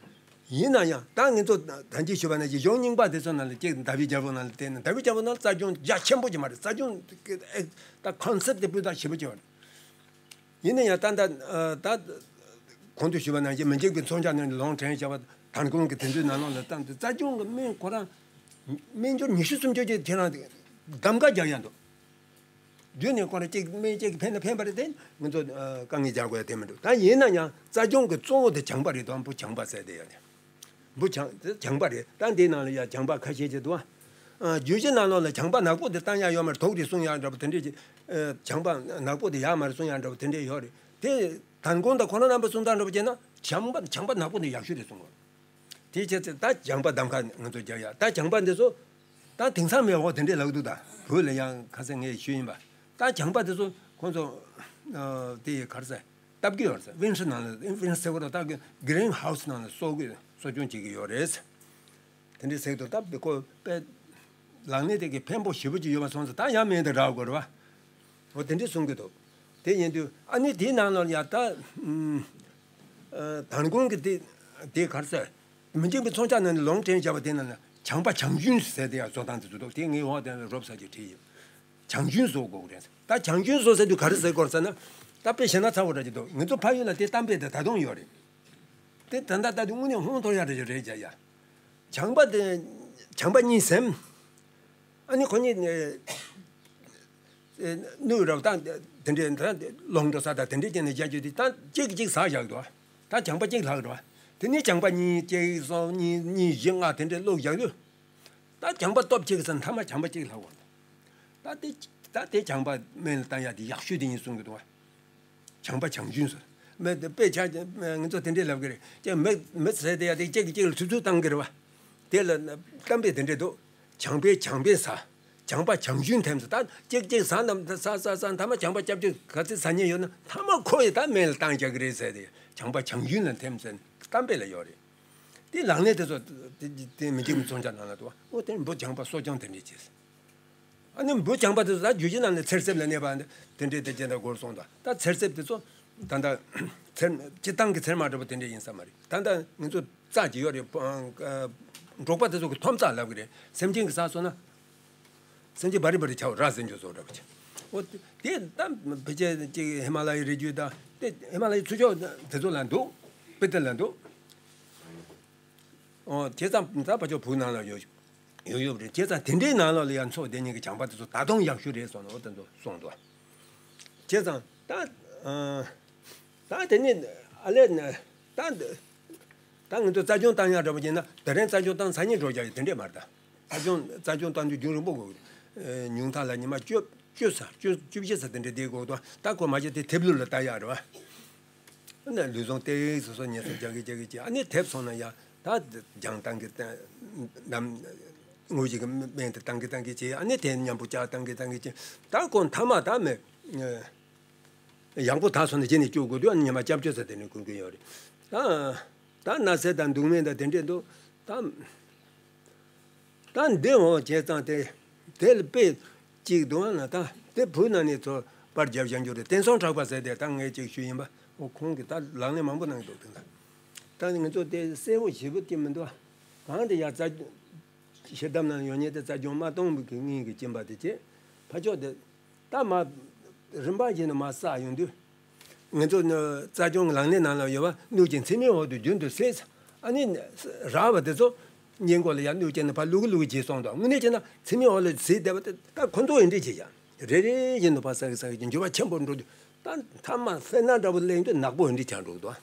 ཡིན་ན་ཡང་ད་ངེད་ཚོ་ད་གིན་ཞུས་པ་ནང་བཞིན་གཞུང་རྙིང་པ་དེ་ཚོ་ནང་ལ་གཅིག་ཟླ་བའི་རྒྱལ་པོ་ནང་ལ་བལྟས་ན་ཟླ་བའི་རྒྱལ་པོ་ནང་ལ་རྩ་སྦྱོང་རྒྱ་ཆེན་པོ་ཅིག་མ་རེད། རྩ་སྦྱོང་ད་ཁོན་སེབ་དེ་སྤུས་དག་ཞེ་པོ་ཅིག་ཡོད་རེད། ཡིན་ན་ཡང་ད་ད་ད་གོང་དུ་ཞུས་པ་ནང་བཞིན་མི་འཇིགས་པའི་མཚོན་ཆ་ནང་ལོངས་དྲན་བྱ་བ་དར་ཁུང་གི་དེ་ཚོའི་ནང་ལོགས་ལ་བཏང་སྟེ་རྩ་སྦྱོང་གི་སྨན་ཁོ་རང་སྨན་སྦྱོར་ཉི་ཤུ་སུམ་ཅུ་ཅིག་ཁྱེད་རང་གདམ་ག་རྒྱག་ཡ་འདུག་བརྒྱུད་ནས་ཁོ་རང་གཅིག་སྨན་གཅིག་གིས་ཕན་ན་ཕན་པ་རེད་དེ་ང་ཚོ་དཀའ་ངལ་རྒྱག་དགོས་ཡ་དེ་མི་འདུག་ད་ཡིན་ན་ཡང་རྩ་སྦྱོང་གི་གཙོ་བོ་དེ་བྱང་པ་རེད་དོ། བུ་བྱང་པ་ཟེར་དེ་ཡ་དེ་བུ་བྱང་བྱང་པ་རེད། ད་འདི་ནང་ལ་ཡ་བྱང་པ་ཁ་ཤས་ཅིག་འདུག་ཨ། རྒྱུད་བཞི་ནང་ལོགས་ལ་བྱང་པ་ནག་པོ་དེ་བཏང་ཡ་ཡོད་མ་རེད། དུག་རེད་གསུང་ཡ་འདྲ་པོ་དེ་འདྲས་ཅིག་བྱང་པ་ནག་པོ་དེ་ཡག་མ་རེད་གསུང་ཡ་འདྲ་པོ་དེ་འདྲས་ཡོད་རེད་དེ། དན་ཀོང་དང་ཁོ་རང་རྣམ་པ་གསུང་སྟངས་འདྲ་པོ་བྱས་ན་ལྗང་པ་ལྗང་པ་ནག་པོ་འདི་ཡག་ཤོས་རེད་གསུང་གོ། དེའི་ཕྱིར་ད་ལྗང་པ་གདམ་ཁ་ང་ཚོ་རྒྱག་ཡ། ད་ལྗང་པ་འདི་ཚོ་ད་དེང་སང་མེད་འོ་དེ་འདྲས་ལབ་འདུག་ད་བོད་ལ་ཡང་ཁ་སང་ངས་ཞུས་ཡིན་པ། ད་ལྗང་པ་འདི་ཚོ་ཁོང་ཚོ་དེ་ག་རེ་ཟེར་བཏབ་ཀྱི་ཡོད་རེད་ཟེར། ཝིན་ཧྲི་ནང་ལ་ཝིན་ཧྲི་ཟེར་གོ་རོགས་ད་གི་གྷི་རིན་ཧའུ་སི་ནང་ལ་གསོ་གི་གསོ་སྐྱོང་བྱེད་ཀྱི་ཡོད་རེད་ཟེར། དེ་འདྲའི་ཟེར་དུས་ད་བི་ཁོ་པས་ལག་ལེན་དེ་གི་ཕན་པོ་ཞེ་པོ་ཅིག་ཡོད་པ་སོང་ཙང་ད་ཡང་མེད་དེ་རག་དགོས་རེད་བ། འོ་དེ་འདྲའི་གསུང་གི་འདུག་དེ་ཡིན་དུས་ཨ་ནི་དེའི་ནང་ལ་ཡ་ད་དན་ཀོང་གི་དེ་དེ་ག་རེ་ཟེར། མི་འཇིགས་པའི་མཚོན་ཆ་ནང་ནས་ལུང་འདྲེན་བྱས་པ་དེ་ནང་ལ་ལྗང་པ་ལྗང་ཅུན་ཟེར་དེ་ཡ་བཟོ་སྟངས་དེ་ཚོ་འདུག་དེ་ངའི་འོག་དེ་ལ་རོབ་ས་ཅིག་བྲིས་ཡིན། ལྗང་ཅུན་བཟོ་དགོས་རེད། ད་ལྗང་ཅུན་བཟོ་ཟེར་དུས་ག་རེ་ཟེར་དགོས་ཟེར་ན། ད་དཔེ་བཞག་ན་ཚ་བོ་འདྲ་ཅིག་འདུག་ང་ཚོ་ཕ་ཡུལ་ལ་དེ་གཏམ་དཔེ་དེ་ད་དུང་ཡོད་རེད། དེ་ད་ལྟ་ལྟ་དུས་དངོས་གནས་ཧོན་ཐོར་ཡ་རེ་རེད་བྱ་ཡ། ལྗང་པ་དེ་ལྗང་པ་གཉིས་ཟེར། ཨ་ནི་ཁོ་གཉིས་ནས་ནུས་རབ་དང་དེ་འདྲའི་ད་ལོང་འགྲོ་ས་དང་དེ་འདྲའི་ཅན་ནས་བྱ་རྒྱུ་དེ་ད་གཅིག་གཅིག་ཟ་བཞག་འདུག་ད་ལྗང་པ་གཅིག་ལྷག་འགྲོ། དེ་ནས་ལྗང་པ་གཉིས་གཅིག་གསུམ་གཉིས་གཉིས་བཞི་ལྔ་དེ་འདྲའི་བླུགས་བཞག་དུས། ད་ལྗང་པ་སྟོབས་གཅིག་ཟེར་མཐའ་མ་ལྗང་པ་གཅིག་ལྷག་འོང་། ད་དེ་ད་དེ་ལྗང་པ་སྨན་ལ་བཏང་ཡ་དེ་ཡག་ཤོས་དེ་ཡིན་གསུང་གི་འདུག་བ། ལྗང་པ་ལྗང་ཅུན་ཟེར། མི་དེ་དཔེ་ཆ་ང་ཚོ་དེ་འདྲས་ལབ་གི་རེད། ཀྱེ་མི་མི་ཟེར་དེ་ཡ་དེ་གཅིག་གིས་གཅིག་ལ་ཚུབ་ཚུབ་བཏང་གི་རེད་བ། དེ་ལ་གཏམ་དཔེ་དེ་འདྲས་འདུག་ལྗང་པས་ལྗང་པས་ཟ། ལྗང་པ་ལྗང་ཅུན་ཐེམ་ཟེར། ད་གཅིག་གཅིག་ཟ་ན་ཟ་ཟ་ཟ་མཐའ་མ་ལྗང་པ་སྐྱབས་བཅོལ་ག་ཚོད་ཟ་མཁན་ཡོད་ན་མཐའ་མ་ཁོ་ཡི་ད་སྨན་ལ་བཏང་རྒྱག་གི་རེད་ཟེར་དེ་ལྗང་པ་ལྗང་ཅུན་ལ་ཐེམ་ཟེར་གཏམ་དཔེ་ལ་ཡོད་རེད། དེ་ལག་ལེན་དེ་ཚོ་དེ་དེ་མི་འཇིགས་མི་ཚོང་ཆ་ནང་ལ་འདུག་ཨོ་དེ་འབུ་ལྗང་པ་གསོ་སྐྱོང་དེ་འདྲས་བྱས། ཨ་ནི་འབུ་ལྗང་པ་དེ་ཚོ་ད་རྒྱུད་ཀྱི་ནང་ནས་ཚེར་སེབ་ལ་གནས་པ་དེ་འདྲས་དེ་ཅན་ད་སྒོར་སོང་ད་ད་ཚེར་སེབ་དེ་ཚོ་ད་ད་ཚེར་སྤྱི་བཏང་གི་ཚེར་མ་འདྲ་པོ་དེ་འདྲས་ཡིན་ས་མ་རེད། ད་ད་ང་ཚོ་རྩ་ཅིག་ཡོད་རེད། འབྲོག་པ་དེ་ཚོ་གི་ཐོམ་རྩ་ལབ་གི་རེད། སེམས་ཅན་གི་ཟ་སོང་ན། སེམས་ཅན་བ་རི་བ་རི་ཆའོ་ར་སེམས་ཅན་བཟོ་འདྲ་པོ་ཆེ། འོ་དེ་ད་ཕལ་ཆེར་ཅིག་ཧི་མ་ལ་ཡའི་རི་རྒྱུད་དང་དེ་ཧི་མ་ལ་ཡའི་ཚུར་ཕྱོགས་དེ་ཚོ་ལ་འདུག་སྤི་ཏི་ལ་འདུག་འོ་བྱས་ཙང་ད་ཕར་ཕྱོགས་བོད་ནང་ལ་ཡོད་ཡོད་ཡོད་རེད། བྱས་ཙང་དེ་འདྲའི་ནང་ལོགས་ལ་ཡང་མཚོ་དེ་གཉིས་ཀྱི་ལྗང་པ་དེ་ཚོ་ད་དུང་ཡག་ཤོས་རེད་སོང་ནས་འོ་དེ་ཚོ་གསུངས་འདུག་བྱས་ཙང་ད་ཨ། ད་དེ་ནི་ཨ་ལས་ནི་ད་འདི་ད་ང་ཚོ་རྩ་སྦྱོང་བཏང་ཡག་འདྲ་པོ་བྱས་ན་དེ་རིང་རྩ་སྦྱོང་བཏང་ཚར་ཉིན་འགྲོ་རྒྱག་ཡོད་དེ་འདྲས་མ་རེད་ད། རྩ་སྦྱོང་རྩ་སྦྱོང་བཏང་རྒྱུ་རྒྱུན་རིང་པོ་དགོས། ཉུང་མཐའ་ལ་ཉི་མ་བཅུ་བཅུ་ཙམ་བཅུ་བཅུ་བཞི་ཙམ་དེ་འདྲས་བསྡད་དགོས་འདུག་ད་ཁོ་མ་བྱས་དེ་དེབ་ལུགས་ལ་ལྟ་ཡག་རེད་བ། ཨ་ནི་ལུས་ཟུངས་ཏོག་ཙམ་སོ་སོ་ཉལ་ས་རྒྱག་གི་རྒྱག་གི་བྱས། ཨ་ནི་དེབ་སོང་ན་ཡང་ད་སྦྱང་བཏང་གི་ནམ་དངོས་གཞི་གི་སྨན་དེ་བཏང་གི་བཏང་གི་བྱས། ཨ་ནི་དེ་མཉམ་པོ་ལྕགས་བཏང་གི་བཏང་གི་བྱས། ད་ཁོ་མཐའ་མ་ད་མེད། ཡག་པོ་ད་སོང་ན་རྗེས་ནས་སྐྱོ་དགོས་དུས་ཨ་ནི་ཉི་མ་སྐྱབས་བཅོལ་ས་དེ་ནས་ཁུར་གི་ཡོད་རེད། ད་ད་ན་ཚ་དང་སྡུག་བསྔལ་དང་དེ་འདྲས་འདུག་ད་ད་འདི་འོ་བྱས་ཙང་དེ་དེ་ལ་དཔེ་གཅིག་འདུག་ཨ་ན་ད་དེ་བུ་ན་ནས་ཚོ་པར་རྒྱབ་བཞག་རྒྱུ་རེད། བསྟན་སྲུང་གྲགས་པ་ཟེར་དེ་ད་ངས་གཅིག་ཞུས་ཡིན་པ། འོ་ཁོང་གིས་ད་ལག་ལེན་མང་པོ་གནང་གི་འདུག་དེ་ད་ད་ང་ཚོ་དེ་གསལ་བོ་ཞེ་པོ་ཅིག་མི་འདུག་གང་དེ་ཡ་རྩ་ཤེལ་དམ་ནང་ཡོད་ཉེ་དེ་རྩ་སྦྱོང་མ་གཏོང་བའི་གི་ངེས་ཀྱི་སྦྱིན་པ་དེ་བྱས། ཕ་ཕྱོགས་དེ་ད་མ་རིམ་པ་བཞིན་དུ་མ་བསགས་ཡོང་དུས། ང་ཚོ་ནི་རྩ་སྦྱོང་ལག་ལེན་ནང་ལ་ཡོད་པ་སྣོད་ཀྱི་མཚན་མའི་འོག་ཏུ་རྒྱུན་དུ་བསྲེས། ཨ་ནི་རག་པ་དེ་ཚོ་སྔས་མགོ་ལ་ཡར་སྣོད་ཀྱི་ནི་ཕར་བླུག་གི་བླུག་གི་བྱས་སོང་དང་། དངོས་གནས་བྱས་ན་མཚན་མའི་འོག་ལ་བསྲེས་བསྡད་པ་དེ་ད་ཁོ་ཚོ་འདི་འདྲས་བྱས་ཀྱང་རེ་རེ་བཞིན་དུ་ཕར་བསགས་ཀྱི་བསགས་ཀྱི་འགྱུར་བ་ཆེན་པོ་འགྲོ་དུས། ད་མཐའ་མ་སེར་སྣ་འདྲ་པོ་ལེན་དུས་ནག་པོ་འདི་འདྲས་ཆགས་འགྲོ་གི་འདུག་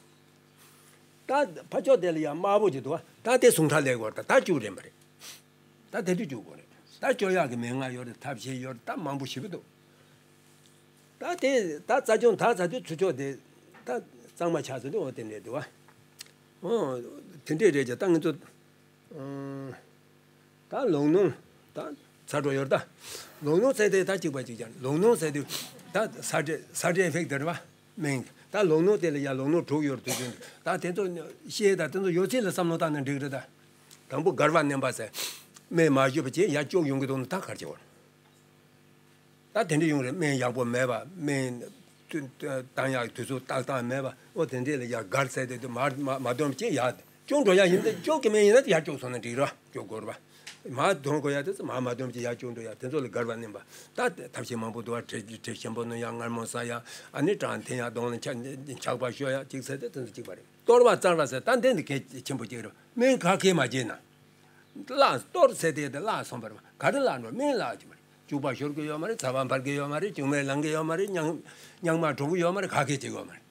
ད་ཕ་ཕྱོགས་དེ་ལ་ཡང་དམར་པོ་ཅིག་འདུག་ད་དེ་ཟུངས་ཁྲག་ལས་སྐོར་ད་ད་བཅུག་རན་པ་རེད། ད་དེ་དུས་བཅུག་དགོས་རེད། ད་བཅོ་ཡག་གི་མན་ངག་ཡོད་རེད། ཐབས་ཤེས་ཡོད་རེད། ད་མང་པོ་ཞེ་པོ་འདུག་ད་དེ་ད་རྩ་སྦྱོང་ད་ཚར་དུས་ཚུར་ཕྱོགས་དེ་ད་གཙང་མ་ཆགས་ཚར་དུས་འོ་དེ་འདྲས་འདུག་བ། འོ་དེ་འདྲས་རེད་ཀྱང་ད་ང་ཚོ་ཨང་། ད་ལོག་གནོན། ད་ཚ་འགྲོ་ཡོད་ད། ལོག་གནོན་ཟེར་དེ་ད་གཅིག་པ་གཅིག་ཀྱང་ལོག་གནོན་ཟེར་དུས་ད་སའེ་ཌི་སའེ་ཌི་ཨེ་ཕེག་ཊི་དེ་རེད་བ། སྨན་ད་ལོག་གནོན་དེ་ལ་ཡང་ལོག་གནོན་དྲུག་ཡོད་དུས་ད་དེ་ཚོ་ཤེས་ད་དེ་ཚོ་ཡོད་ཚད་ལ་བསམ་བློ་བཏང་ན་འགྲིག་རེད་ད། དང་པོ་སྒལ་པ་མནན་པ་ཟེར། སྨན་མ་ཞུས་པ་བྱས་ཡར་སྐྱོག་ཡོང་གི་འདུག་ན་ད་ག་རེ་བྱེད་དགོས། ད་དེ་འདྲ་ཡོང་རེད། སྨན་ཡག་པོ་མེད་པ། སྨན་བཏང་ཡག་དུས་ཚོད་ཏག་ཏག་མེད་པ། འོ་དེ་འདྲས་ལ་ཡ་སྒལ་ཟེར་དེ་དུས་མ་མ་མ་འདོན་པ་བྱས་ཡར་སྐྱོག་འགྲོ་ཡག་ཡིན་ད། སྐྱོག་གི་སྨན་ཡིན་ན་ཡར་སྐྱོག་སོང་ན་འགྲིག་ར། སྐྱོག་དགོས་ར་བ། མ་འདོན་དགོས་ཡག་དེ་ཚོ་མ་མ་འདོན་པ་བྱས་ཡར་སྐྱོག་འགྲོ་ཡག་དེ་ཚོ་ལ་སྒལ་པ་མནན་པ། ད་ཐབས་ཤེས་མང་པོ་འདུག་བ། གྲི་གྲི་ཞིམ་པོ་ནོན་ཡག་མངར་མོ་ཟ་ཡག་ཨ་ནི་གྲང་འཐེན་ཡག་གདོང་ལ་ཆག་ཆག་པ་ཤོར་ཡག་གཅིག་ཟེར་དེ་དེ་ཚོ་གཅིག་པ་རེད། གཏོར་བ་བཙལ་བ་ཟེར་ད་འདི་འདི་གལ་ཆེན་པོ་གཅིག་རེད། སྨན་ག་གེ་མ་བརྗེད་ན། བརླག་གཏོར་ཟེར་དེ་དེ་བརླག་སོང་བ་རེད་བ། ག་རེ་བརླག་འགྲོ། སྨན་བརླག་གི་མ་རེད། བྱུག་པ་ཤོར་གི་ཡོད་མ་རེད། ཟ་བ་འབར་གི་ཡོད་མ་རེད། བྱུག་མར་ལངས་གི་ཡོད་མ་རེད། རྙིང་རྙིང་མ་འགྲོ་གི་ཡོད་མ་རེད། ག་གེ་བྱེད་གི་ཡོད་མ་རེད།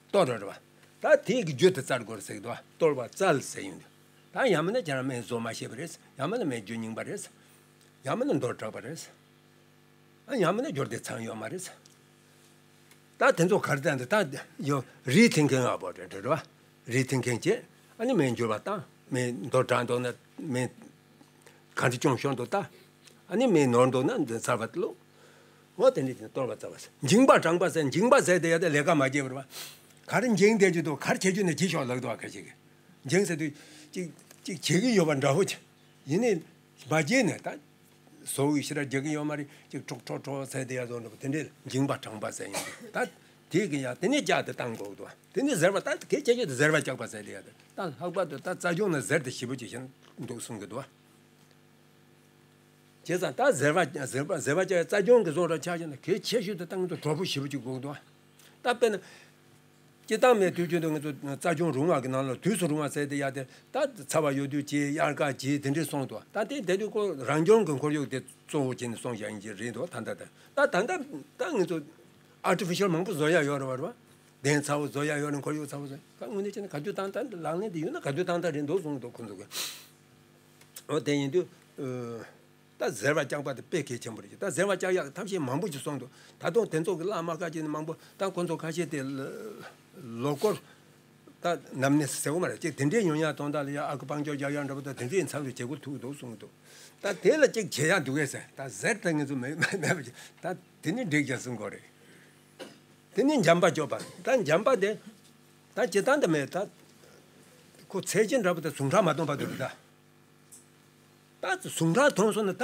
གཏོར་རེད་བ། ད་དེ་གི་རྒྱུ་དེ་བཙལ་དགོས་རེད་ཟེར་གི་འདུག་བ། གཏོར་བ་བཙལ་ཟེར་ཡོང་དུས། ད་ཡང་མིན་ན་ཁྱེད་རང་སྨན་བཟོ་མ་ཤེས་པ་རེད། ཡང་མིན་ན་སྨན་རྒྱུ་རྙིང་པ་རེད། ཡང་མིན་ན་འདོར་དྲགས་པ་རེད། ཨ་ཡང་མིན་ན་སྦྱོར་སྡེ་ཚང་ཡོད་མ་རེད། ད་དེ་ཚོ་ག་རེ་བཏང་འདུག་ད་ཡོ་རི་ཐིང་ཁེང་ཨ་བོ་དེ་འདྲ་རེད་བ། རི་ཐིང་ཁེང་བྱས། ཨ་ནི་མེ་འགྱུར་བ་བཏང་། མེ་མདོ་དྲག་འདུག་ན་མེ་ག་འདྲ་སྐྱོན་ཤོར་འདུག་ད། ཨ་ནི་མེ་ནོར་འདུག་ན་འདི་ཚར་བ་བླུགས། འོ་དེ་འདྲ་བྱས་ནས་གཏོར་བ་བཙལ་བ་ཟེར། འགྱིང་བག་དྲངས་པ་ཟེར། འགྱིང་བག་ཟེར་དེ་ཡ་དེ་ལས་ཀ་མ་བྱས་པར་བ། ག་རེ་འགྱིང་བསྡད་ཀྱི་འདུག་ག་རེ་བྱེད་རྒྱུ་ནས་བྱེད་ཤོག་ལབ་འདུག་བ། ཁ་ཅིག་གིས་འགྱིང་ཟེར་དུས་ཅིག་ཅིག་བྱེད་ཀྱི་ཡོད་པ་འདྲ་བོ་ཅིག་ཡིན་ནའི་མ་བྱས་ནས་ད། བཟོ་བའི་ཕྱིར་རྒྱག་གི་ཡོད་མ་རེད། ཅིག་ཁྲོག་ཁྲོག་ཁྲོག་ཟེར་དེ་ཡ་བཟོ་འདྲ་པོ་དེ་འདྲའི་འགྱིང་བག་དྲངས་པ་ཟེར་ཡིན། ད་དེ་གི་ཡ་དེ་ནས་ལྕགས་དེ་བཏང་དགོས་འདུག་དེ་ནས་གཟེར་བ་ད་གལ་ཆེ་ཤོས་དེ་གཟེར་བ་བཀྱག་པ་ཟེར་དེ་ཡ་དེ། ད་ལྷག་པར་དུ་ད་རྩྭ་ལྗོངས་ན་གཟེར་དེ་ཞེ་པོ་ཅིག་ཤིན་འདུག་གསུང་གི་འདུག་བྱས་ཙང་ད་གཟེར་བ་གཟེར་བ་གཟེར་བ་བཀྱག་རྩྭ་ལྗོངས་ཀྱི་བཟོ་འདྲ་ཆགས་ཤིང་ན་གལ་ཆེ་ཤོས་དེ་ད་ང་ཚོ་གྲོགས་པོ་ཞེ་པོ་ཅིག་དགོས་འདུག་ད་དཔེར་ན། སྤྱིར་བཏང་མའི་དུས་རྒྱུན་དུ་ང་ཚོ་རྩྭ་ལྗོངས་རུང་བ་གི་ནང་ལ་དུས་སུ་རུང་བ་ཟེར་དེ་ཡ་དེ་ད་ཚ་བ་ཡོད་དུས་བྱས། དབྱར་ཁ་བྱས། དེ་འདྲས་སོང་འདུག་ད་དེ་དེ་དུས་ཁོ་རང་བྱུང་གི་ཁོར་ཡུག་དེ་གཙོ་བོ་བྱས་ནས་སོང་བཞག་ཡིན་གྱི་རེད་འདུག་ད་ལྟ་དེ་ད་ད་ལྟ་ད་ང་ཚོ་ཨར་ཊི་ཕི་ཤལ་མང་པོ་བཟོ་ཡ་ཡོད་རེད་བ། རེད་བ། གདན་ཚ་བོ་བཟོ་ཡ་ཡོད་རེད། ཁོར་ཡུག་ཚ་བོ་བཟོ་ཡ། ད་དངོས་གནས་བྱས་ན་ག་དུས་བཏང་ད་ལག་ལེན་དེ་ཡོད་ན་ག་དུས་བཏང་ད་རེད་འདུག་གསུངས་འདུག་ཁོ་ཚོ་གི། འོ་དེ་ཡིན་དུས། ད་གཟེར་བ་བཀྱག་པ་དེ་དཔེ་གལ་ཆེན་པོ་རེད། ད་གཟེར་བ་བཀྱག་ཡག་ཐབས་ཤེས་མང་པོ་ཞིག་སོང་འདུག་ད་དུང་དེ་ཚོ་གི་བླ་མ་ཁ་ཅིག་ནི་མང་པོ། ད་ཁོ་ཚོ་ཁ་ཤས་དེ་ལོ་སྐོར་ད་ནམ་གནས་ཟེར་བ་མ་རེད། ཅིག་དེ་འདྲའི་ཡོང་ཡག་དོན་དག་ལ་ཡ་ཨ་ཁུ་དཔལ་འབྱོར་རྒྱག་ཡག་འདྲ་པོ་དང་དེ་འདྲའི་མཚམས་སུ་བྱེད་དགོས་ཐུག་འདུག་གསུངས་འདུག་ད་དེ་ལ་ཅིག་བྱེད་ཡག་འདུག་གས་ཟེར། ད་གཟེར་ད་ངེད་ཚོ་མེད་མེད་མེད་པ་ཅིག་ད་དེ་ནི་འགྲིག་ཀྱང་གསུང་དགོས་རེད། དེ་ནི་འཇམ་པ་སྐྱོབ་པ། ད་འཇམ་པ་དེ་ད་ཇི་ལྟར་འདི་མེད་ད། ཁོ་ཚད་ཅན་འདྲ་པོ་དེ་ཟུངས་ཁྲག་མ་ཐོན་པ་འདུག་ད། ད་ཟུངས་ཁྲག་ཐོན་སོང་ན་ད་ད་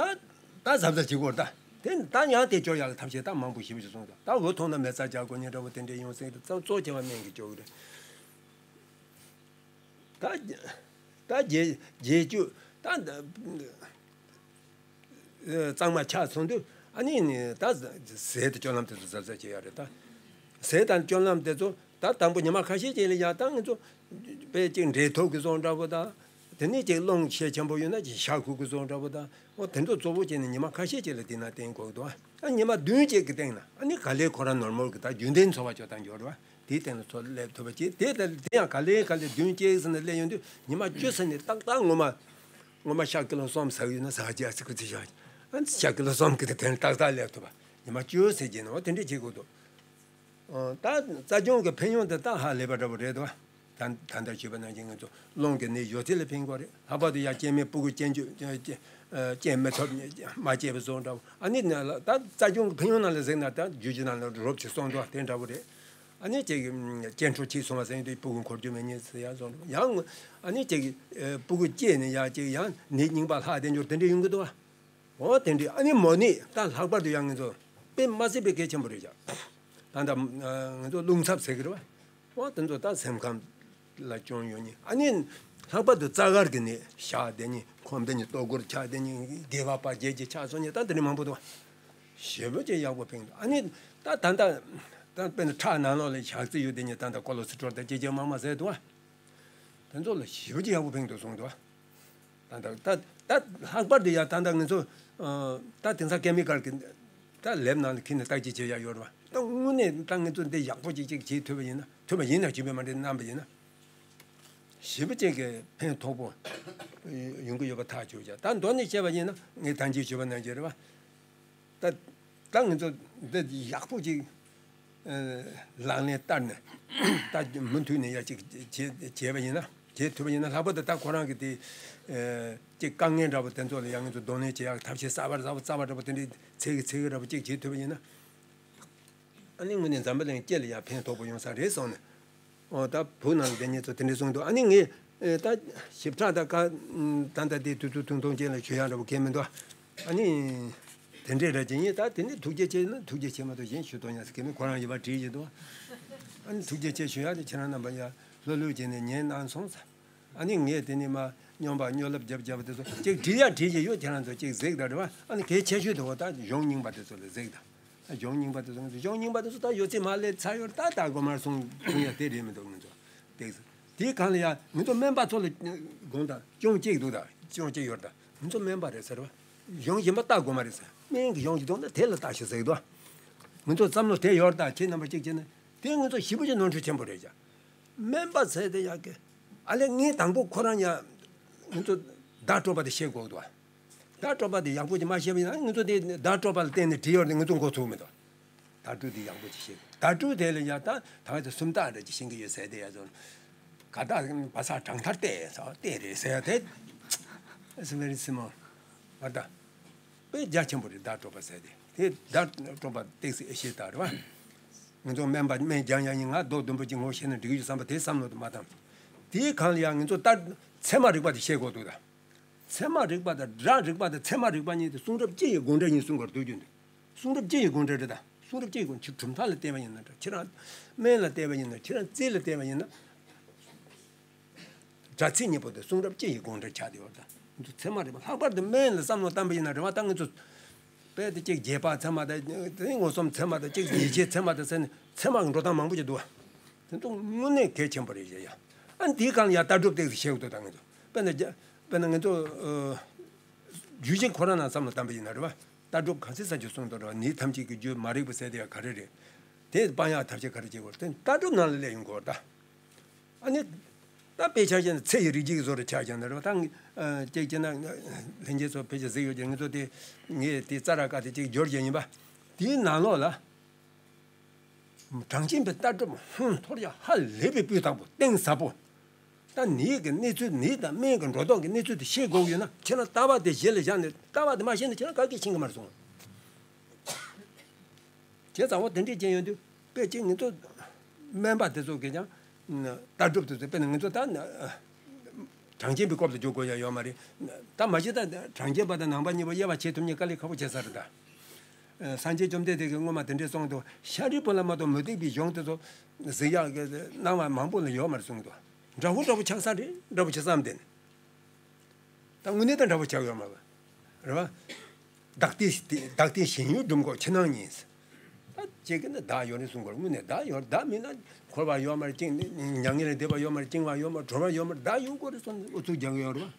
གཟབ་གཟབ་བྱེད་དགོས་ད། དེ་ད་ཡང་དེ་སྐྱོ་ཡག་གི་ཐབས་ཤེས་ད་མང་པོ་ཞེ་པོ་ཞིག་སོང་ད། ད་འོ་ཐོང་ན་མེ་བཙའ་རྒྱག་དགོས་ཉེན་འདྲ་པོ་དེ་འདྲས་ཡོང་སྲིད་དུ་གཙོ་གཙོ་ཆེ་བ་སྨན་གྱིས་སྐྱོ་གི་རེད། ད་ད་རྗེས་རྗེས་བཅུ་ད་གཙང་མ་ཆགས་སོང་དུས་ཨ་ནི་ནི་ད་ཟས་དེ་སྤྱོད་ལམ་དེ་ཚོ་གཟབ་གཟབ་བྱེད་ཡག་རེད་ད། ཟས་དང་སྤྱོད་ལམ་དེ་ཚོ་ད་དང་པོ་ཉི་མ་ཁ་ཤས་ཅིག་ལ་ཡང་ད་ང་ཚོ་དཔེ་ཅིག་འབྲས་ཐོག་གི་བཟོ་འདྲ་པོ་དང་། དེ་ནས་ཅིག་རླུང་ཤས་ཆེན་པོ་ཡོད་ན་ཅིག་ཤ་ཁུ་གི་བཟོ་འདྲ་པོ་དང་། འོ་དེ་ཚོ་གཙོ་བོ་བྱས་ནས་ཉི་མ་ཁ་ཤས་ཅིག་ལ་དེ་ན་བསྟེན་དགོས་འདུག་ཨ་ཉི་མ་བདུན་ཅིག་གི་སྟེང་ན་ཨ་ནི་ག་ལེར་ཁོ་རང་ནོར་མལ་གི་ད་རྒྱུན་ལྡན་འཚོ་བ་སྤྱོད་སྟངས་ཡོད་རེད་བ། དེའི་སྟེང་ལ་ཚུར་སླེབས་ཐུབ་པ་བྱེད། དེ་ལྟར་དེ་ཡང་ག་ལེ་ག་ལེ་བདུན་གཅིག་ཟིན་ནས་སླེབས་ཡོང་དུས་ཉི་མ་བཅུ་ཟིན་ནས་ཏག་ཏག་ངོ་མ། ངོ་མ་ཤ་ཀི་ལོ་གསུམ་ཟ་གི་ཡོད་ན་ཟ་རྒྱུ་ཨ་ཙི་ཁུ་ཙི་བཞག་ཨ་ནི་ཤ་ཀི་ལོ་གསུམ་གི་དེ་ཏག་ཏག་སླེབས་ཐུབ་པ། ཉི་མ་བཅུ་ཟེར་གྱི་ནི་འོ་དེ་འདྲས་བྱེད་དགོས་འདུག་ཨ་ད་རྩྭ་ལྗོངས་ཀྱི་ཕན་ཡོན་དེ་ད་ཧ་ལས་པ་འདྲ་པོ་རེད་དོ། ད་ད་ལྟ་ཞུས་པ་ནང་བཞིན་ང་ཚོ་རླུང་གི་ནད་ཡོད་ཚད་ལ་ཕན་གྱི་རེད། ལྷག་པར་དུ་ཡང་སྐྱེ་དམན་སྤུ་གུ་སྐྱེ་འཇུ་སྐྱེ་སྐྱེ་མི་ཐུབ་མ་སྐྱེས་པ་བཟོ་འདྲ་བོ། ཨ་ནི་ད་རྩྭ་ལྗོངས་ཀྱི་ཕན་ཡོན་ནང་ལ་གཟིགས་ན་ད་རྒྱུད་ཀྱི་ནང་ལ་རོབ་ཅིག་གསུངས་འདུག་དེ་འདྲ་བོ་རེད། ཨ་ནི་ཅིག་སྐྱེ་འཕྲོ་ཕྱིས་སོང་བ་ཟེར་དུས་སྤུ་གུ་འཁོར་རྒྱུ་མེད་ཉེན་ཟེར་ཡ་བཟོ་འདྲ་བོ། ཡང་ཨ་ནི་ཅིག་སྤུ་གུ་སྐྱེས་ནས་ཡ་ཅིག་ཡང་ནད་རྙིང་པ་ལྷག་བསྡད་འགྱུར་དེ་འདྲ་ཡོང་གི་འདུག་བ། འོ་དེ་འདྲའི་ཨ་ནི་མོ་ནད་ད་ལྷག་པར་དུ་ཡང་ང་ཚོ་དཔེ་མ་སྲིད་པའི་གལ་ཆེན་པོ་རེད་ཤག་ད་ལྟ་ང་ཚོ་རླུང་འཚུབ་ཟེར་གི་རེད་བ། འོ་དེ་ཚོ་ད་སེམས་ཁམས་ལ་སྐྱོན་ཡོད་ཉེན། ཨ་ནི་ལྷག་པར་དུ་རྩ་དཀར་གྱི་ནད་ཤ་དེ་ནི་ཁོམ་དེ་ནི་ལྟོ་གོས་ཆགས་དེ་ནི་སྒལ་པ་བར་བརྒྱད་ཀྱི་ཆགས་སོང་ཉེན་ད་དེ་འདྲ་མང་པོ་འདུག་བ། ཞེ་པོ་ཅིག་ཡག་པོ་ཕན་འདུག་ཨ་ནི་ད་ད་ལྟ་ད་དཔེར་ན་ཁྲག་ནང་ལོགས་ལ་ཞག་རྩི་ཡོད་དེ་ཉེན་ད་ལྟ་ཀོ་ལོ་སི་ཊོལ་དང་ཅི་ཅི་མང་མང་ཟེར་འདུག་བ། དེ་ཚོ་ལ་ཞེ་པོ་ཅིག་ཡག་པོ་ཕན་འདུག་གསུངས་འདུག་ད་ད་ད་ད་ལྷག་པར་དུ་ཡ་ད་ད་ང་ཚོ་ད་དེང་སང་ཀེ་མི་ཀལ་གྱི་ད་ལེབ་ནང་ལ་ཁྱེར་ནས་བརྟག་དཔྱད་བྱེད་ཡ་ཡོད་རེད་བ། ད་དངོས་གནས་ད་ང་ཚོ་འདི་ཡག་པོ་ཅིག་ཅིག་བྱེད་ཐུབ་པ་ཡིན་ན། ཐུབ་པ་ཡིན་ན་ཞུས་པའི་མ་འདྲེ་རྣམ་པ་ཡིན་ན་ཞེ་པོ་ཅིག་གི་ཕན་ཐོགས་པོ་ཡོང་གི་ཡོད་པ་ཐག་ཆོད་ཀྱང་། ད་མདོར་ནས་བཤད་པ་ཡིན་ན་ངས་ད་གིན་ཞུས་པ་ནང་བཞིན་རེད་བ། ད་ད་ང་ཚོ་འདི་ཡག་པོ་ཅིག་ལག་ལེན་བསྟར་ནས་ད་མུ་མཐུད་ནས་ཡ་ཅིག་བྱེད་བྱེད་པ་ཡིན་ན། བྱེད་ཐུབ་པ་ཡིན་ན། ལྷག་པར་དུ་ད་ཁོ་རང་གི་དེ་ཅིག་དཀའ་ངལ་འདྲ་པོ་དེ་ཚོ་ལ་ཡང་ང་ཚོ་གདོང་ལེན་བྱེད་ཡག་ཐབས་ཤེས་གསར་པ་གསར་པ་གསར་པ་འདྲ་པོ་དེ་འདྲའི་ཚིག་གི་ཚིག་གི་འདྲ་པོ་ཅིག་བྱེད་ཐུབ་པ་ཡིན་ན། ཨ་ནི་དངོས་གནས་འཛམ་བུ་གླིང་སྤྱི་ལ་ཡང་ཕན་ཐོགས་པོ་ཡོང་ས་རེད་བསམ་ནས། ཨོ་ད་བུ་ནང་བསྡད་མཁན་ཚོ་དེ་འདྲ་གསུངས་འདུག་ཨ་ནི་ངས་ཨེ་ད་ཞིབ་ཕྲ་ད་ཀ་ད་ལྟ་དེ་དུས་ཚོད་ཐུང་ཐུང་ཅན་ལ་ཞུ་ཡག་འདྲ་པོ་གང་མི་འདུག་ཨ་ནི་དེ་འདྲས་ར་ཅན་ཡིན། ད་དེ་ནས་ཐུགས་རྗེ་ཆེ་ན་ཐུགས་རྗེ་ཆེ་མ་གཏོགས་གཞན་ཞུ་དོན་ཡང་ཟེར་གང་མི། ཁོ་རང་ཡོད་པ་བྲིས་ཡོད་འདུག་ཨ་ནི་ཐུགས་རྗེ་ཆེ་ཞུ་ཡག་དེ་ཁྱེད་རང་རྣམ་པ་ཡ་ལྷོད་ལྷོད་བྱས་ནས་ཉན་གནང་སོང་ཟེར། ཨ་ནི་ངས་དེ་ནས་མ་སྨྱོན་པ་སྨྱོ་ལབ་རྒྱབ་རྒྱབ་པ་དེ་ཚོ་ཅིག་བྲིས་ཡ་བྲིས་ཀྱི་ཡོད། ཁྱེད་རང་ཚོ་ཅིག་གཟིགས་དང་རེད་བ། ཨ་ནི་གལ་ཆེ་ཤོས་དེ་འོ་ད་གཞུང་རྙིང་པ་དེ་ཚོ་ལ་གཟིགས་དང་། གཞུང་རྙིང་པ་དེ་ཚོ་ང་ཚོ་གཞུང་རྙིང་པ་དེ་ཚོ་ད་ཡོད་ཚད་མ་སླེབས་ཚར་ཡོད་རེད། ད་ད་དགོང་མར་གསུང་གསུང་ཡ་དེ་རེད་མི་འདུག་ང་ཚོ་ཏེག་དེའི་སྒང་ལ་ཡ་ང་ཚོ་སྨན་པ་ཚོ་ལ་དགོངས་དག་སྐྱོན་གཅིག་འདུག་ད་སྐྱོན་གཅིག་ཡོད་རེད། ད་ང་ཚོ་སྨན་པ་རེད་ཟེར་བ། གཞུང་གཞན་པ་ལྟ་དགོས་མ་རེད་ཟེར། སྨན་གྱི་གཞུང་གཅིག་འདུག་ན་དེ་ལ་ལྟ་ཤོག་ཟེར་གི་འདུག་ང་ཚོ་བསམ་བློ་དེ་ཡོད་རེད། ད་ཁྱེད་རྣམ་པ་གཅིག་བྱས་ན་དེ་ང་ཚོ་ཞེ་པོ་ཅིག་ནོར་འཁྲུལ་ཆེན་པོ་རེད་ཀྱང་། སྨན་པ་ཟེར་དེ་ཡག་གི། ཨ་ལས་ངས་དང་པོ་ཁོ་རང་ཡ་ང་ཚོ་བརྡ་སྤྲོད་པ་དེ་ཤེས་དགོས་འདུག་བ། བརྡ་སྤྲོད་པ་དེ་ཡག་པོ་ཅིག་མ་ཤེས་པ་ཡིན་ན་ང་ཚོ་དེ་བརྡ་སྤྲོད་པ་ལ་བརྟེན་ནས་བྲིས་ཡོད་རེད། ང་ཚོ་མགོ་ཚོས་མི་འདུག་ད་དྲུག་དེ་ཡག་པོ་ཅིག་ཤེས། ད་དྲུག་དེ་ལ་ཡ་ད་ད་ང་ཚོ་སུམ་རྟགས་འདྲ་ཅིག་ཤེས་ཀྱི་ཡོད་ཟེར་དེ་ཡ་ཚོ། ག་ད་བ་ས་གྲང་ཐར་བལྟས་ས་བལྟས་རེད་ཟེར་ཡ་དེ། It's very small. བ་ད། དཔེ་རྒྱ་ཆེན་པོ་རེད་ཟླ་གྲོགས་པ་ཟེར་དེ། དེ་ཟླ་གྲོགས་པ་ཏེག་སི་ཨེ་ཤེ་ད་རེད་བ། ང་ཚོ་སྨན་པ་སྨན་རྒྱག་ཡ་ཡིན། ང་རྡོག་རྡོམ་པོ་ཅིག་ངོ་ཤེས་ན་འགྲིག་གི་ཡོད་བསམ་པ་དེ་བསམ་བློ་དུ་མ་བཏང་། དེའི་སྒང་ལ་ཡང་ང་ཚོ་ད་ཚད་མ་རིག་པ་དེ་ཤེས་དགོས་འདུག་ད། ཚད་མ་རིག་པ་དང་སྒྲ་རིག་པ་དང་ཚད་མ་རིག་པ་གཉིས་དེ་གསུང་རབ་སྤྱི་ཡི་དགོངས་འགྲེལ་ཡིན་གསུང་དགོས་འདུག་རྒྱུ་འདུག་གསུང་རབ་སྤྱི་ཡི་དགོངས་འགྲེལ་རེད་ད། གསུང་རབ་སྤྱི་ཡི་དགོངས་ཁྱེད་གྲུབ་མཐའ་ལ་བལྟས་པ་ཡིན་ན་འདྲ། ཁྱེད་རང་སྨན་ལ་བལྟས་པ་ཡིན་ན། ཁྱེད་རང་རྩིས་ལ་བལྟས་པ་ཡིན་ན། སྒྲ་ཚིག་གཉིས་པོ་དེ་གསུང་རབ་སྤྱི་ཡི་དགོངས་འགྲེལ་ཆགས་བསྡད་ཡོད་ད། འདི་ཚད་མ་རིག་པ་ལྷག་པར་དུ་སྨན་ལ་བསམ་བློ་བཏང་པ་ཡིན་ན་རེད་བ། ད་ང་ཚོ་དཔེ་དེ་གཅིག་རྗེས་དཔག་ཚད་མ་དང་དེ་མངོན་སུམ་ཚད་མ་དང་གཅིག་ཡིད་ཆེས་ཚད་མ་དང་ཟེར་ནས་ཚད་མ་གི་འགྲོ་སྟངས་མང་པོ་ཞིག་འདུག་བ། དེ་ཚོ་དངོས་གནས་གལ་ཆེན་པོ་རེད་ཞེས་ཡ། ཨ་ནི་དེའི་སྒང་ལ་ཡ་ལྟ་གྲུབ་ཏོག་ཙམ་ཤེས་དགོས་འདུག་ད་ང་ཚོ་དཔེར་ན་རྒྱ་དཔེར་ན་ང་ཚོ་ཨ་རྒྱུད་ཆེན་ཁོ་རང་ནང་བསམ་བློ་བཏང་པ་ཡིན་ན་རེད་བ། ལྟ་གྲུབ་གང་ཚེ་ས་ཆུ་གསུངས་དོན་རེད་བ། ནད་ཐམས་ཅད་ཀྱི་རྒྱུ་མ་རིག་པ་ཟེར་དེ་ཡ་ག་རེ་རེད། དེ་སྤང་ཡག་ཐབས་ཤེས་ག་རེ་བྱེད་དགོས་རེད། དེ་ལྟ་གྲུབ་ནང་ལ་སླེབས་ཡོང་དགོས་རེད་ད། ཨ་ནི། ད་དཔེ་ཆ་བཞག་ན་ཚེ་ཡི་རིགས་ཀྱི་བཟོ་འདྲ་ཆ་བཞག་ན་རེད་བ། ད་ངས་ཅིག་བྱས་ན་ལྷན་རྒྱས་ཚོ་ཕལ་ཆེར་གཟིགས་ཡོད་ཀྱི། ང་ཚོ་དེ་ངས་དེ་ཙ་ར་ཀ་དེ་ཅིག་སྦྱོར་བྱས་ཡིན་པ། དེའི་ནང་ལོགས་ལ་གྲངས་ཅན་པའི་ལྟ་གྲུབ་ཧུན་ཐོར་ཡ་ཧ་ལས་པའི་སྤུས་དག་པོ་གཏིང་ཟབ་པོ། ད་ནད་ཀྱི་གནས་ཚུལ་ནད་དང་སྨན་གྱི་འགྲོ་ལྡོག་གི་གནས་ཚུལ་དེ་ཤེས་དགོས་ཡོད་ན་ཁྱེད་རང་ལྟ་བ་དེ་གཞི་ལ་བཞག་ནས་ལྟ་བ་དེ་མ་ཤེས་ན་ཁྱེད་རང་ག་གེ་ཤེས་ཀྱི་མ་རེད་གསུངས། བྱས་ཙང་འོ་དེ་འདྲས་བྱས་ཡོང་དུས་དཔེ་ཅིག་ང་ཚོ་སྨན་པ་དེ་ཚོ་གིས་ཀྱང་ལྟ་གྲུབ་དེ་ཚོ་དཔེར་ན་ང་ཚོ་ད་གྲངས་ཅན་པའི་སྐོར་དུ་འཇུག་དགོས་ཡ་ཡོད་མ་རེད། ད་མ་གཞི་ད་གྲངས་ཅན་པ་དང་ནང་པ་གཉིས་པོ་དབྱེ་བ་ཕྱེ་ཐུབ་མཁན་དཀའ་ལས་ཁག་པོ་བྱེད་ས་རེད་ད། སངས་རྒྱས་བཅོམ་ལྡན་འདས་ཀྱིས་སྔོན་མ་དེ་འདྲས་གསུངས་འདུག་ཤཱ་རིའི་བུ་ལ་མ་གཏོགས་མུ་སྟེགས་པའི་གཞུང་དེ་ཚོ་གཟིགས་ཡག་གི་གནང་བ་མང་པོ་ལ་ཡོད་མ་རེད་གསུངས་འདུག་འདྲ་བོ་འདྲ་བོ་ཆགས་ས་རེད། འདྲ་བོ་ཆགས་བསམ་དེ་ནི། ད་དངོས་གནས་དང་འདྲ་བོ་ཆགས་ཡོད་མ་རེད་བ། བདག་བསྟན་བདག་བསྟན་ཞེན་ཡུལ་སྒྲུབ་འགོག་ཕྱི་ནང་གཉིས། ད་ཅིག་གིས་ནི་བདག་ཡོད་རེད་གསུང་གི་རེད། དངོས་གནས་བདག་ཡོད་རེད། བདག་མེད་ན་འཁོར་བ་ཡོད་མ་རེད། བཅིངས་མྱ་ངན་ལས་འདས་པ་ཡོད་མ་རེད། བཅིང་བ་ཡོད་མ་རེད། གྲོལ་བ་ཡོད་མ་རེད། བདག་ཡོད་དགོས་རེད་གསུངས་ནས་ཨུ་ཚུགས་རྒྱག་གི་ཡོད་རེད་བ།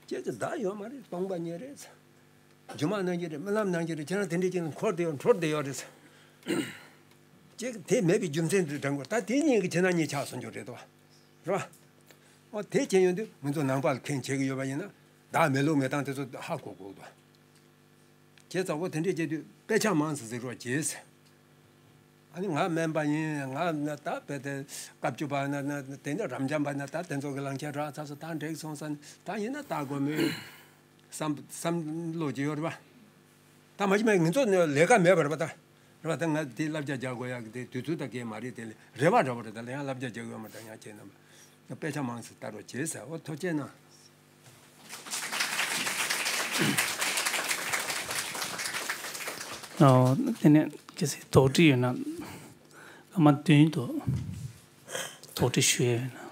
ཁྱེད་ཀྱིས་བདག་ཡོད་མ་རེད། སྟོང་པ་ཉིད་རེད། སྒྱུ་མ་རྣམ་བསྒྱིངས་རེད། རྨི་ལམ་རྣམ་བསྒྱིངས་རེད། ཁྱེད་རང་དེ་འདྲས་ཀྱིས་འཁོར་བསྡད་ཡོད། འཁྲུལ་བསྡད་ཡོད་རེད། ཅིག་དེ་མེད་པའི་རྒྱུ་མཚན་དེ་དྲན་དགོས། ད་དེ་གཉིས་ཀྱི་ཕྱི་ནང་གཉིས་ཆགས་སོང་རྒྱུ་རེད་དོ། རེད་བ། འོ་དེ་བྱས་ཡོང་དུས་ང་ཚོ་ནང་པ་ལ་མཁྱེན་བྱེད་ཀྱི་ཡོད་པ་ཡིན་ན་བདག་མེད་ལུགས་མེད་སྟངས་དེ་ཚོ་ཧ་གོ་དགོས་དོ། བྱས་ཙང་འོ་དེ་འདྲས་བྱེད་དུས་དཔེ་ཆ་མང་ཙམ་གཟིགས་རོགས་གྱིས། ཨ་ནི་ང་སྨན་པ་ཡིན། ང་ན་ད་དཔེ་དེ་བཀའ་བརྒྱུད་པ་ན་ན་དེ་ནས་རབ་འབྱམས་པ་ན་ད་དེ་ཚོ་གི་ལང་ཆ་རག་ཚར་སོང་། ད་འགྲིག་སོང་ས་ནི་ད་ཡིན་ན་ལྟ་དགོས་མོད་བསམ་བསམ་བློ་ཅིག་ཡོད་རེད་པ། ད་མ་གཞི་མ་ང་ཚོ་ནི་ལས་ཀ་མེད་པ་རེད་པ་ད། རེད་པ། ད་ང་དེ་བསླབ་བྱ་རྒྱག་དགོས་ཡག་གི་དེ་དུས་ཚོད་ད་གས་མ་རེད། དེ་ལས་རེ་བ་འདྲ་པོ་རེད། ད་ལས་ཡང་བསླབ་བྱ་རྒྱག་ཡོད་མ་རེད། ད་ཡང་ཁྱེད་རྣམ་པ་དཔེ་ཆ་མང་ཙམ་ལྟ་རོགས་བྱེད་ཟེར། འོ་ཐུགས་རྗེ་གནང་། ཨོ། དེ་ནས་གལ་སྲིད་དོགས་འདྲི་ཡོད་ན་སྐར་མ་བདུན་དུ་དོགས་འདྲི་ཞུ་ཡས་ཡོད་ན།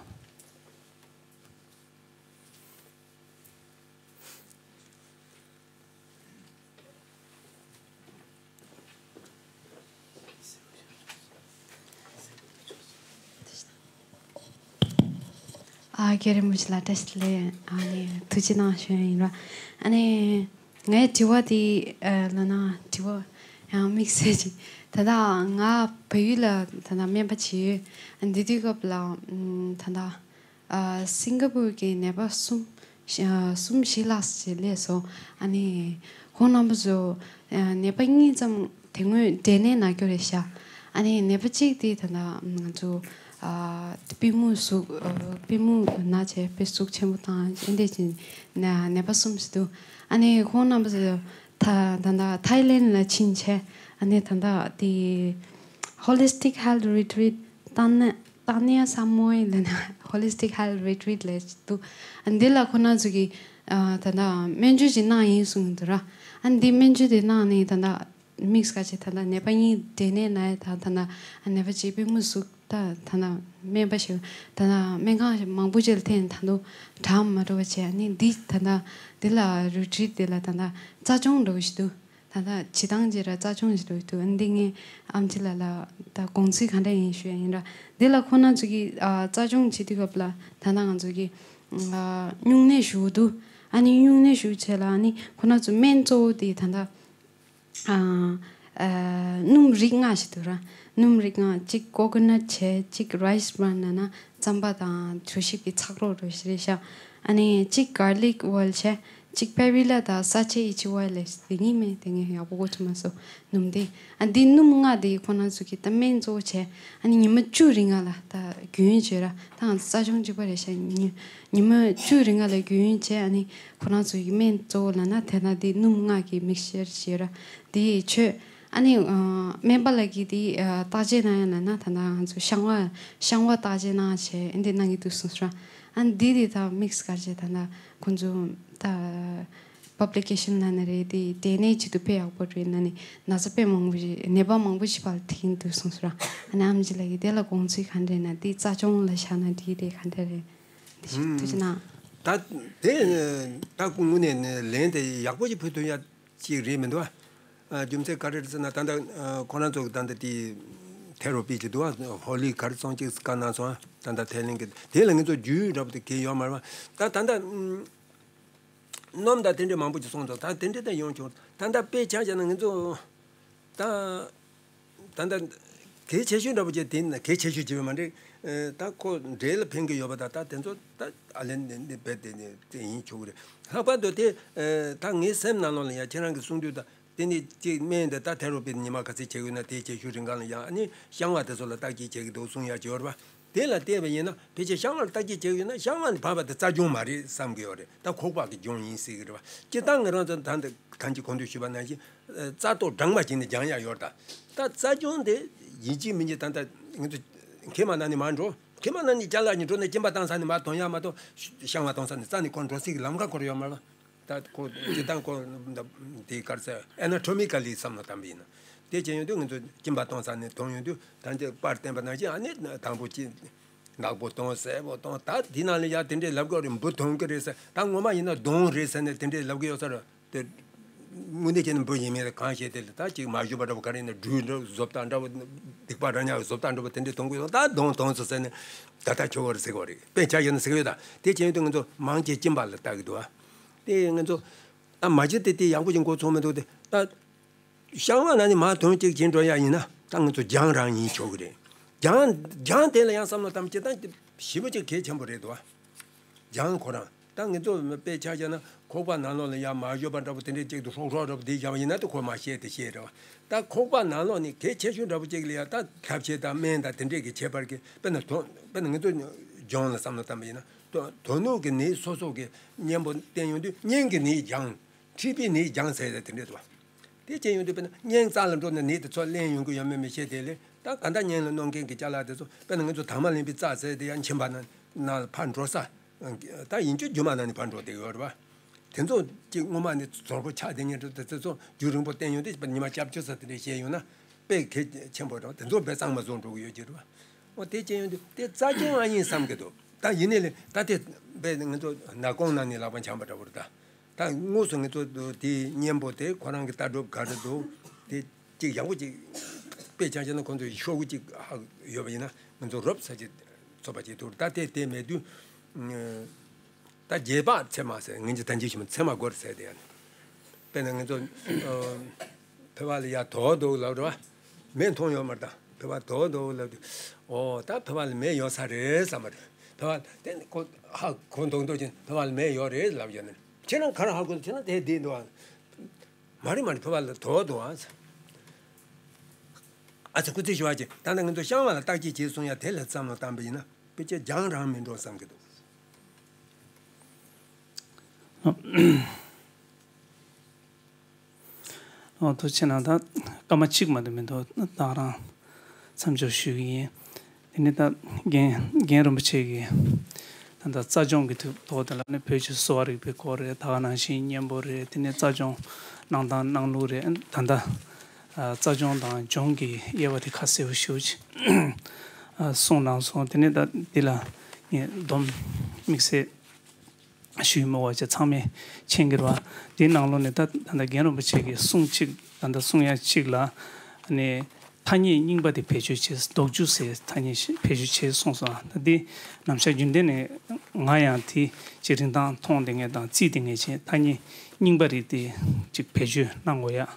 ཨ། རྒན་རིན་པོ་ཆེ་ལགས་བཀྲ་ཤིས་བདེ་ལེགས། ཨ་ནི་ཐུགས་རྗེ་གནང་ཞུ་ཡ་ཡིན་ར། ཨ་ནི་ངའི་དྲི་བ་དེ་ཨ་ལབ་ན་དྲི་བ་ཡང་དམིགས་བསལ་ཅིག་ད་ལྟ་ང་བལ་ཡུལ་ལ་ད་ལྟ་སྨན་པ་བྱེད་ཡོད། ཨ་འདི་དུས་སྐབས་ལ་ཨམ་ད་ལྟ་ཨ་སིང་ག་པུར་གྱི་ནད་པ་གསུམ་བཞི་ཨ་གསུམ་བཞི་ལྷག་ཅིག་སླེབས་སོང་། ཨ་ནི་ཁོང་རྣམ་པ་ཚོ་ཨ་ནད་པ་གཉིས་ཙམ་དེ་སྔོན་འབྲས་ནད་ན་སྐྱོ་རེད་ཤག་ཨ་ནི་ནད་པ་གཅིག་དེ་ད་ལྟ་ང་ཚོ་ཨ་པུས་མོ་ཟུག་ཨ་པུས་མོ་ན་བྱས་པུས་ཟུག་ཆེན་པོ་བཏང་། ཨེ་འདྲས་ཅིག་ན་ནད་པ་གསུམ་ཞིག་འདུག་ཨ་ནི་ཁོང་རྣམ་པ་ཚོ་ད་ད་ལྟ་ཐའི་ལེན་ལ་ཕྱིན་བྱས། ཨ་ནི་ད་ལྟ་དེ་Holistic Health Retreat ཏཱ་ནི་ཏཱ་ནི་ཡ་ས་མོའི་ལབ་ན་Holistic Health Retreat ལབ་ཅིག་འདུག་ཨ་འདི་ལ་ཁོང་རྣམ་ཚོ་གིས་ཨ་ད་ལྟ་སྨན་བཅོས་ཅིག་གནང་ཡིན་གསུངས་འདུག་ར། ཨ་འདི་སྨན་བཅོས་དེ་གནང་ནས་ད་ལྟ་དམིགས་བསལ་ཅིག་ད་ལྟ་ནད་པ་གཉིས་འབྲས་ནད་ན་ཡ། ད་ད་ལྟ་ནད་པ་གཅིག་པུས་མོ་ཟུག་ད་ད་ལྟ་སྨན་པ་ཞིག་ད་ལྟ་སྨན་ཁང་མང་པོ་ཅིག་ལ་ཐེངས་ད་དུང་དྲག་མ་འགྲོ་བ་བྱས། ཨ་ནི་འདི་ད་ལྟ་འདི་ལ་རི་ཊི་རིཊ་འདི་ལ་ད་ལྟ་རྩ་སྦྱོང་འདྲ་བོ་ཞིག་འདུག་ད་ལྟ་བྱེད་སྟངས་ཅིག་ར་རྩ་སྦྱོང་ཞིག་འདྲ་བོ་འདུག་ཨ་འདི་ངས་ཨེམ་ཆི་ལགས་ལ་ད་དགོངས་ཚུལ་ག་འདྲ་ཡིན་ཞུ་ཡ་ཡིན་ར། འདི་ལ་ཁོང་རྣམ་ཚོ་གིས་ཨ་རྩ་སྦྱོང་བྱེད་དུས་སྐབས་ལ་ད་ལྟ་ང་ཚོ་གིས་ཨ་སྨྱུང་གནས་ཞུ་གི་འདུག་ཨ་ནི་སྨྱུང་གནས་ཞུ་བྱས་ལ་ཨ་ནི་ཁོང་རྣམ་ཚོ་སྨན་གཙོ་བོ་དེ་ད་ལྟ་ཨ་ཨ་སྣུམ་རིགས་ལྔ་ཞིག་འདུག་ར། སྣུམ་རིགས་ལྔ། གཅིག་ཀོ་ཀོ་ནཊ་བྱས། གཅིག་རའིས་བྷྲན་ལབ་ན་རྩམ་པ་དང་གྲོ་ཞིབ་ཀྱི་ཚགས་རོ་རོ་ཞིག་རེད་ཤག་ཨ་ནི་གཅིག་གར་ལིག་ཨོ་ཡལ་བྱས། གཅིག་པེ་རི་ལ་དང་ས་ཆའི་ཡི་ཆི་ཝའི་ལེ་དེ་གཉིས་མེད། དེ་ངས་ཡག་པོ་གོ་ཐུབ་མ་སོང་། སྣུམ་དེ། ཨ་འདི་སྣུམ་ལྔ་དེ་ཁོ་རང་ཚོ་གི་ད་སྨན་གཙོ་བོ་བྱས། ཨ་ནི་ཉི་མ་བཅུ་རིང་ལ་ད་རྒྱུན་བྱས་ར། ད་ང་ཚོ་རྩ་སྦྱོང་གཅིག་པ་རེད་ཤག་ཉི་ཉི་མ་བཅུ་རིང་ལ་རྒྱུན་བྱས། ཨ་ནི་ཁོ་རང་ཚོ་གི་སྨན་གཙོ་བོ་ལབ་ན་དེ་ན་དེ་སྣུམ་ལྔ་གི་མིག་སི་ཅར་བྱས་ར། དེ་མཆོད། ཨ་ནི་ཨ་སྨན་པ་ལགས་ཀྱིས་དེ་ཨ་བརྟག་དཔྱད་གནང་ཡ་ལབ་ན་ད་ལྟ་ང་ཚོ་བཤང་བ་བཤང་བ་བརྟག་དཔྱད་གནང་བྱས་ཨ་འདི་གནང་གི་འདུག་གསུངས་སོང་ར། ཨ་འདི་དེ་ད་དམིགས་བཀར་བྱས་ད་ལྟ་ཁོང་ཚོ་ད་པབ་ལི་ཀེ་ཤན་ནང་ན་རེད། དེ་འབྲས་ནད་ཆེད་དུ་དཔེ་ཡག་པོ་རེད། ན་ནི་ན་ཚ་དཔེ་མང་པོ་ཞིག་ནད་པ་མང་པོ་ཞིག་ཕར་ཐེག་གིན་འདུག་གསུངས་སོང་ར། ཨ་ནི་ཨམ་ཆི་ལགས་ཀྱིས་དེ་ལ་དགོངས་ཚུལ་ག་འདྲ་ན་དེ་རྩ་སྦྱོང་ལ་བཞག་ན་འགྲིག་རེད་ག་འདྲ་རེད། འདི་ཞིག་ཐུགས་རྗེ་གནང་། ད་དེ་ད་དངོས་གནས་ནས་ལན་དེ་ཡག་པོ་ཞིག་ཕུལ་ཐུབ་ཡ་ཅིག་རེད་མི་འདུག་ཨ། རྒྱུ་མཚན་ག་རེ་རེད་ཟེར་ན་ད་ལྟ་ཁོ་རང་ཚོ་གི་ད་ལྟ་དེ་ཐེ་རོ་པི་ཅིག་འདུག་ཨ། ཧོ་ལི་ག་རེ་ཚོང་ཅིག་བཀའ་གནང་སོང་ཨ། ད་ལྟ་ཐེ་ལེན་གི་དེ་ལ་ངེད་ཚོ་རྒྱུས་འདྲ་པོ་དེ་གས་ཡོད་མ་རེད་པ། ད་ད་ལྟ་སྣུམ་དང་དེ་འདྲས་མང་པོ་ཅིག་སོང་ཙང་ད་དེ་འདྲས་ད་ཡོང་བྱུང་། ད་ལྟ་དཔེ་ཆ་བཞག་ན་ངེད་ཚོ་ད་ད་ལྟ་གལ་ཆེ་ཤོས་འདྲ་པོ་ཅིག་དེ་ན་གལ་ཆེ་ཤོས་ཅིག་མ་རེད། ད་ཁོ་འབྲས་ལ་ཕན་གི་ཡོད་པ་ད་ད་དེ་ཚོ་ད་ཨ་ལན་འདི་འདི་རྦད་དེ་ནི་དེ་ཡིན་ཆོག་གི་རེད། ལྷག་པར་དུ་དེ་ད་ངའི་སེམས་ནང་ལོགས་ལ་ཡ་ཁྱེད་རང་གི་གསུང་དུས་ད་དེ་ནི་ཅིག་སྨན་འདི་ད་ཐེ་རོ་པི་ཉི་མ་ག་ཚོད་བྱེད་དགོས་ན་དེ་བྱེད་ཤུལ་རིང་གང་ལ་ཡ་ཨ་ནི་བཤང་བ་དེ་ཚོ་ལ་བརྟག་དཔྱད་བྱེད་ཀྱི་འདུག་གསུང་ཡ་ཅིག་ཡོད་རེད་པ། དེ་ལ་བལྟས་པ་ཡིན་ན་ཕལ་ཆེར་བཤང་བར་བརྟག་དཔྱད་བྱེད་ཡོད་ན་བཤང་བ་ནི་ཕལ་པ་དེ་རྩ་སྦྱོང་མ་རེད་བསམ་གི་ཡོད་རེད། ད་ཁོག་པ་གི་སྦྱོང་ཡིན་ཟེར་གི་རེད་བ། སྤྱིར་བཏང་ང་རང་ཚོ་ད་འདི་ཐང་ཅིག་གོང་དུ་ཞུས་པ་ནང་བཞིན་རྩ་ཏོག་སྦྲང་མ་བྱས་ནས་སྦྱང་ཡ་ཡོད་རེད། ད་ད་རྩ་སྦྱོང་དེ་ཡིན་གཅིག་མིན་གཅིག་ད་ལྟ་ང་ཚོ་མཁལ་མ་ནང་ནས་མར་འགྲོ། མཁལ་མ་ནང་ནས་ཅ་ལག་གཉིས་འགྲོ་ནས་གཅིན་པ་བཏང་ས་ནས་མར་དོན་ཡ་མ་གཏོགས་བཤང་བ་གཏོང་ས་ནས་རྩ་ནས་ཁོ་འགྲོ་སྲིད་ཀྱི་ལམ་ཁ་ཁོ་ར་ཡོད་མ་རེད་བ། ད་ཁོ་སྤྱིར་བཏང་ཁོ་དེ་ག་རེ་ཟེར་ཨེ་ན་ཊོ་མི་ཀ་ལི་བསམ་བློ་བཏང་པ་ཡིན་ན། དེ་བྱས་ཡོང་དུས་ང་ཚོ་གཅིན་པ་གཏོང་ས་ནས་གཏོང་ཡོང་དུས་ད་འདི་པར་བསྟན་པ་ནང་བཞིན་ཨ་ནི་དང་པོ་གཅིན་ནག་པོ་གཏོང་སེར་པོ་གཏོང་ད་དེ་ནང་ལ་ཡ་དེ་འདྲའི་ལབ་དགོས་རེད། འབུ་གཏོང་གི་རེད་ཟེར། ད་ངོ་མ་ཡིན་ན་གདོང་རེད་ཟེར་ནས་དེ་འདྲའི་ལབ་གི་ཡོད་ས་རེད། དེ་དངོས་གནས་བྱས་ན་འབུ་ཡིན་མིན་ལ་གང་ཤེས། དེ་ལ་ད་ཅིག་མ་ཞུ་བ་འདྲ་བོ་ག་རེ་ཡིན་ན་སྦྲུལ་འདྲ་བོ་བཟོ་ལྟ་འདྲ་བོ་སྡིག་པ་ར་ཉག་བཟོ་ལྟ་འདྲ་བོ་དེ་འདྲའི་གཏོང་གི་ཡོད། ད་གདོང་གདོང་ཟེར་ཟེར་ནས་ད་ལྟ་ཁྱོད་བར་ཟེར་གི་རེད། དཔེ་ཆ་བཞག་ན་ཟེར་གི་ཡོད། ད་དེ་བྱས་ཡོང་དུས་ང་ཚོ་མང་ཆེ་གཅིན་པ་ལ་ལྟ་གི་འདུག་ཨ། དེ་ང་ཚོ་ད་མ་གཞི་དེ་དེ་ཡག་པོ་ཞིག་མགོ་ཚོས་མི་འདུག་དེ་ད། བཤང་བ་ན་ནི་མ་དོན་གཅིག་བྱེད་འགྲོ་ཡ་ཡིན་ན་ད་ང་ཚོ་སྦྱང་རང་ཡིན་ཆོག་གི་རེད། སྦྱང་སྦྱང་དེ་ལ་ཡང་བསམ་བློ་བཏང་བྱེད་སྟངས་ཞེ་པོ་ཅིག་གལ་ཆེན་པོ་རེད་དོ། སྦྱང་ཁོ་རང་ད་ང་ཚོ་དཔེ་ཆ་བཞག་ན་ཁོག་པ་ནང་ལོགས་ལ་ཡ་མ་ཞོ་པ་འདྲ་པོ་དེ་འདྲས་ཅིག་ཏུ་ཧྲོག་ཧྲོག་འདྲ་པོ་དེ་བཞག་པ་ཡིན་ན་ད་ཁོ་མ་ཤེས་དེ་ཤེས་རེད་བ། ད་ཁོག་པ་ནང་ལོགས་ནི་གལ་ཆེ་ཤོས་འདྲ་པོ་ཅིག་ལ་ཡ་ད་ཐབས་ཤེས་དང་སྨན་དང་དེ་འདྲས་ཀྱི་ཁྱད་པར་གྱི་དཔེར་ན་དོན་དཔེར་ན་ང་ཚོ་སྦྱོང་ལ་བསམ་བློ་བཏང་པ་ཡིན་ན་དོ་དོ་ནུབ་ཀྱི་ནད་སོ་སོ་གི་གཉེན་པོ་བསྟེན་ཡོང་དུས་གཉེན་གྱི་ནད་སྦྱང་། མཁྲིས་པའི་ནད་སྦྱང་ཟེར་ཡ་དེ་འདྲས་འདུག་བ། དེ་བྱས་ཡོང་དུས་དཔེར་ན་གཉེན་རྩ་ལ་འགྲོ་ནས་ནད་དེ་ཚོ་ལེན་ཡོང་གི་ཡོད་མེད་མི་ཤེས། དེ་ལས་ད་ག་འདྲ་གཉེན་ལ་གནོད་མཁན་གྱི་ཅ་ལག་དེ་ཚོ་དཔེར་ན་ང་ཚོ་དྭངས་མ་ལེན་པའི་རྩ་ཟེར་དེ་ཡང་མཆིན་པ་ནང་ནང་ལ་ཕར་འགྲོ་ས། ད་ཡིན་རྒྱུ་རྒྱུ་མ་ནང་ནས་ཕར་འགྲོ་བསྡད་ཡོད་རེད་བ། དེ་ཚོ་གཅིག་སྔོན་མ་ནས་ཚོར་པོ་ཆགས་བསྡད་མཁན་རེད། དེ་ཚོ་རྒྱུན་རིང་པོ་བསྟེན་ཡོང་དུས་ཉི་མ་སྐྱབས་བཅོལ་ས་དེ་འདྲས་བྱས་ཡོང་ན་དཔེ་གལ་ཆེན་པོ་རེད་བ། དེ་ཚོ་དཔེ་གཙང་མ་བཟོ་འགྲོ་གི་ཡོད་ཀྱི་རེད་བ། འོ་དེ་བྱས་ཡོང་དུས་དེ་རྩ་རྒྱུན་ཨ་ཡིན་བསམ་གི་འདུག་ད་ཡིན་ནའི་ལས་ད་དེ་དཔེ་ང་ཚོ་ནག་ཁུང་ནང་ནས་ལག་པ་འཆང་བ་འདྲ་བོ་རེད་ད། ད་དངོས་སུ་ང་ཚོ་དེའི་གཉེན་པོ་དེ་ཁོ་རང་གི་ལྟ་གྲུབ་ག་རེ་འདུག་དེ་གཅིག་ཡག་པོ་གཅིག་དཔེ་ཆ་བཞག་ན་ཁོང་ཚོ་ཤོག་གུ་གཅིག་ཧ་ཡོད་པ་ཡིན་ན་ང་ཚོ་རོབ་ས་གཅིག་ཚོད་པ་གཅིག་འདུག་ད་དེ་དེ་མེད་དུས་ད་རྗེས་དཔག་ཚད་མ་ཟེར་ངན་གྱི་ད་འཇིགས་ཞིམ་ཚད་མ་སྒོར་ཟེར་དེ་ཡང་དཔེར་ན་ང་ཚོ་ཕལ་པ་ལ་ཡ་དོག་འདུག་ལབ་རེད་བ། མེ་མཐོང་ཡོད་མ་རེད་ད། ཕལ་པ་དོག་འདུག་ལབ་དུས་ཨོ་ད་ཕལ་པ་ལ་མེ་ཡོད་ས་རེད་བསམ་པ་རེད། ཕལ་པ་དེ་ནི་ཁོ་ཧ་གོ་མདོག་མདོག་ཅན་ཕལ་པ་ལ་མེ་ཡོད་རེད་ལབ་ཡོད་ནི། ཁྱེད་རང་ག་རེ་ཧ་གོ། ཁྱེད་རང་དེ་བསྡད་འདུག་ཨ། མ་རེད་མ་རེད་ཕལ་པ་ལ་དོག་འདུག་ཨ། ཨ་ཙི་སྐུ་ཚེ་ཞུ་བ་ཅིག་ད་ལྟ་ང་ཚོ་བཤང་བ་ལ་བརྟག་དཔྱད་བྱེད་གསུང་ཡ་དེ་ལ་བསམ་བློ་བཏང་པ་ཡིན་ན་དཔེ་ཆ་སྦྱང་རང་མི་འགྲོ་བསམ་གི་འདུག་ཨོ་ཐུགས་རྗེ་གནང་། ད་སྐར་མ་གཅིག་མ་གཏོགས་མི་འདུག་ད་རང་མཚམས་འཇོག་ཞུ་གི་ཡིན། དེ་ནས་ད་རྒན་རྒན་རིན་པོ་ཆེ་གིས་ད་ལྟ་རྩ་སྦྱོང་གི་ཐོག་ཐོག་དེ་ལ་ནི་བོད་ཀྱི་གསོ་བ་རིག་པའི་སྐོར་རེད། ད་ག་ནང་བཞིན་གཉེན་པོ་རེད། དེ་ནས་རྩ་སྦྱོང་གནང་སྟངས་གནང་ལུགས་རེད། ད་ལྟ་ཨ་རྩ་སྦྱོང་དང་སྦྱོང་གི་དབྱེ་བ་དེ་ཁ་གསལ་པོ་ཞེ་པོ་ཅིག་ཨ་གསུངས་གནང་སོང་། དེ་ནས་ད་འདི་ལ་ངས་སྡོམ་དམིགས་བསལ་ཞུས་མི་དགོས་པ་བྱས་ཚང་མས་མཁྱེན་གྱི་རེད་བ། དེའི་ནང་ལོགས་ནས་ད་ད་ལྟ་རྒན་རིན་པོ་ཆེ་གིས་གསུང་གཅིག་ད་ལྟ་གསུང་ཡ་གཅིག་ལ་ནས་ཐ་སྙད་རྙིང་པ་དེ་བེད་སྤྱོད་བྱས། ལྡོག་འཇུག་ཟེར་ཐ་སྙད་ཞིག་བེད་སྤྱོད་བྱས་གསུངས་སོང་། ད་འདི་ནམ་ཞག་རྒྱུན་ལྡན་ནས་ང་ཡང་དེ་ཅིག་རིན་ཐང་མཐོང་བསྡད་མཁན་དང་བརྩིས་བསྡད་མཁན་བྱས་ཐ་སྙད་རྙིང་པ་རིགས་དེ་ཅིག་བེད་སྤྱོད་གནང་དགོས་ཡ།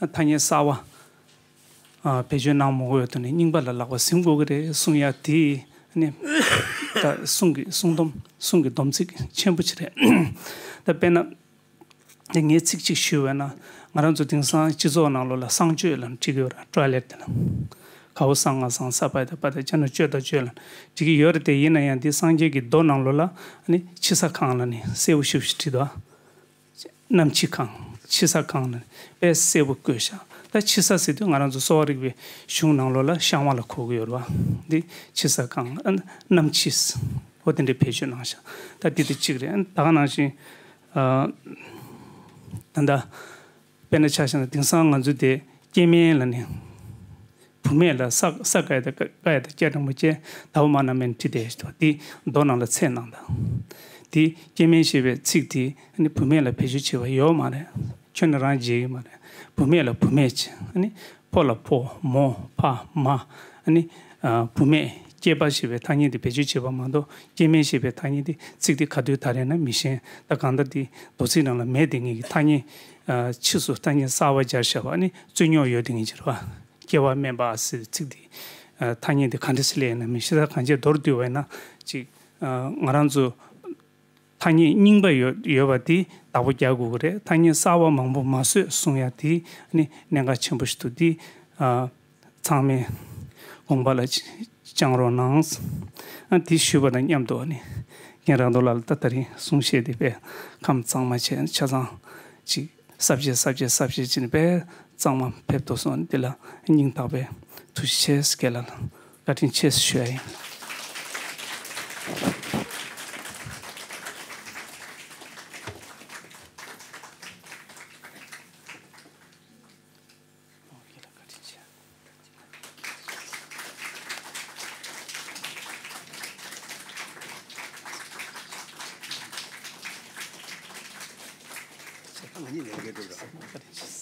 ཐ་སྙད་གསར་བ་ཨ་བེད་སྤྱོད་གནང་མ་དགོས་ཡ་དུ་ནས་རྙིང་པ་ལ་ལག་པ་ཟིན་དགོས་ཀྱི་རེད་གསུང་ཡ་དེ་ནི་ད་གསུང་གི་གསུང་དོམ་གསུང་གི་སྡོམ་ཚིག་ཆེན་པོ་ཅིག་རེད། ད་དཔེར་ན། དེ་ངས་ཚིག་གཅིག་ཞུས་པ་ན། ང་རང་ཚོ་དེང་སང་སྤྱི་ཚོགས་ནང་ལོགས་ལ་གསང་སྤྱོད་ལབ་ནས་བྲིས་ཀྱི་ཡོད་རེད། ཊོའི་ལེཊ་དེ་ལ། གའོ་གསང་ང་གསང་ས་པ་ད་པ་ད་ཅ་ན་སྤྱོད་ད་སྤྱོད་ལབ་བྲིས་ཀྱི་ཡོད་རེད་དེ། ཡིན་ན་ཡང་འདི་སངས་རྒྱས་ཀྱི་མདོ་ནང་ལོགས་ལ་ནི་ཕྱི་ས་གང་ལ་ནི་གསལ་པོ་ཞེ་པོ་ཞིག་བྲིས་འདུག། གནམ་ཕྱི་གང་། ཕྱི་ས་གང་ལ་ནི་དཔེ་གསལ་པོ་བཀོད་བཞག། ད་ཕྱི་ས་ཟེར་དུས་ང་རང་ཚོ་གསོ་བ་རིག་པའི་གཞུང་ནང་ལོགས་ལ་བཤང་བ་ལ་གོ་གི་ཡོད་རེད་བ། འདི་ཕྱི་ས་གང་ཨ་གནམ་ཕྱི། འོ་དེ་འདྲའི་བེད་སྤྱོད་གནང་བཞག། ད་འདི་དེ་གཅིག་རེད། ད་ག་ནང་བཞིན་ཨ་ད་ལྟ་དཔེར་ན་ཆ་བཞག་ན། དེང་སང་ང་ཚོ་དེ་སྐྱེ་དམན་ལ་ནི་བུད་མེད་ལ་ས་ས་ཀ་ཡ་ད་ཀ་ཀ་ཡ་ད་སྐྱ་འགྲེང་བུ་ཅན་ད་བ་མ་ན་མེ་ན་ཊི་དེ་ཞེས་པ་འདི་མདོ་ནང་ལ་ཚད་གནང་དང་། འདི་སྐྱེ་དམན་ཞེས་པའི་ཚིག་དེ་ནི་བུད་མེད་ལ་བེད་སྤྱོད་བྱེད་པ་ཡོད་མ་རེད། ཁྱོན་ནས་རང་བརྗེད་ཀྱི་མ་རེད། བུད་མེད་ལ་བུད་མེད་ཅེས། ཨ་ནི་ཕོ་ལ་ཕོ་མོ་ཕ་མ། ཨ་ནི་ཨ་བུད་མེད་སྐྱེས་པ་ཞེས་པའི་ཐ་སྙད་དེ་བེད་སྤྱོད་བྱེད་པ་མ་གཏོགས། སྐྱེ་དམན་ཞེས་པའི་ཐ་སྙད་དེ་ཚིག་དེ་ག་དུས་དར་ཡིན་ན་མི་ཤེས། ད་གང་ལྟར་དེ་མདོ་ཚིག་ནང་ལ་མེད་དེ་ངེས་ཀྱི་ཐ་སྙད། ཨ་ཕྱིས་སུ་ཐ་སྙད་གསར་པ་སྦྱར་བཞག་པ་ནི་རྩོད་རྙོག་ཡོད་དེ་ངེས་ཀྱི་རེད་བ། སྐྱེ་བ་དམན་པ་ཟེར་ཚིག་དེ་ཨ་ཐ་སྙད་དེ་ག་འདྲ་སེ་སླེབས་ཡིན་ན་མི་ཤེས། ད་གང་ཅི་མདོར་བསྡུས་པ་ཡིན་ན་ཅིག་ཨ་ང་རང་ཚོ་ཐ་སྙད་རྙིང་པ་ཡོད་ཡོད་པ་དེ་བདག་པོ་རྒྱག་དགོས་ཀྱི་རེད། ཐ་སྙད་གསར་པ་མང་པོ་མ་བཟོས་གསུང་ཡ་དེ་ནི་གནད་འགག་ཆེན་པོ་ཞིག་འདུག། དེ་ཨ་ཚང་མས་དགོངས་པ་ལ་བཅངས་རོགས་གནང་། ཨ་དེ་ཞུས་པ་དང་མཉམ་དུ་ནི་རྒན་རང་རྡོ་ལགས་ལ་ད་དེ་རིང་གསུང་བཤད་དེ་དཔེ་ཁམས་གཙང་མ་བྱས། ཆ་ཚང་ཅིག་གསར་བརྗེ་གསར་བརྗེ་གསར་བརྗེ་བྱས་ནས་དཔེ་གཙང་མ་ཕེབས་ཐུབ་སོང་། འདི་ལ་སྙིང་ཐག་པའི་ཐུགས་རྗེ་ཆེ་ཟེར། རྒན་ལགས་ལ་བཀའ་དྲིན་ཆེ་ཞུ་ཡ་ཡིན། ང་གཉིས་ལས་འགན་སྒྲུབ་རོགས།